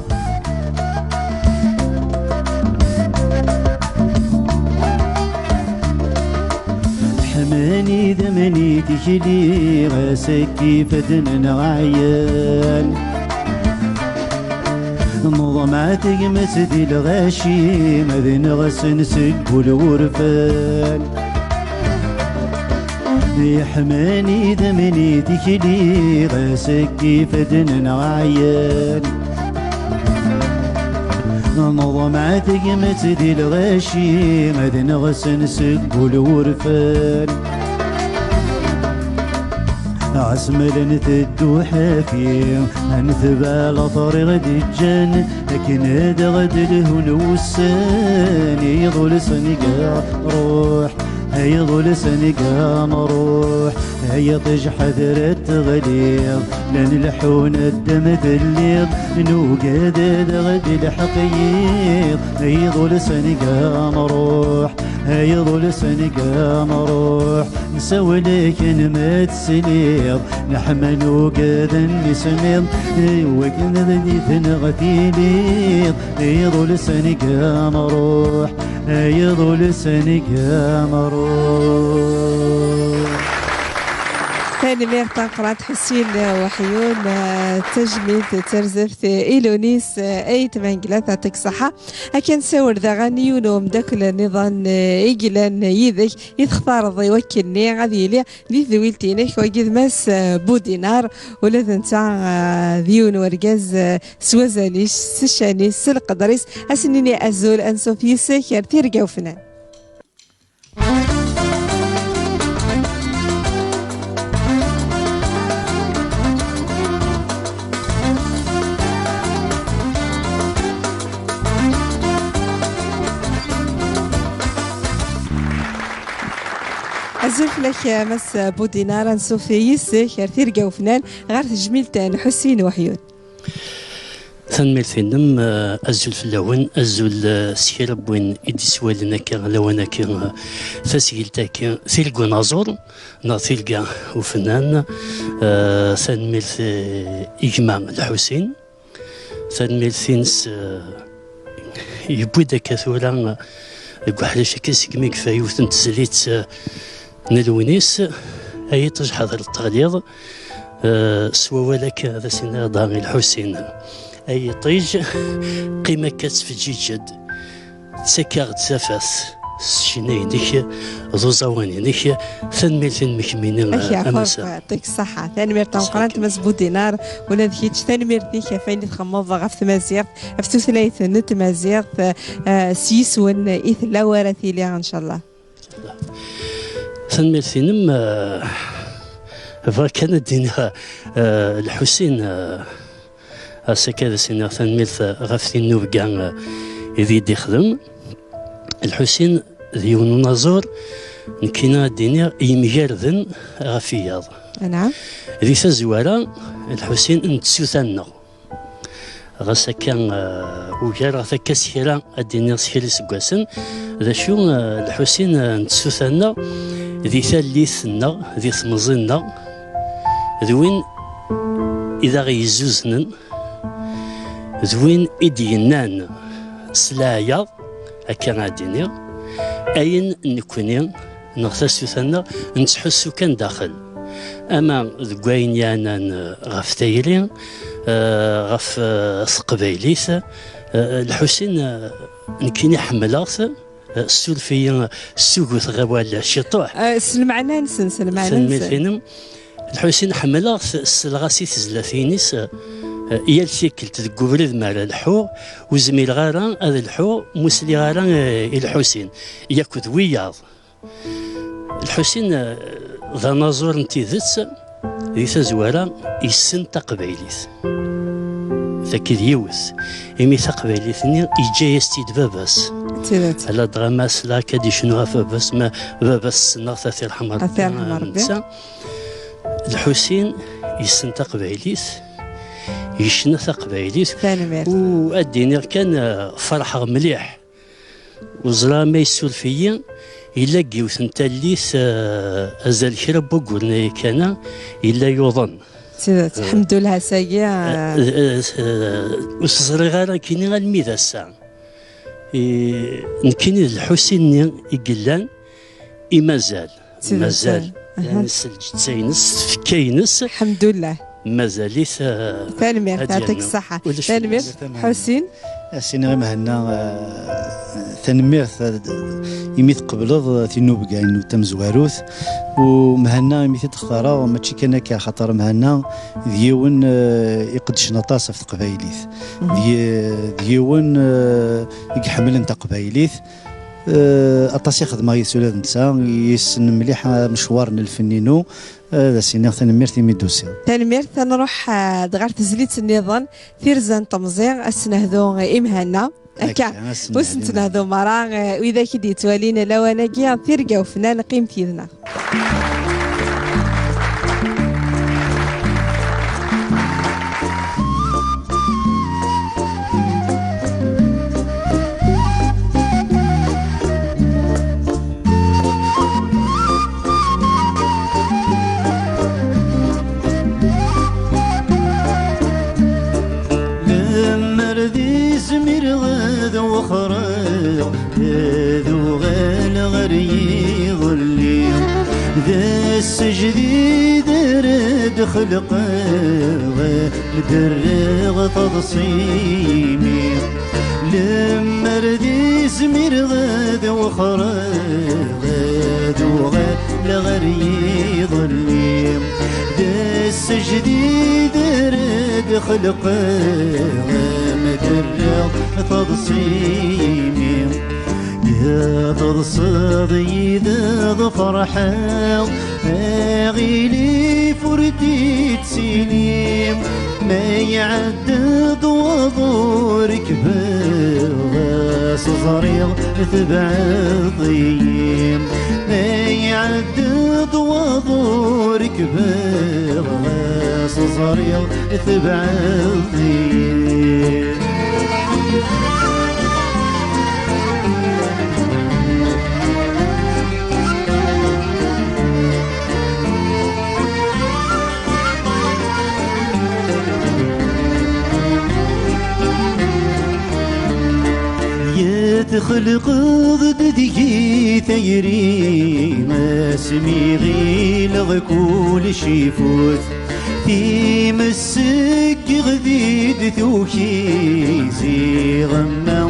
Ḥman idammen i tikli, ɣas akka ifadden-nneɣ ɛyan. Neḍmeɛ tagmat di lɣaci, ad neɣsen seg wul wurfan. Iḥman idammen i tikli, ɣas akka ifadden-nneɣ ɛyan. Neḍmeɛ tagmat di lɣaci, ad neɣsen seg wul wurfan. Ɣas ma llan teddu ḥafi, ad netbeɛ later i ɣ-d-ǧǧan, akken ad aɣ-d-lhun wussan, ay iḍul s-ngan ruḥ. Ay iḍul s-ngan ruḥ, ay iṭij ḥadret teɣliḍ, la nleḥḥu neddem telliḍ, nugad ad aɣ-d-ilḥeq yiḍ. Ay iḍul s-ngan ruḥ, ay iḍul s-ngan ruḥ, nsawel-ak-n ma tesliḍ, neḥma nugad ad nismiḍ, i wakken ad d-iteneɣ tiliḍ. Ay iḍul s-ngan ruḥ, ay iḍul s-ngan ruḥ. Tanemmirt tameqqrant Ḥusin Weḥyun, eh, d tajmilt d tarzeft i Lunis, eh, Ayt Mengellat, yeɛṭik ṣṣeḥḥa. Akken nessawel daɣen i yiwen umeddakel nniḍen, eh, i yellan yid-k, i textareḍ i wakken-nni ad yili di tedwilt-inek, wagi d Mass, eh, Budinar, ula d netta, eh, d yiwen wergaz, eh, s wazal-is, s ccan-is, s leqder-is, ad s-nini azul, ansuf yis-k ar tirga ufnan. Azul fell-ak, a Mass Budinar, ansuf yis-k ar tirga ufnan ɣer tejmilt n Ḥusin Weḥyun. Tanemmirt-inem, eh, azul fell-awen, azul, eh, s kra n win i d-iswalen akka lawan-agi, eh, tasgilt-agi, tirga unaẓur, neɣ tirga ufennan. Eh, tanemmirt, eh, i gma Lḥusin. Tanemmirt-ines, eh, yewwi-d akka tura, eh, deg uḥric-agi segmi yefka yiwet n tezlit, eh, n Lewnis, ay iṭij ḥadret teɣliḍ, eh, s wawal akka ad as-iniɣ da i Lḥusin. Ay iṭij, qqim akka ttfeǧǧiǧ-d, ttak-aɣ-d tafat s ccna-inek, d uẓawan-inek. Tanemmirt-inem kemmini, eh, a Massa. Yeɛṭik ṣṣeḥḥa. Tanemmirt tameqqrant, Mass Budinar, ula d kečč, tanemmirt-ik ɣef wayen i txemmeḍ ɣef tmaziɣt, ɣef tutlayt n tmaziɣt, eh, s yiswen i tella war ad tili, ncallah. Tanemmirt-inem, eh, bɣiɣ kan ad d-iniɣ, eh, Lḥusin, eh, ass-agi ad as-iniɣ tanemmirt, eh, ɣef tinnubga, eh, i d-yexdem. Lḥusin d yiwen unaẓur, nekkini ad d-iniɣ yemgarden ɣef wiyaḍ. Anɛam. Di tazwara, Lḥusin n tsuta-nneɣ. Ɣas akka, eh, ugareɣ-t akka s kra, ad d-iniɣ s kra iseggasen, d acu, eh, Lḥusin, eh, n tsuta-nneɣ, di tallit-nneɣ, di temẓi-nneɣ, d win i d aɣ-yezzuznen, d win i d-yennan s leɛyaḍ, akka ad d-iniɣ, ayen nekkni neɣ tasuta-nneɣ nettḥussu kan daxel. Ama deg wayen yeɛnan, eh, ɣef tayri, eh, ɣef, eh, teqbaylit, eh, Lḥusin, eh, nekkini ḥemmleɣ-t, eh, ssuref-iyi, eh, ssuguteɣ awal ciṭuḥ. Eh, s lmeɛna-nsen, s lmeɛna-nsen. Tanemmirt-inem. Lḥusin ḥemmleɣ-t, selleɣ-as i tezlatin-is, eh, yal tikkelt deg ubrid mi ara lḥuɣ, ur zmireɣ ara ad lḥuɣ, ur sliɣ ara, eh, i Lḥusin, yakk d wiyaḍ. Lḥusin, eh, d anaẓur n tidet, di tazwara, yessen taqbaylit. Taki d yiwet. Imi taqbaylit-nni yeǧǧa-yas-tt-id baba-s. D tidet. Ala dɣa ma s la akka d-icnu ɣef baba-s, ma baba-s ssneɣ-t, ad t-irḥem Rebbi, ad t-irḥem Rebbi. Netta, Lḥusin yessen taqbaylit, yecna taqbaylit. Tanemmirt. U ad d-iniɣ kan, eh, ferḥeɣ mliḥ. U ẓriɣ ma yessuref-iyi, yella deg yiwet n tallit, eh, azal kra n wagguren aya kan, yella yuḍen. D tidet, eh, ḥemdullah, ass-agi, eh, eh, eh, eh, ur t-ẓriɣ ara nekkini almi d ass-a. I, nekkini d Lḥusin-nni i yellan, i mazal. D tidet, mazal. Aha. Yani s lǧetta-ines, s tfekka-ines. Ḥemdullah. Mazal-it, eh, tanemmirt, ad yernu. Yeɛṭik ṣṣeḥḥa. Ulac. Tanemmirt, fell-as. Ḥusin. Ad s-iniɣ i Mhenna, eh, tanemmirt, eh, imi tqebleḍ, eh, tinnubga-inu tamezwarut. U Mhenna, imi t-id-xtareɣ, mačči kan akka, axaṭer Mhenna d yiwen, eh, iqeddcen aṭas ɣef teqbaylit. Mhm. D yi-, d yiwen, eh, i iḥemmlen taqbaylit. Eh, aṭas i xedmeɣ yis ula d netta, yessen mliḥ amecwar n lfenn-inu. Eh, ad as-iniɣ tanemmirt imi d-tusiḍ. Tanemmirt, ad nruḥ, eh, ɣer tezlit nniḍen, Tirza n temẓi, ad s-nehdu i Mhenna. Akka, akka, ad s-nehdu i Mhenna. Ur s-nettnehdu merra, eh, widak i d-yettwalin lawan-agi, tirga ufennan, qqimet yid-neɣ. Lemmer d izmireɣ ad wexreɣ, ad uɣaleɣ ar yiḍelli. D ass ajdid ara d-xelqeɣ, ad m-d-rreɣ taḍsa-imi. Lemmer d izmireɣ ad wexreɣ, ad uɣaleɣ ar yiḍelli. D ass ajdid ara d-xelqeɣ, ad m-d-rreɣ taḍsa-imi. Ad teḍseḍ yid-i ad ferḥeɣ, aɣilif ur t-id-ttini. Ma iɛedda-d waḍu rekbeɣ, as-ẓriɣ tebɛeḍ-iyi. Ma iɛedda-d waḍu rekbeɣ, as-ẓriɣ tebɛeḍ-iyi. Ya txelqeḍ-d deg-i tayri, asmi ɣileɣ kullec ifut. Times seg iɣdi d-tuki, ziɣemma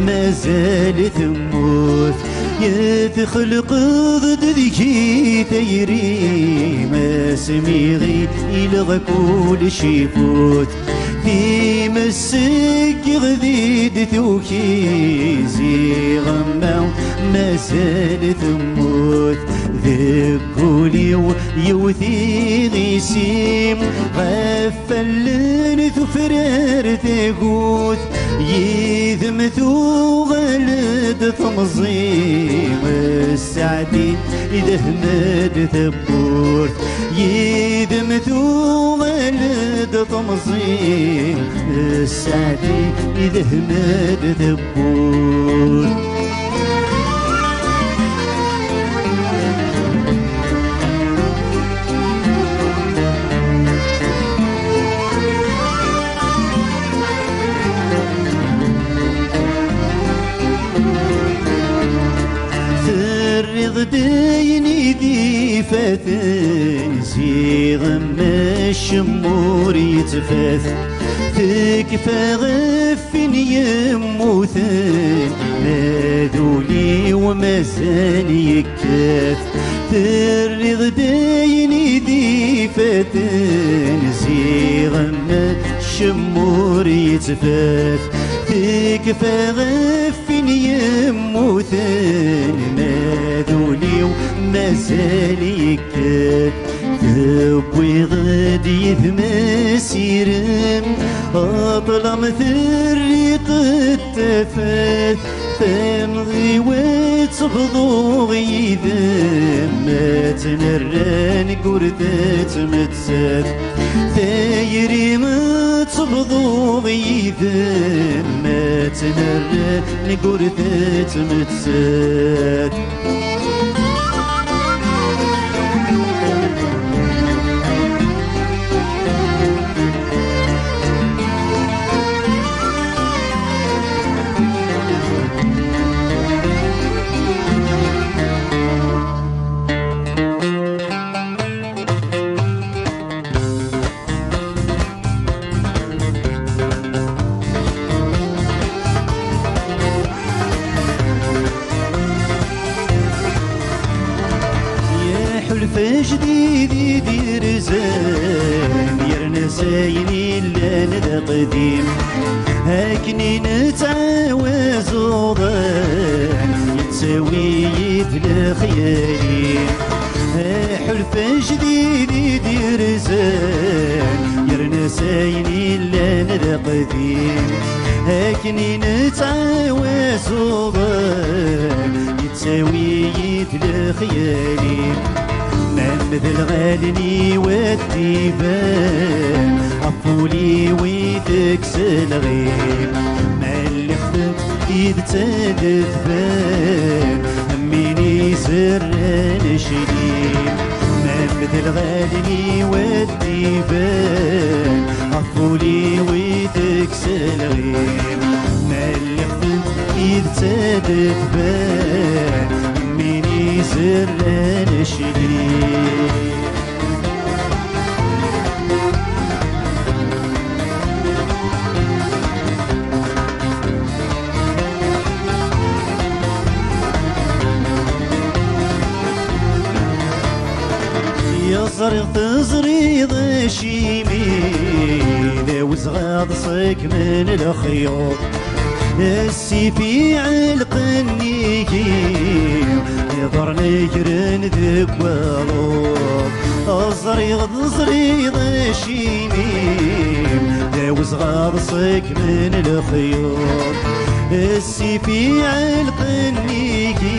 mazal temmut. Ya txelqeḍ-d deg-i tayri, asmi ɣileɣ kullec ifut. Times seg iɣdi d-tuki, ziɣemma mazal temmut. Deg wul-iw yewwet iɣisi, ɣef allen tufrar tagut. Yid-m tuɣal-d temẓi, sseɛd-i idhem-d tewwurt. Yid-m tuɣal-d temẓi, sseɛd-i idhem-d tewwurt. Terriḍ-d ayen i d-ifaten, ziɣemma acemma ur yettfat. Tekfa ɣef win yemmuten, ma d ul-iw mazal yekkat. Terriḍ-d ayen i d-ifaten, ziɣemma acemma ur yettfat. Tekfa ɣef win yemmuten, ma d ul-iw mazal yekkat. Tewwiḍ-d yid-m asirem, ṭṭlam terriḍ-t tafat, tamɣiwet tebḍuɣ yid-m, ad tt-nerr aneggurt ad tmettat. Tayri ad tebḍuɣ yid-m, ad tt-nerr aneggurt ad tmettat. Iḥulfa ajdid i d-irzan, yerna s ayen illan d aqdim. Akken i nettɛawaz uḍan, yettawi-yi-d lexyali. Iḥulfa ajdid i d-irzan, yerna s ayen illan d aqdim. Akken i nettɛawaz uḍan, yettawi-yi-d lexyali. Mam d lɣali-w ad d-iban, ɣef wul-iw i tekkes lɣim. Ma lliɣ-tent id-tt ad tban, am win izerran aclim. Mam d lɣali-w ad d-iban, ɣef wul-iw i tekkes lɣim. Ma lliɣ-tent id-tt ad tban, am win izerran aclim. Ẓriɣ teẓriḍ acimi d awezɣi ad ṣeggmen lexyuḍ. Ssif iɛelqen nnig-i, iḍarren gren deg waluḍ. Ẓriɣ teẓriḍ acimi d awezɣi ad ṣeggmen lexyuḍ. Ssif iɛelqen nnig-i,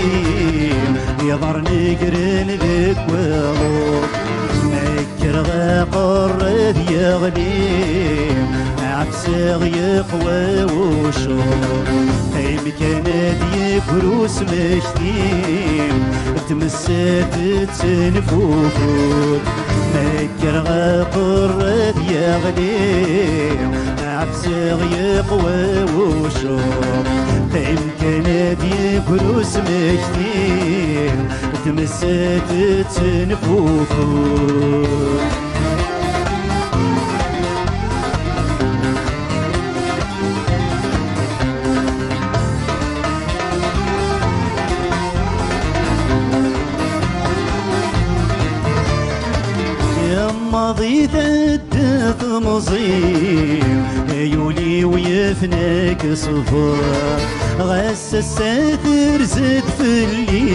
iḍarren gren deg waluḍ. Kkreɣ aqerrad yeɣli, ɛefseɣ yeqwa wucur. Qqim kan ad yekker usmekti, tmessat tenfufut. Ma kkreɣ aqerrad yeɣli, ɛefseɣ yeqwa wucur. Qqim kan ad yekker usmekti, tmessat tenfufut. Maḍi tedda temẓi, ay ul-iw yefna-k ṣṣber. Ɣas ass-a terza-d fell-i,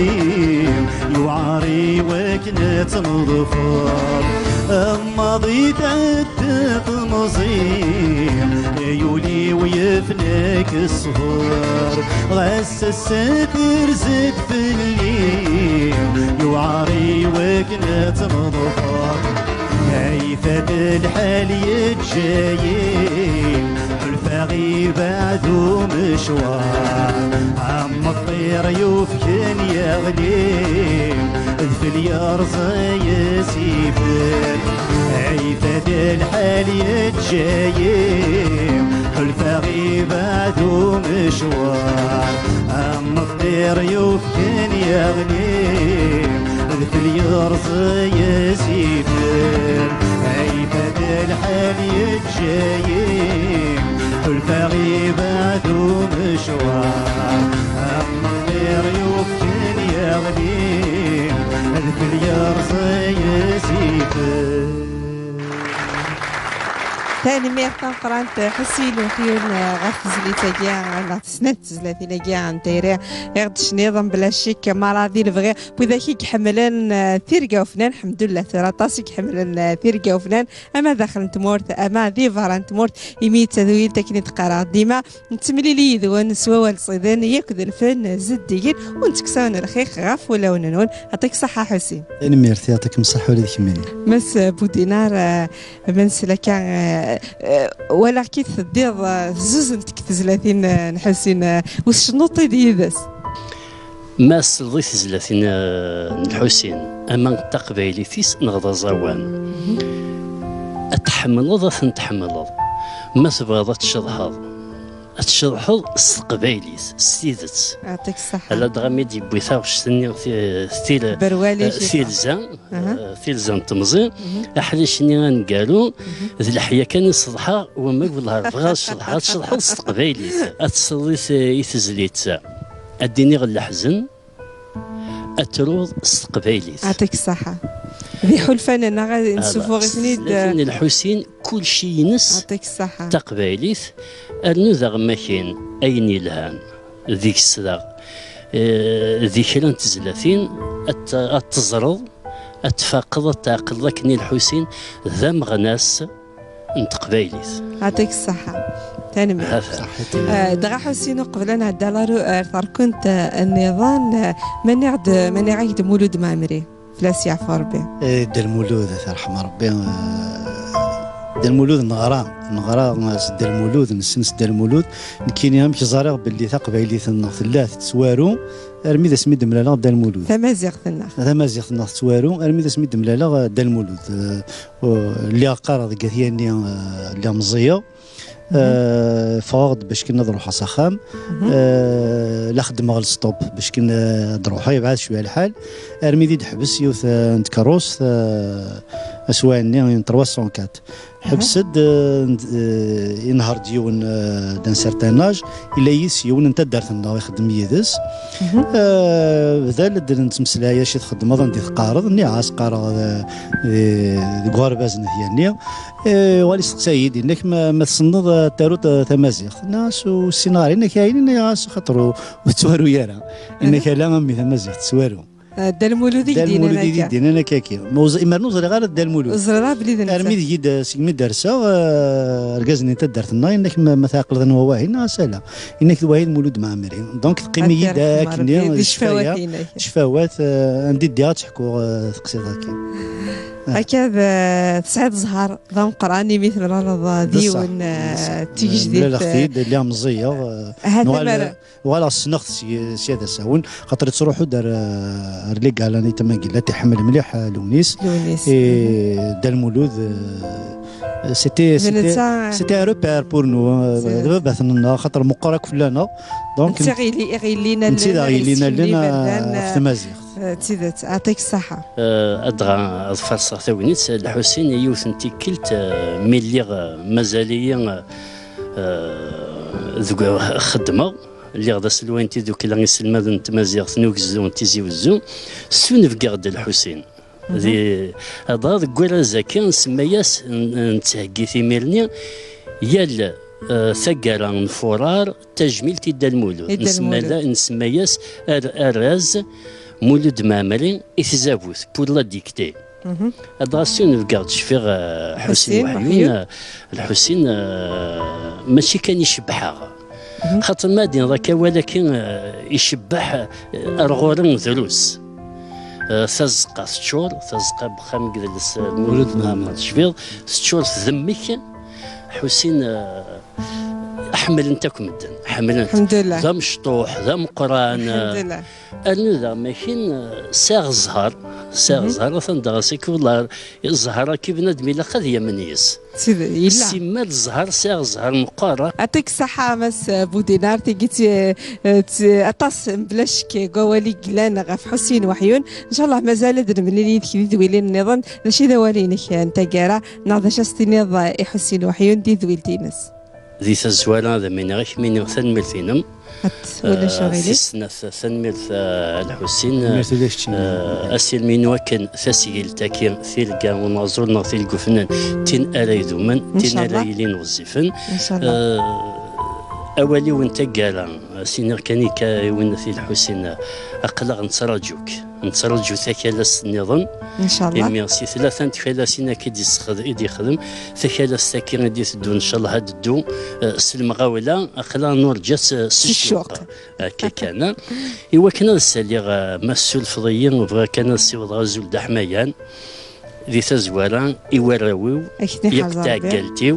yewɛer i wakken ad tneḍfer. Maḍi tedda temẓi, ay ul-iw yefna-k ṣṣber. Ɣas ass-a terza-d fell-i, yewɛer i wakken ad tneḍfer. Ay fad lḥal yeǧǧa-yi, ḥulfaɣ ibeɛd umecwar. Am ṭṭir yufgen yeɣli, d fell yerẓa yesifel. Ay fad lḥal yeǧǧa-yi, ḥulfaɣ ibeɛd umecwar. Am ṭṭir yufgen yeɣli, d fell yerẓa yesifel. Ay fad lḥal yeǧǧa-yi, ḥulfaɣ ibeɛd umecwar. Am ṭṭir yufgen yeɣli, d fell yerẓa yesifel. Tanemmirt tameqqrant Ḥusin Uḥyun, eh, ɣef tezlit-agi, eh, neɣ snat tezlatin-agi n tayri i ɣ-d-tecniḍ, mebla ccek, mara di lebɣi n widak i iḥemmlen, eh, tirga ufnan. Ḥemdullah, tura aṭas i iḥemmlen, eh, tirga ufnan, ama daxel n tmurt, ama di berra n tmurt, imi d tadwilt akken i d-qqareɣ dima, nettemlili yid-wen s wawal ṣiden, yakk d lfen zeddigen, ur nettekkes-awen lxix ɣef wulawen-nwen. Yɛṭik ṣṣeḥḥa, Ḥusin. Tanemmirt, yɛṭikem ṣṣeḥḥa ula d kemmini. Mass Budinar, eh, ma nsel akka, eh, eh, walaɣ-k-id teddiḍ, eh, tezzuzneḍ deg tezlatin, eh, n Ḥusin, eh, ur tcennuḍ-id yid-s? Ma tesleḍ i tezlatin, eh, n Lḥusin, ama d taqbaylit-is neɣ d aẓawan, ad tḥemmleḍ, ad ten-tḥemmleḍ. Ma tebɣiḍ ad tceḍḥeḍ, ad tceḍḥeḍ s teqbaylit, s tidet. Yɛṭik ṣṣeḥḥa. Ala dɣa mi d-yewwi taɣect-nni ti-, til-, Berwali eh, xifa. Tilza, Aha. Eh, tilza n temẓi, Mhm. Aḥric-nni aneggaru, Mhm. D leḥya kan i ṣeḍḥeɣ, wamma deg wellah bɣiɣ ad ceḍḥeɣ, ad ceḍḥeɣ s teqbaylit. Ad tesleḍ i t-, i tezlit. Ad d-iniɣ leḥzen, ad truḍ s teqbaylit. Yɛṭik ṣṣeḥḥa. D iḥulfanen, neɣ ad Ala, nsufuɣ-iten-id. Tezlatin n Lḥusin, kulci-ines Yɛṭik ṣṣeḥḥa. Taqbaylit, rnu daɣ makin ayen yelhan deg-s daɣ, eh, di kra n tezlatin, ad t-, ad teẓreḍ, ad tfaqeḍ, ad tɛeqleḍ akken i Lḥusin d ameɣnas n teqbaylit. Yɛṭik ṣṣeḥḥa. Tanemmirt. Hata. Eh, dɣa Ḥusin, uqbel ad nɛeddi ar, ar terkunt, eh, nniḍen, eh, ma nniɣ-d, ma nniɣ-ak-d Mulud Mɛemmri, fell-as yeɛfu Rebbi. Eh, Dda Lmulud, ad t-yerḥem Rebbi, eh, Dda Lmulud neɣra, neɣra s Dda Lmulud, nessen s Dda Lmulud. Nekkini amek ẓriɣ belli taqbaylit-nneɣ tella tettwaru, armi d asmi d-mlaleɣ Dda Lmulud. Tamaziɣt-nneɣ. Tamaziɣt-nneɣ tettwaru, armi d asmi d-mlaleɣ, eh, Dda Lmulud. Eh, u-, lliɣ qqareɣ deg At Yanni, eh, lliɣ meẓẓiyeɣ. Mhm. Eh, ffɣeɣ-d bac kan ad ruḥeɣ s axxam. Mhm. Eh, la xeddmeɣ lstop bac kan, eh, ad ruḥeɣ, yebɛed cwiya lḥal. Armi d i d-teḥbes yiwet, eh, n tkeṛṛust, eh, aswa-nni n trois cent quatre. Ḥebsed, eh, n-, eh, inehṛ-d yiwen, eh, d'un certain âge, illa yis yiwen n taddart-nneɣ ixeddem yid-s. Mhm. Eh, bdal-d nettmeslay acu i txeddmeḍ, anda i teqqareḍ, nniɣ-as qqareɣ, eh, di, deg uɣerbaz n At Yanni. Eh, uɣal isteqsa-yi-d, inna-k ma, ma tessneḍ, eh, ad taruḍ, eh, tamaziɣt? Nniɣ-as ur ssineɣ ara, inna-k ayen, nniɣ-as xaṭer ur, ur tettwaru ara. Inna-k ala a mmi, tamaziɣt tettwaru. Eh, Dda Lmulud i Dda yeddinan Lmulud i akka. Yeddinan akka-agi. Ma ur ẓ-, imer ur ẓriɣ ara Dda Lmulud. Ur ẓriɣ ara belli d netta. Armi d yid-, segmi d-rseɣ, eh, argaz-nni n taddart-nneɣ, inna-k ma, ma tɛeqleḍ anwa wahi? Nniɣ-as ala. Inna-k d wahi d Mulud Mɛemmri. Donc, teqqim-iyi-d akken, Rebbi, di ccfawat-inek. Ccfawat, eh, anda i ddiɣ ad teḥkuɣ, eh, teqsiḍ-agi. Akka d, eh, tesɛiḍ zzher d ameqqran imi temlaleḍ, eh, d yiwen, eh, d tigejdit, mlaleɣ-t-id, eh, lliɣ meẓẓiyeɣ, eh, nuɣal, uɣaleɣ ssneɣ-t sya, sya d asawen, xaṭer yettruḥu-d ar, ar les galas-nni, tama n Gillat, iḥemmel mliḥ, eh, Lewnis. Lewnis. Et Dda Lmulud, eh, c'était, c'était, c'était un repère pour nous, eh, d baba-tneɣ, xaṭer meqqer akk fell-aneɣ. Donc, netta i ɣ-yellin allen, netta i ɣ-yellin allen, eh, ɣef tmaziɣt. Eh, d tidet, yɛṭik ṣṣeḥḥa. Eh, ad dɣa ad farṣeɣ tagnit, Lḥusin, yiwet n tikkelt, eh, mi lliɣ, eh, mazal-iyi, eh, eh, deg, xeddmeɣ, lliɣ d aselway n tidukkla iselmaden n tmaziɣt n ugezdu n Tizi Wezzu, ssunebgeɣ-d Lḥusin. Mhm. Di, dɣa deg warraz-agi, nsemma-yas, n-, nettheggi timir-nni, yal, eh, taggara n furar, tajmilt i Dda Lmulud. I Dda Lmulud. Nsemma-, nsemma-yas ar-, arraz Mulud Mɛemmri i tzabut, pour la dictée. Mhm. Ad ɣas ssya nebgeɣ-d cfiɣ, eh, Ḥusin Ḥusin Weḥyun, Weḥyun. Eh, Lḥusin, eh, mačči kan icebbeḥ-aɣ. Mhm. Xaṭer ma ad d-iniḍ akka awal-agi, eh, icebbeḥ, eh, ar ɣur-i drus. Eh, tazeqqa teččur, tazeqqa n wexxam n yidles, eh, Mulud Mɛemmri tecfiḍ, teččur tdemmek. Ḥusin, eh, ḥemmlen-t akk medden, ḥemmlen-t. Lḥemdullah. D amecṭuḥ, d ameqqran, eh, Lḥemdullah. Arnu daɣ makin, eh, sɛiɣ zzher, sɛiɣ zzher, atan daɣ s-, akka, wellah, zzher akka bnadem ilaq ad yamen yes. Yella. Simmal zzher, sɛiɣ zzher meqqar. Yɛṭik ṣṣeḥḥa, Mass Budinar, tigi t-, eh, t-, aṭas mebla ccek deg wawal i yellan ɣef Ḥusin Weḥyun. Ncallah mazal ad nemlil yid-k di tedwilin nniḍen. D acu i d awal-inek, eh, n taggara, neɣ d acu as-tiniḍ, eh, i Ḥusin Weḥyun di tedwilt-ines? Di tazwara, ad am-iniɣ akmini tanemmirt-inem. At, ulac aɣilif. Tis snat, tanemmirt, eh, a Lḥusin. Tanemmirt ula keččini. Eh, asirem-inu akken tasgilt-agi, tirga unaẓur neɣ tirga ufennan, tin ara idumen, tin ara yilin ɣezzifen. Incallah. Eh, awal-iw n taggara, eh, s-iniɣ kan ikka i win at Lḥusin, eh, aql-aɣ nettraǧu-k. Nettraǧu takalast nniḍen. Incallah. Imi si tlata n tkalasin akka i d-yessexd-, i d-yexdem, takalast-agi i d-iteddun, incallah ad teddu, eh, s lemɣawla, aql-aɣ nurǧa-tt, eh, s ccuq. Akka kan. I wakken ad saliɣ, eh, ma tessurfeḍ-iyi, bɣiɣ kan ad ssiwḍeɣ azul d aḥmayan di tazwara i warraw-iw, yakk d tɛeggalt-iw,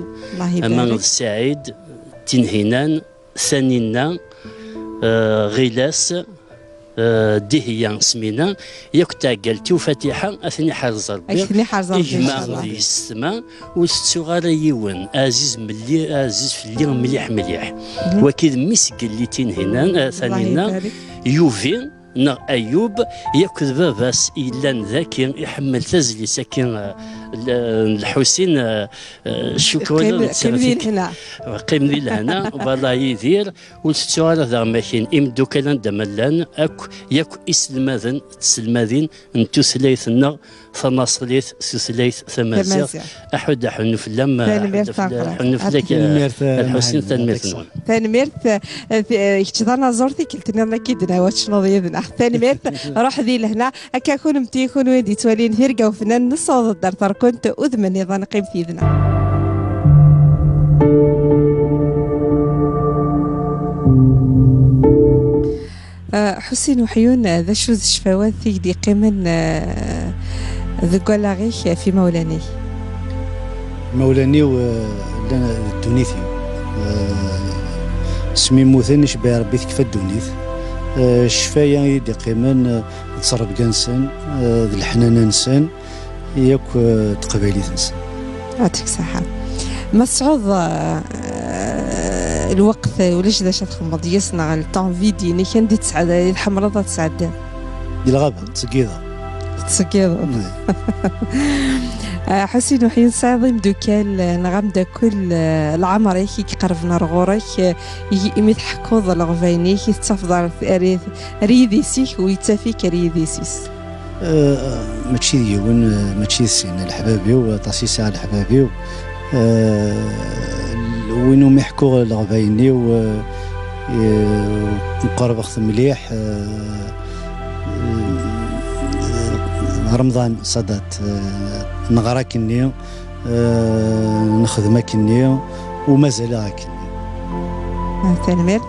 ama d Saɛid, Tinhinan, Taninna, eh, Ɣilas, eh, Dihya, Smina, yakk d tɛeggalt-iw Fatiḥa, ad ten-iḥrez Rebbi. Ad ten-iḥrez Rebbi, gma incallah. D yessetma, ur tettuɣ ara yiwen, ɛziz melli-, ɛziz fell-i mliḥ, mliḥ. Waki d mmi-s n yelli Tinhinan, eh, Taninna, Yubi, neɣ Ayub, yakk d baba-s yellan daki, iḥemmel tazlit-agi, eh, l-, n Lḥusin, eh, eh, cukru qqim, qqim di lehna. Qqim di lehna, wala Yidir, ur tettuɣ ara daɣ makin imeddukal anda ma llan, akk, yakk iselmaden, tselmadin n tutlayt-nneɣ, tanaṣlit, tutlayt tamaziɣt. Tamaziɣt. Aḥud aḥunnu fell-am, tanemmirt, aḥunnu fell-, tameqqrant. Aḥunnu fell-ak, tanemmirt, a Lḥusin, tanemmirt-nwen. Tanemmirt, eh, eh, kečč d anaẓur, tikkelt nniḍen akka i d-nawa tecnuḍ yid-neɣ. Tanemmirt, ruḥ di lehna. Akka kunemti, kunwi d-yettwalin tirga ufennan, nessaweḍ-d ar terkunt udem nniḍen, qqimet yid-neɣ. Eh, Ḥusin Uḥyun, eh, d acu d ccfawat i k-d-yeqqimen, eh, deg wallaɣ-ik ɣef imawlan-ik? Imawlan-iw, eh, llan d ddunit-iw. Eh, asmi mmuten, icebbeɛ Rebbi, tekfa ddunit. Eh, ccfaya i d-yeqqimen, eh, d ttrebga-nsen, eh, d leḥnana-nsen, yakk, eh, d teqbaylit-nsen. Yɛṭik ṣṣeḥḥa. Ma tesɛuḍ, eh, lweqt, eh, ulac d acu ad txedmeḍ yis-neɣ, le temps vide-inek, anda i tesɛiḍ, i tḥemmleḍ ad tesɛeddiḍ? Di lɣaba, ttṣeggideɣ. Tettṣeggideḍ. Mm. Eh, Ḥusin Uḥyun, tesɛiḍ imeddukal, eh, neɣ ameddakel, eh, leɛmer-ik i iqerben ar ɣur-k, eh, i, imi tḥekkuḍ leɣbayen-ik, i tettafeḍ ar, ar, ar yidis-ik, u yettaf-ik ar yidis-is? Eh, mačči d yiwen, eh, mačči d sin. Leḥbab-iw, aṭas i sɛiɣ leḥbab-iw. Eh, win umi ḥkuɣ leɣbayen-iw, eh, eh, mqerbeɣ-t mliḥ, eh, eh, Remḍan Sadat, eh, neɣra akkenni, eh, nexdem akkenni, u mazal-aɣ akkenni. Ah, tanemmirt.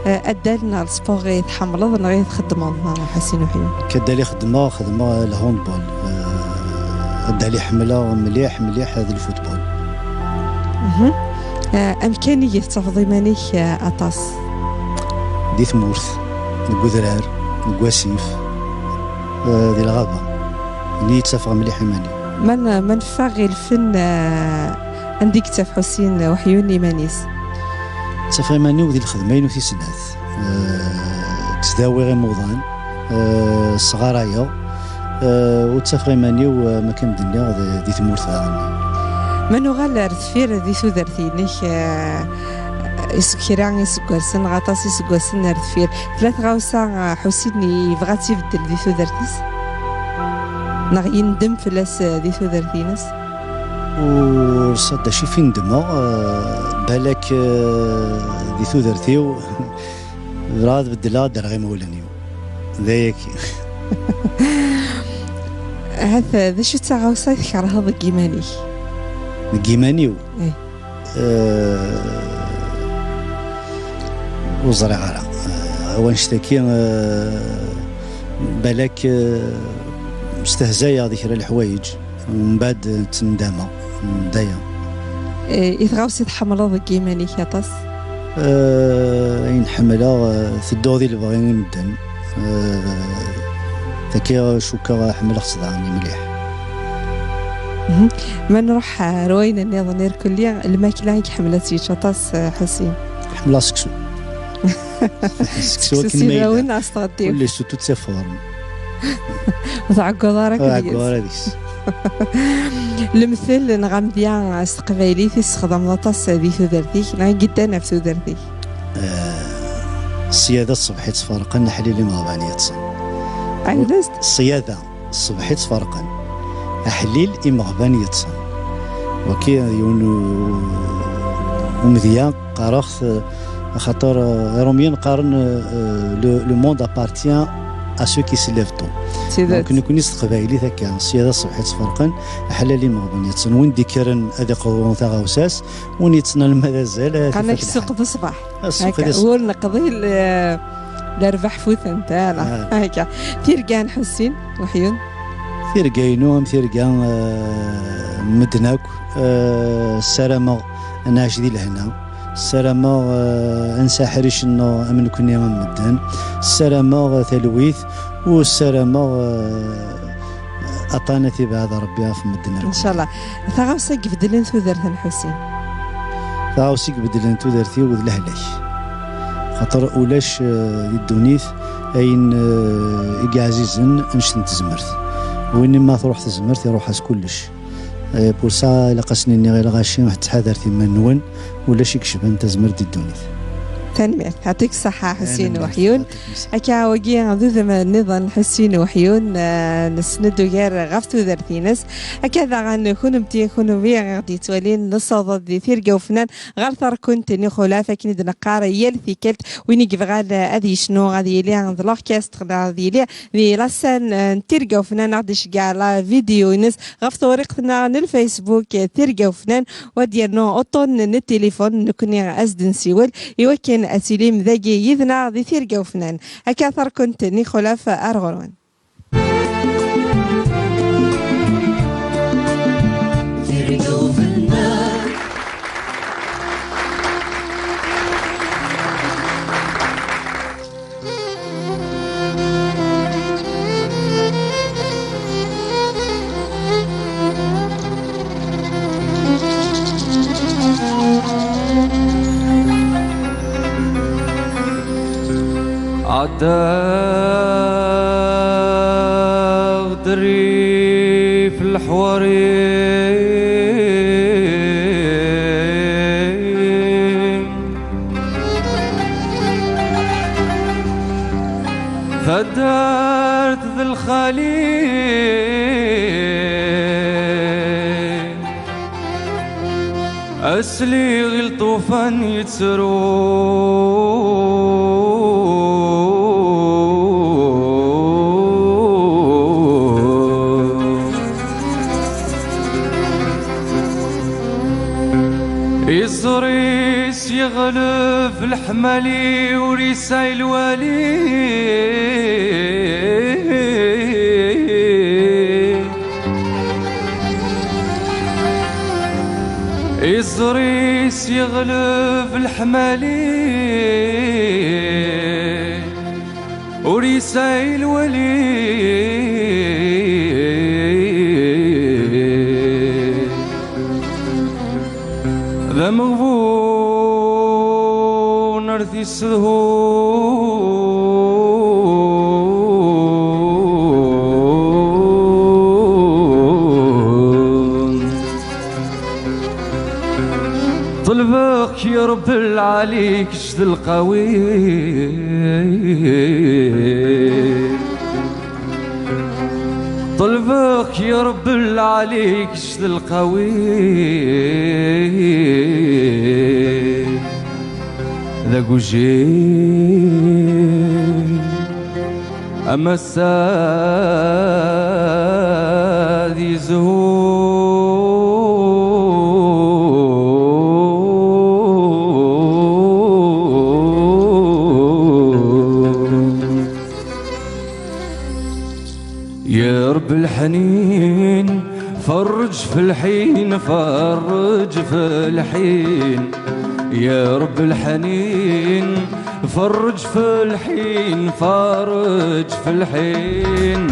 Eh, addal neɣ lsport i tḥemmleḍ neɣ i txeddmeḍ, ah, Ḥusin Uḥyun? Addal i xeddmeɣ, xeddmeɣ lhandball. Eh, addal i ḥemmleɣ mliḥ, mliḥ d lfutbol. Mhm. Eh, amkan i tettafeḍ iman-ik, eh, aṭas? Di tmurt, deg udrar, deg wasif, eh, di lɣaba. Ini yettafeɣ mliḥ iman-iw. Ma n-, ma neffeɣ ɣer lfen, eh, anda i yettaf Ḥusin Uḥyun iman-is? Ttafeɣ iman-iw di lxedma-inu tis snat. Eh, ttdawiɣ imuḍan, eh, sɣarayeɣ, eh, u ttafeɣ iman-iw, eh, am akken d-nniɣ, di, di tmurt daɣen. Ma nuɣal ar deffir di tudert-inek, eh, is-, kra iseggasen, neɣ aṭas iseggasen ar deffir, tella tɣawsa, eh, Ḥusin yebɣa ad tt-ibeddel di tudert-is? Neɣ yendem fell-as, eh, di tudert-ines? Ur s-, d acu i f-, i nedmeɣ, eh, balak, eh, di tudert-iw, bɣiɣ ad beddleɣ, ad d-rreɣ imawlan-iw. D ayagi. Ahat, eh, d acu d taɣawsa i tkerheḍ deg yiman-ik? Deg yiman-iw? Eh. Eh, ur ẓriɣ ara. Eh, wanect-agi, eh, balak, eh, stehzayeɣ di kra leḥwayeǧ, mbeɛd ttndameɣ, d aya. Eh, i tɣawsa i tḥemmleḍ deg yiman-ik aṭas? Eh, ayen ḥemmleɣ, eh, tedduɣ di lebɣi i medden. Eh, tagi cukkeɣ ḥemmleɣ-tt daɣen mliḥ. Mhm. Ma nruḥ ar wayen nniḍen irkelli, lmakla i iḥemmel ad tt-yečč aṭas, eh, Ḥusin? Ḥemmleɣ seksu. Seksu akken ma yella. Seksu s ibawen, a s-tɣeddiw. Kulli sous toutes ses formes. Ur tɛegguḍ ara deg-s. Ur ɛegguɣ ara deg-s. Lemtel neɣ amedya s teqbaylit i tessexdameḍ aṭas di tudert-ik, neɣ i yeddan ɣef tudert-ik? Eh, ṣṣyada ṣṣbeḥ i ttferqen, aḥlil imeɣban yeṭṭsen. Ɛiwed-as-d. Ṣṣyada ṣṣbeḥ i ttferqen, aḥlil imeɣban yeṭṭsen. Waki yiwen u-, umedya qqareɣ-t, axaṭer, eh, Iṛumyen qqaren, eh, le, le monde appartient à ceux qui se lèvent tôt. Donc, nekkni s teqbaylit akka, ṣṣyada ṣṣbeḥ i ttferqen, aḥlil imeɣban yeṭṭsen. Win d-ikkren ad iqḍu taɣawsa-s, win yettnal ma d azal, eh, qqaren-ak ssuq d ṣṣbeḥ. Ssuq d ṣṣbeḥ. Ur neqḍi l-, lerbaḥ futent, ala. Ah. Akka. Tirga n Ḥusin Weḥyun. Tirga-inu am tirga, eh, n medden akk. Eh, ssarameɣ ad nɛic di lehna. Ssarameɣ, eh, ad nesɛu aḥric-nneɣ am nekkni am medden. Ssarameɣ talwit, u ssarameɣ, eh, aṭṭan ad t-ibɛed Ṛebbi ɣef medden akk. Ncallah. Taɣawsa ibeddlen tudert n Ḥusin. Taɣawsa ibeddlen tudert-iw d lehlak. Xaṭer ulac, eh, di ddunit ayen, eh, i yeɛzizen annect n tezmert. Win ma truḥ tezmert, iruḥ-as kullec. Eh, pour ça, ilaq ad sen-iniɣ i lɣaci, ttḥadaret iman-nwen, ulac i yecban tazmert di ddunit. Tanemmirt. Yɛṭik ṣṣeḥḥa, Ḥusin Weḥyun. Akka, wagi d udem nniḍen, Ḥusin Weḥyun, eh, nessen-d ugar ɣef tudert-ines. Akka daɣen, kunemti, kunwi i ɣ-d-yettwalin, nessaweḍ-d di tirga ufnan ɣer terkunt n ixulaf, akken i d-neqqar yal tikkelt, win i yebɣan ad yecnu, ad yili d l'orchestre, neɣ ad yili di la scène, eh, n tirga ufnan, ad ɣ-d-iceggeɛ la vidéo-ines ɣef tewriqt-nneɣ n lfacebook, eh, tirga ufnan, u ad yernu uṭṭun n tilifun, nekkni ad s-d-nsiwel i wakken ad tilim dagi yid-neɣ di tirga ufnan. Akka terkunt n ixulaf ar ɣur-wen. عداغ دري في الحواري، فدارت ذا الخليل. أسلي غير طوفان يتسرو. يزريس يغلب الحمالي وريساي الوالي. يزريس يغلب الحمالي وريساي الوالي. ذا مغبون أرثي السهول. طلبك يا رب العالي كشد القوي. طلبك يا رب العالي كشد القوي. ذا قجي أما السادي زهور. يا رب الحنين، فرج في الحين، فرج في الحين. يا رب الحنين، فرج في الحين، فرج في الحين.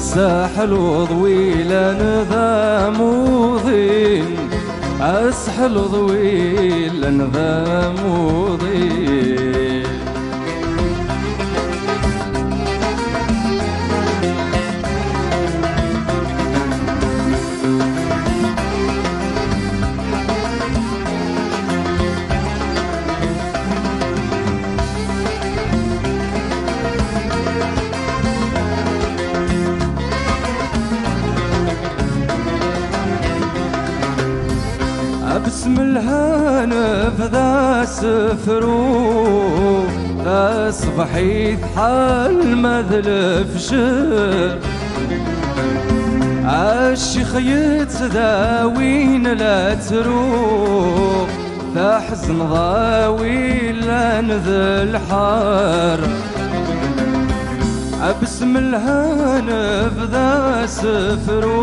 ساحل وضويلة نذا موضين، أسحل وضويلة نذا موضين. Smelha nebda asefru, taṣebḥit ḥal ma d lefjer. Acix yettdawin la ttru, taḥzen ḍawi llan d lḥar. Abesmelha nebda asefru,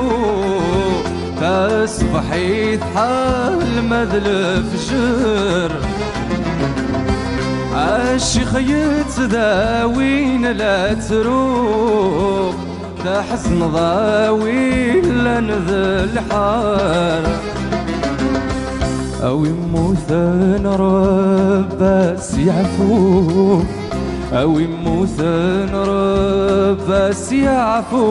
taṣebḥit ḥal ma d lefjer. Acix yettdawin la ttru, taḥzneḍ a wi llan d lḥar. A wi mmuten Rebbi a s-yeɛfu, a wi mmuten Rebbi a s-yeɛfu,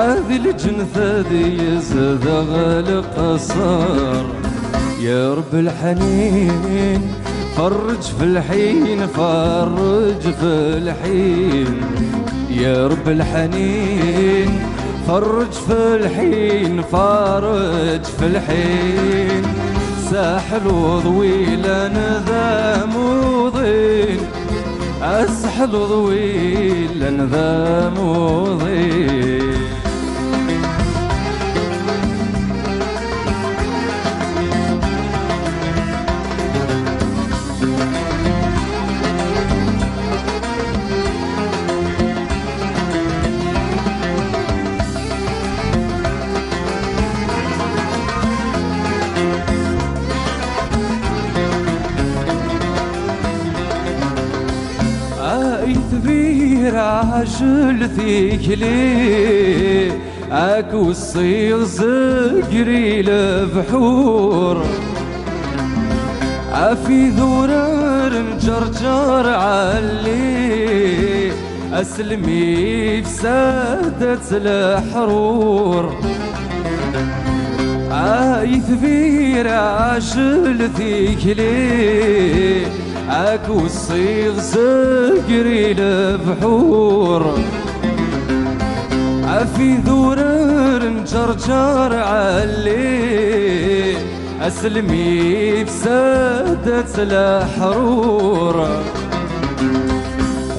ad di lǧennet ad yezdeɣ leqṣer. Ya Rebbi lḥanin, فرج في الحين، فرج في الحين. يا رب الحنين، فرج في الحين، فرج في الحين. ساحل وضويلة نذاموضين، أسحل وضويلة نذاموضين. Ay tbir ɛjel tikli, ak ussiɣ zegri lebḥur, af idurar n Ǧerǧer ɛelli, aslem i fsadat leḥrur. Ay tbir ɛjel tikli, ak ussiɣ zegri lebḥur, af idurar n Ǧerǧer ɛelli, aslem i fsadat leḥrur.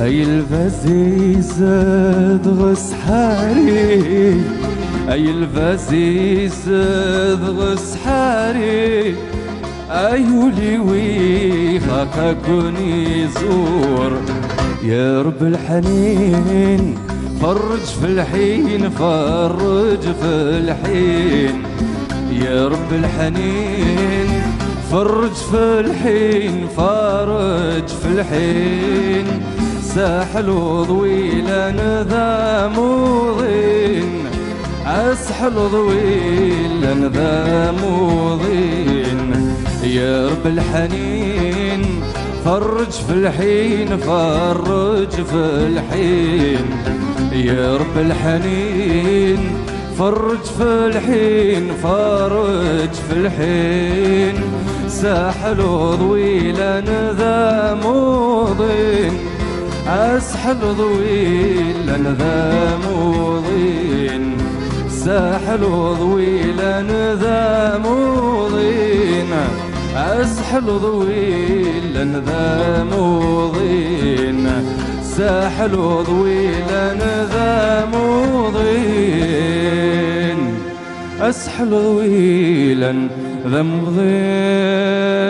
Ay lbaz izedɣ sḥari, ay lbaz izedɣ sḥari, ay ul-iw ixaq ad ken-iẓur. Ya Rebbi lḥanin, فرج في الحين، فرج في الحين. يا رب الحنين، فرج في الحين، فرج في الحين. ساحل وضويلة نذاموضين، أسحل ضويلة نذاموضين. يا رب الحنين، فرج في الحين، فرج في الحين. يا رب الحنين، فرج في الحين، فرج في الحين. ساحل ضويلا ذا موضين، أسحل ضويلا ذا موضين. ساحل ضويلا ذا موضين، أسحل ضويلا ذا موضين. ساحل ضويلا ذا موضين، أسحل ضويلا ذا موضين.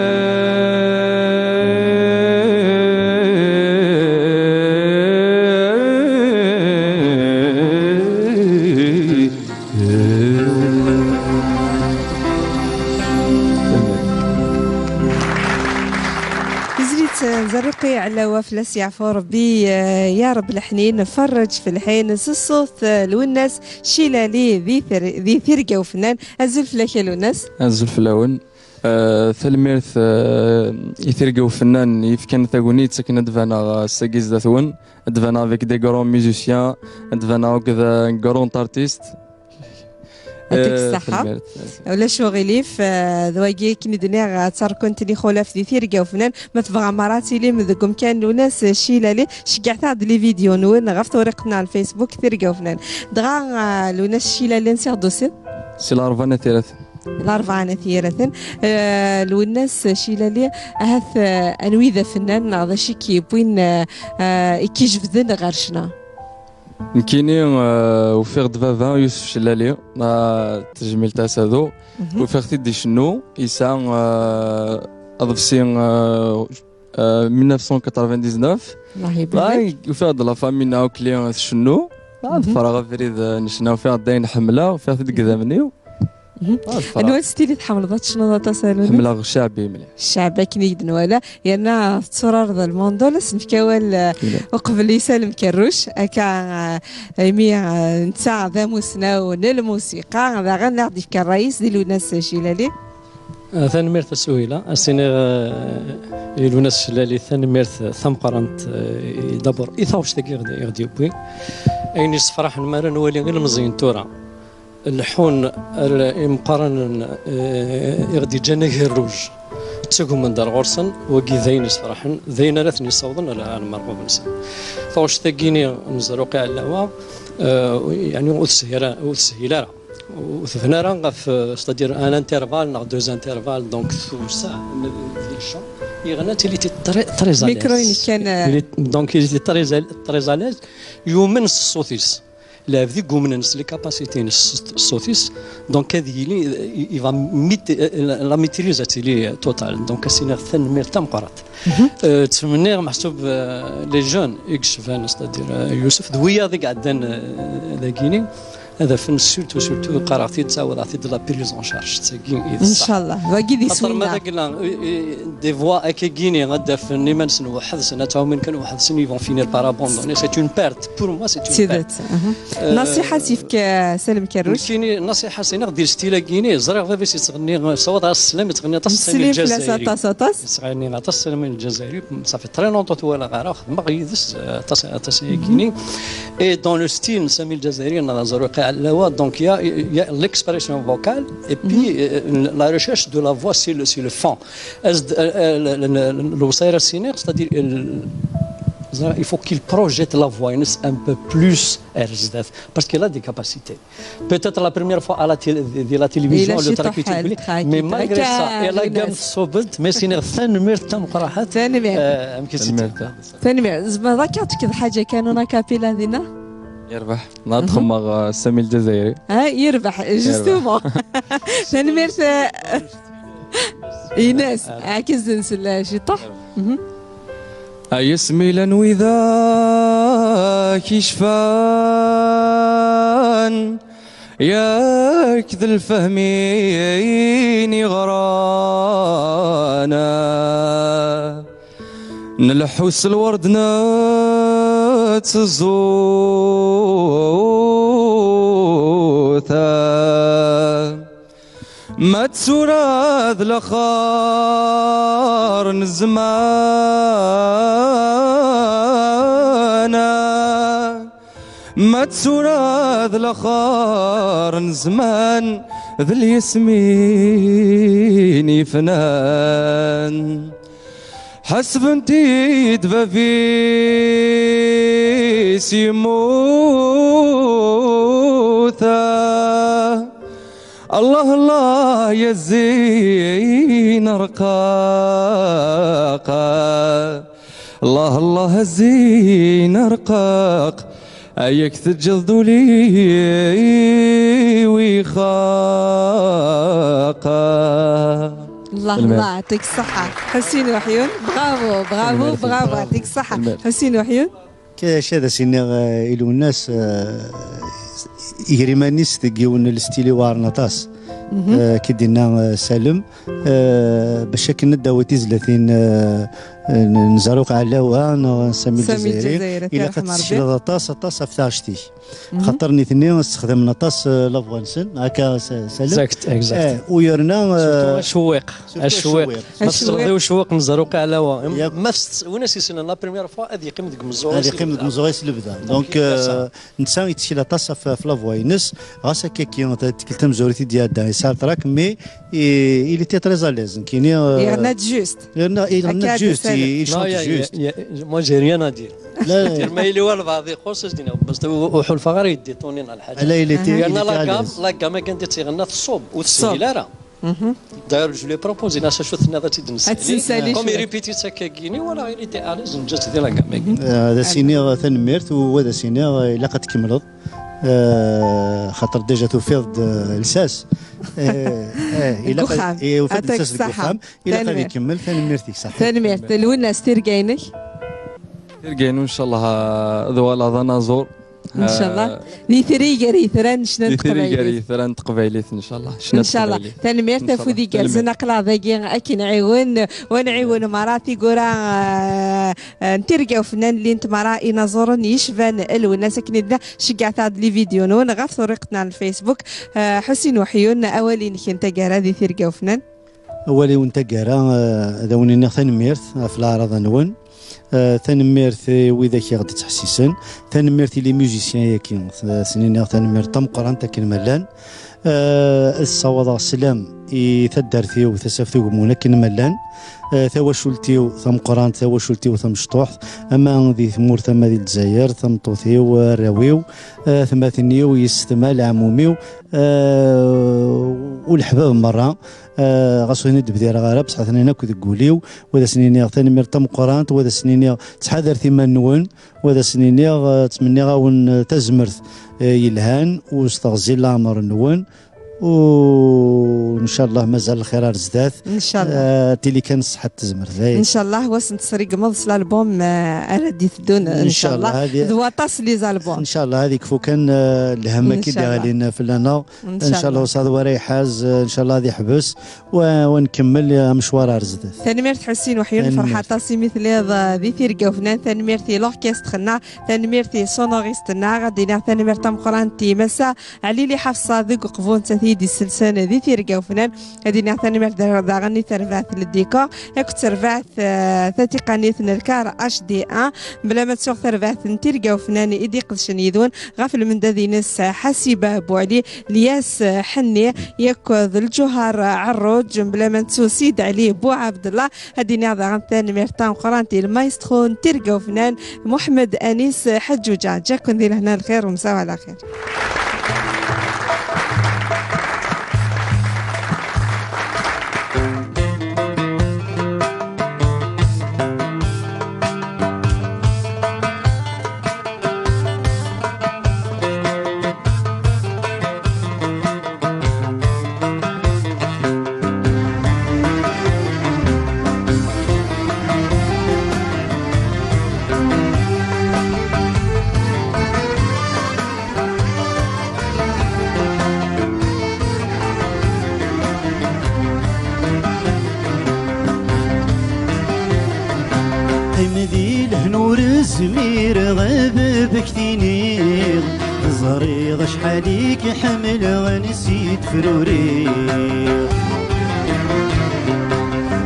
Tizlit n Zerruqi Ɛlawa fell-as yeɛfu Rebbi, eh, ya Reb leḥnin, ferreǧ f lḥin, s ṣṣut, eh, Lwennas Cilali di ter-, di Tirga Ufennan. Azul fell-ak a Lwennas. Azul fell-awen. Eh, tanemmirt, eh, i Tirga Ufennan yefkan tagnit akken ad d-baneɣ, eh, ass-agi zdat-wen, ad d-baneɣ avec des grands musiciens, ad d-baneɣ akked, eh, grand artiste. Yɛṭik, eh, ṣṣeḥḥa. Tanemmirt. Ulac uɣilif, eh, d wagi akken i d-nniɣ, eh, ad terkent lixulaf di Tirga Ufennan. Ma tebɣam ara ad tilim deg umkan n Lwennas Cilali, ceggɛet-aɣ-d les vidéos-nwen ɣef tewriqt-nneɣ n Facebook Tirga Ufennan. Dɣa, eh, Lwennas Cilali, ansi ɣ-d-tusiḍ? Si Larebɛa n At Yiraten. Larebɛa n At Yiraten. Eh, Lwennas Cilali, ahat, eh, anwi d afennan neɣ d acu i k-yewwin, eh, eh, i k-ijebden ɣer ccna? Nekkini, eh, ufiɣ-d baba Yusef Cellali, ah, tejmilt Asadu. Ufiɣ-t-id icennu, yesɛa, eh, aḍebsi, eh, eh, mille neuf cent quatre-vingt-dix-neuf. Allah ibarik. Ufiɣ-d la famille Naokli tcennu. Ah, ḍefreɣ abrid, eh, n ccna, ufiɣ-d ayen ḥemmleɣ, ufiɣ-t-id deg idammen-iw. Mhm. Ah, ḍefreɣ. Anwa style i tḥemmleḍ ad tecnuḍ aṭas a Lwennas? Ḥemmleɣ ccaɛbi mliḥ. Ccaɛbi akken i d-nwala, yerna tetturareḍ lmundul, ad s-nefk awal, eh, uqbel i Salem Kerruc, akka, eh, imi, eh, netta d amusnaw n lmusiqa, daɣen ad d-yefk ṛṛay-is di Lwennas Cilali. Eh, tanemmirt a Suhila, ad s-iniɣ, eh, i Lwennas Cilali tanemmirt tameqqrant, eh, i d'abord i taɣect-agi i ɣ-d-, i ɣ-d-yewwi. Ayen yessefraḥen mi ara nwali ilmeẓyen tura leḥḥun ar imeqqranen, eh, i ɣ-d-yeǧǧan agerruj, ttagmen-d ar ɣur-sen, wagi d ayen yessefraḥen, d ayen ara ten-yessawḍen ar, ar lmerɣub-nsen. Taɣect-agi-ni n Zerruq Iɛellawa, eh, yeɛni ur teshil ara, ur teshil ara. Ur tebna ara ɣef, euh, c'est-à-dire un intervalle neɣ deux intervalles, donc tewseɛ di le champ. Yeɣna, il était très, très à l'aise. Micro-inek kan, euh. Il est, donc il était très à, très à l'aise. Yumen s ṣṣut-is. Lɛebd i yumnen s les capacités-ines, s ṣṣut-is. Donc ad yili, il, il va mit-, la, la maîtrise ad tili totale. Donc ad s-iniɣ tanemmirt tameqqrant. Euh, ttmenniɣ meḥsub, euh, les jeunes i yecban, c'est-à-dire, euh, Yusef, d wiyaḍ i iɛeddan, euh, dagini, ad afen surtout, surtout, qqareɣ-t-id, ttawḍeɣ-t-id, la prise en charge, d tagi i d ṣṣeḥ. Ncallah, wagi d iswi-nneɣ. Xaṭer ma d agla, euh, euh, des voix akkagini, ad afen iman-nsen weḥd-sen, ad ttɛumin kan weḥd-sen, ils vont finir par abandonner. C'est une perte. Pour moi, c'est une perte. Tidet. Euh, nasiḥa s-yefk, euh, Salem Kerruc. Nekkini, nasiḥa s-iniɣ di stil-agini, ẓriɣ baba-s yettɣenni, sawḍeɣ-as sslam, yettɣenni aṭas Sami Lǧazayri. Aṭas, aṭas. Yettɣenni aṭas Sami Lǧazayri, ça fait très longtemps ur t-walaɣ ara, xedmeɣ yid-s, euh, aṭas, aṭas ayagini. Et dans le style n Sami Lǧazayri, neɣ Zerruq Iɛellawa, donc il y a, il y a l'expression vocale, et puis, euh, la recherche de la voix, c'est le, c'est le fond. As-d, euh, euh, le, le, le, lewṣaya ara s-iniɣ, c'est-à-dire, il, il faut qu'il projette la voix-ines un peu plus ar zdat, parce qu'il a des capacités. Peut-être la première fois à la télé, de la télévision, le track est public, mais malgré ça, il a gamme sobent, mais c'est une tanemmirt tameqqrant. Tanemmirt. Euh, amek i tt-id-, tanemmirt. Tzemreḍ akka ad tefkeḍ ḥaǧa kan, una capella dinna? Yerbeḥ. Neɣ ad xemmeɣ, euh, Sami Lǧazayri. Ah, yerbeḥ, justement. Tanemmirt, euh, Ines, ɛkez-d nsel ciṭuḥ. Mhm. Ay asmi llan widak icfan, yak d lfehmin iɣrana. Nleḥḥu s lwerd netteẓẓuta. Ma d tura d laxer n zzman, ma d tura d laxer n zzman, d lyesmin yefnan. Ḥesben-t-id bab-is yemmut. Allah, Allah, ya zzin rqaqa. Allah, Allah, a zzin rqaq. Ayak teǧǧeḍ d ul-iw ixaqa. Allah, Allah, yeɛṭik ṣṣeḥḥa. Ḥusin Uḥyun, bravo, bravo, bravo, yeɛṭik ṣṣeḥḥa. Ḥusin Uḥyun. Kac ad as-iniɣ, eh, i Lwennas, eh, iger iman-is deg yiwen n lstil iweɛren aṭas. Eh, ki d-inna, eh, Salem, eh, bac akken ad d-tawi tizlatin, eh, n, n Zerruq Ɛellawa neɣ n Sami Lǧazayri, ilaq ad tessekneḍ aṭas, aṭas ɣef taɣect-ik. Xaṭer nitni ssexdamen aṭas, eh, la voix-nsen, akka, Sa-, Salem? Exact, exact. Eh, u yerna, eh, surtout acewwiq. Surtout acewwiq. Acewwiq. Ma tessexdiw acewwiq n Zerruq Ɛellawa. Yep. Ma tess-, win as-yessnen la première fois, ad yeqqim deg umeẓẓuɣ-is lebda. Ad yeqqim deg umeẓẓuɣ-is lebda. Donc, euh, netta yettkel aṭas ɣef, ɣef la voix-ines. Ɣas akka-ki, tikkelt tamezwarut i d-iɛedda, yesɛa track, mais, eh, il était très à l'aise. Nekkini, euh, yerna-d juste. Yerna, yerna-d juste. Il chante juste. Moi, j'ai rien à dire. Tirma yili walbeɛḍ ixuṣṣ, as-d-iniɣ, bas ur ḥulfaɣ ara yeddiṭunin ɣer lḥaǧa. Là, il était, il était à l'aise. Yerna la gamme, la gamme akken d-tt-iɣenna tṣubb, ur teshil ara. D'ailleurs, je lui ai proposé, nniɣ-as acu tenniḍ ad tt-id-nessali. Ad tt-nessali cwiṭ. Comme iripiti-tt akkagini, wala il était à l'aise, neǧǧa-tt di la gamme-agi. Eh, ad as-iniɣ tanemmirt, u ad as-iniɣ, eh, ilaq ad tkemmleḍ. Eh, xaṭer déjà tufiḍ-d, eh, lsas. Eh, eh, ilaq ad, eh, ufiḍ-d lsas deg uxxam. Ilaq ad ikemmel. Tanemmirt. Tanemmirt-ik, ṣaḥit. Tanemmirt. Lwennas, tirga-inek? Tirga-inu, ncallah, ad uɣaleɣ d anaẓur. Ncallah. Ah, d Itri gar yitran n ccna n teqbaylit. Itri gar yitran n teqbaylit, ncallah. Ncallah. Tanemmirt, afud igerrzen, aql-aɣ dagi akken nɛiwen, wa nɛiwen mara tigura, ah, ah, n tirga ufennan, llint mara inaẓuren yecban Lwennas, akken i d-nniɣ, ceggɛet-aɣ-d les vidéos-nwen ɣef turiqt-nneɣ n Facebook. Ah, Ḥusin Uḥyun, awal-inek n taggara di tirga ufennan. Awal-iw n taggara, eh, ad awen-iniɣ tanemmirt ɣef leɛraḍa-nwen. Eh, tanemmirt i widak i ɣ-d-ttḥessisen. Tanemmirt i les musiciens-agi. Eh, ad sen-iniɣ tanemmirt tameqqrant akken ma llan. Eh, ad ssawaḍeɣ sslam i taddart-iw, Tasaft Ugemmun, akken ma llan. Eh, tawacult-iw tameqqrant, tawacult-iw tamecṭuḥt, ama di tmurt, ama di Lezzayer, tameṭṭut-iw, arraw-iw, eh, atmaten-iw, yessetma, leɛmum-iw, eh, u leḥbab merra. Eh, ɣas ur ten-id-bdireɣ ara, bṣeḥ atan akk deg wul-iw, u ad asen-iniɣ tanemmirt tameqqrant, u ad asen-iniɣ ttḥadaret iman-nwen, u ad asen-iniɣ, eh, ttmenniɣ-awen, eh, tazmert, eh, yelhan, u s teɣzi n leɛmer-nwen, u ncallah mazal lxir ar zdat. Ncallah. Eh, tili kan ṣṣeḥḥa d tezmert. Ncallah, wa s n-tesregmeḍ s lalbum, eh, ara d-iteddun, ncallah. D waṭas les albums. Ncallah, ad ikfu kan, eh, lhemm-agi d-iɣalin fell-aneɣ. Ncallah. Ncallah usaḍ wara iḥaz, ncallah ad iḥbes, wa, wa nkemmel amecwar ar zdat. Tanemmirt Ḥusin Uḥyun, ferḥ aṭas imi telliḍ, eh, di tirga ufennan, tanemmirt i l'orchestre-nneɣ, tanemmirt i sonoriste-nneɣ, ad d-iniɣ tanemmirt tameqqrant i Massa Ɛli Li Ḥafṣa deg uqbu, nettat i yi-d-isselsen di tirga ufennan, ad d-iniɣ tanemmirt da-, daɣen i terbaɛt n le décor, akked terbaɛt, eh, tatiqanit n lkar H D un, bla ma ttuɣ terbaɛt n tirga ufennan i d-iqedcen yid-wen, ɣef lmendad-ines Ḥasiba Buɛli, Lyas Ḥenni, yakk d Lǧuhar Ɛerruǧ, mebla ma nettu Sid Ɛli Buɛabdella. Ad d-iniɣ daɣen tanemmirt tameqqrant i lmaestro n tirga ufennan Muḥemmed Anis Ḥeǧǧuǧa. Ǧǧa-ken di lehna, lxir, umsaw ɛla xir. Qqim di lehna ur zmireɣ a baba k-t-iniɣ, teẓriḍ acḥal i k-ḥemmleɣ, ansi tefruriɣ.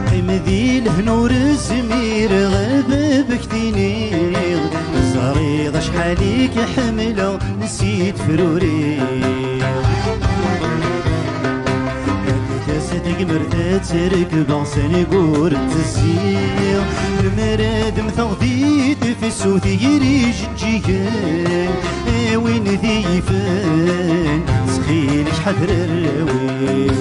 Qqim di lehna ur zmireɣ a baba k-t-iniɣ, teẓriḍ acḥal i k-ḥemmleɣ, ansi tefruriɣ. Ad tas tagmert ad tt-rekbeɣ s anigur n tezzi. Lemmer ad mmteɣ di tefsut gar ijeǧǧigen, a win d-yifen, ttxil-k ḥader arraw-iw.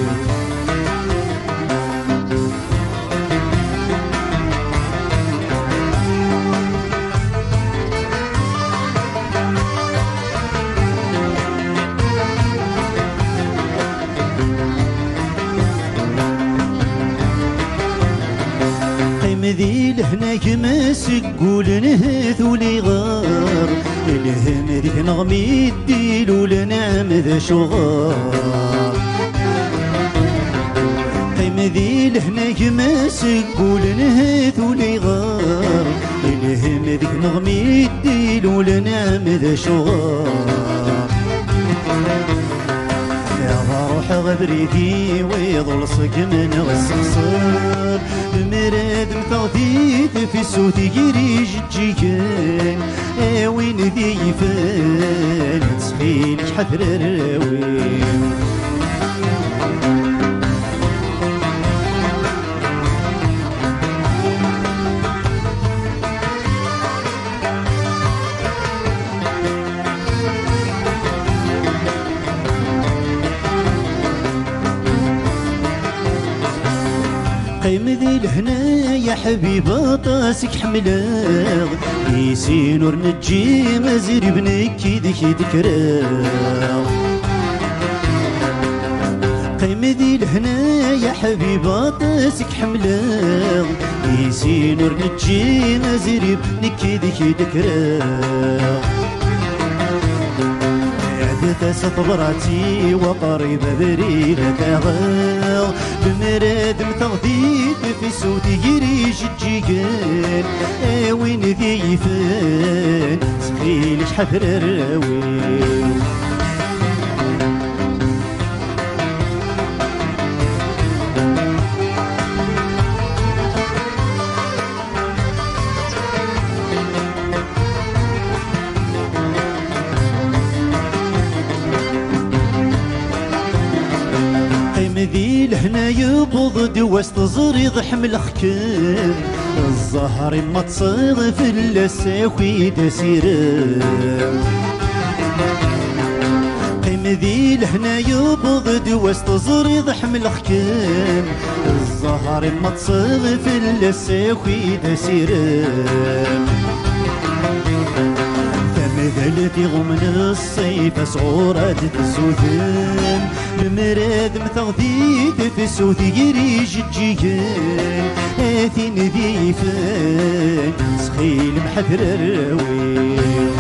Qqim di lehna gma seg wul-nhet uliɣer, lhem deg-neɣ mi d-ilulen ɛemd acuɣer. Qqim di lehna gma seg wul-nhet uliɣer, lhem deg-neɣ mi d-ilulen ɛemd acuɣer. Ad ruḥeɣ abrid-iw iḍul ṣeggmen ɣ ssexṣer. Lemmer ad mmteɣ di tefsut gar ijeǧǧigen, a win d-yifen, ttxil-k ḥader arraw-iw. Qqim di lehna, ya ḥbib, aṭas i k-ḥemmleɣ, di sin ur neǧǧi azrib, nekk yid-k i d-kkreɣ. Qqim di lehna, ya ḥbib, aṭas i k-ḥemmleɣ, di sin ur neǧǧi azrib, nekk yid-k i d-kkreɣ. Ɛedet-as tebrat-iw, aqrib abrid ad taɣeɣ. Lemmer ad mmteɣ di tefsut gar ijeǧǧigen, a win d-yifen, ttxil-k ḥader arraw-iw. Qqim di lehna, yewweḍ-d wass, teẓriḍ ḥemmleɣ-kem. Zzher-im ma ṭṭseɣ fell-as, aki-d asirem. Qqim di lehna, yewweḍ-d wass, teẓriḍ ḥemmleɣ-kem. Zzher-im ma ṭṭseɣ fell-as, aki-d asirem. Tamdalt iɣummen ṣṣif, asɣur ad d-zzuden. Lemmer ad mmteɣ di tefsut gar ijeǧǧigen, a tin d-yifen, ttxil-m ḥader arraw-iw.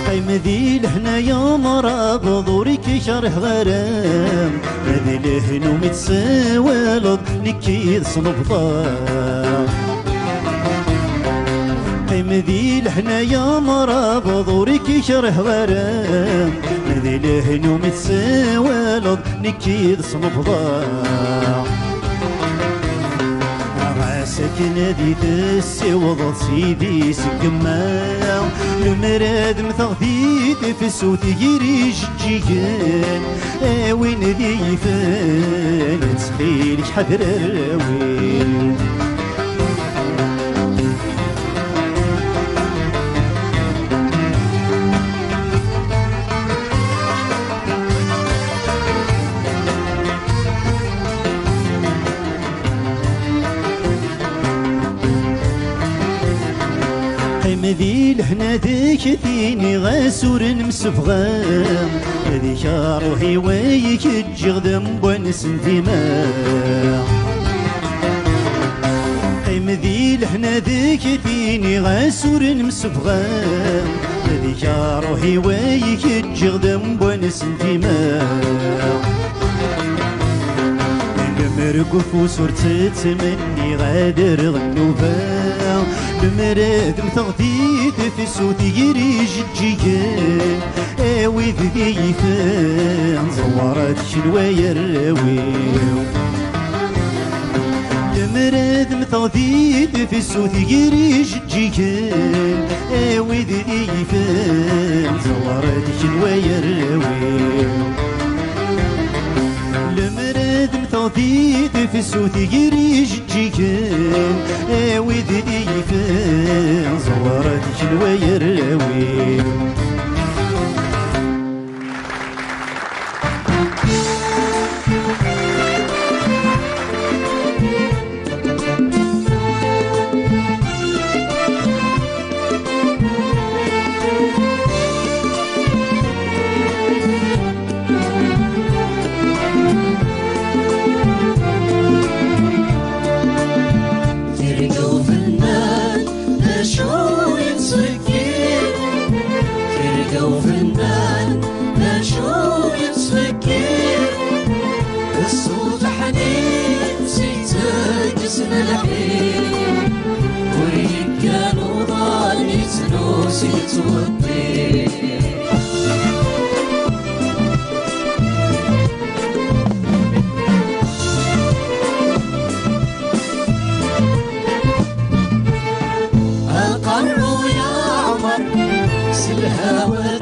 Qqim di lehna, ya mrabeḍ, ur k-kerheɣ ara. Ma d lehnum i tessawaleḍ, nekk i d-snebḍeɣ. Qqim di lehna, ya mrabeḍ, ur k-kerheɣ ara. Ma d lehnum i tessawaleḍ, nekk i d-snebḍeɣ. Ɣas akken ad yi-tessiwḍeḍ sidi seg yemma, lemmer ad mmteɣ di tefsut gar ijeǧǧigen, a win d-yifen, ttxil-k ḥader arraw-iw. Qqim di lehna, ad k-t-iniɣ, ɣas ur nemsebɣa. Ad ikaruh i wayek ǧǧiɣ d amwan s ndima. Qqim di lehna, ad k-t-iniɣ, ɣas ur nemsebɣa. Ad ikaruh i wayek ǧǧiɣ d amwan s ndima. Lemmer deg ufus ur tt-ttmenniɣ, ad rreɣ nnuba. Lemmer ad mmteɣ di tefsut gar ijeǧǧigen, a wid d-yifen, ẓewret kenwi ay arraw-iw. Lemmer ad mmteɣ di tefsut gar ijeǧǧigen, a wid d-yifen, ẓewret kenwi ay arraw-iw. Lemmer ad mmteɣ di tefsut gar ijeǧǧigen, a wid d-yifen, ẓewret kenwi ay arraw-iw. Tirga ufennan, d acu yettsekkir? Tirga ufennan, d acu yettsekkir? Ṣṣut ḥnin, s yettagsen lḥir, ur yekkan uḍan, yettnus, yettweṭṭir. Aqerru yeɛmer s lhawa.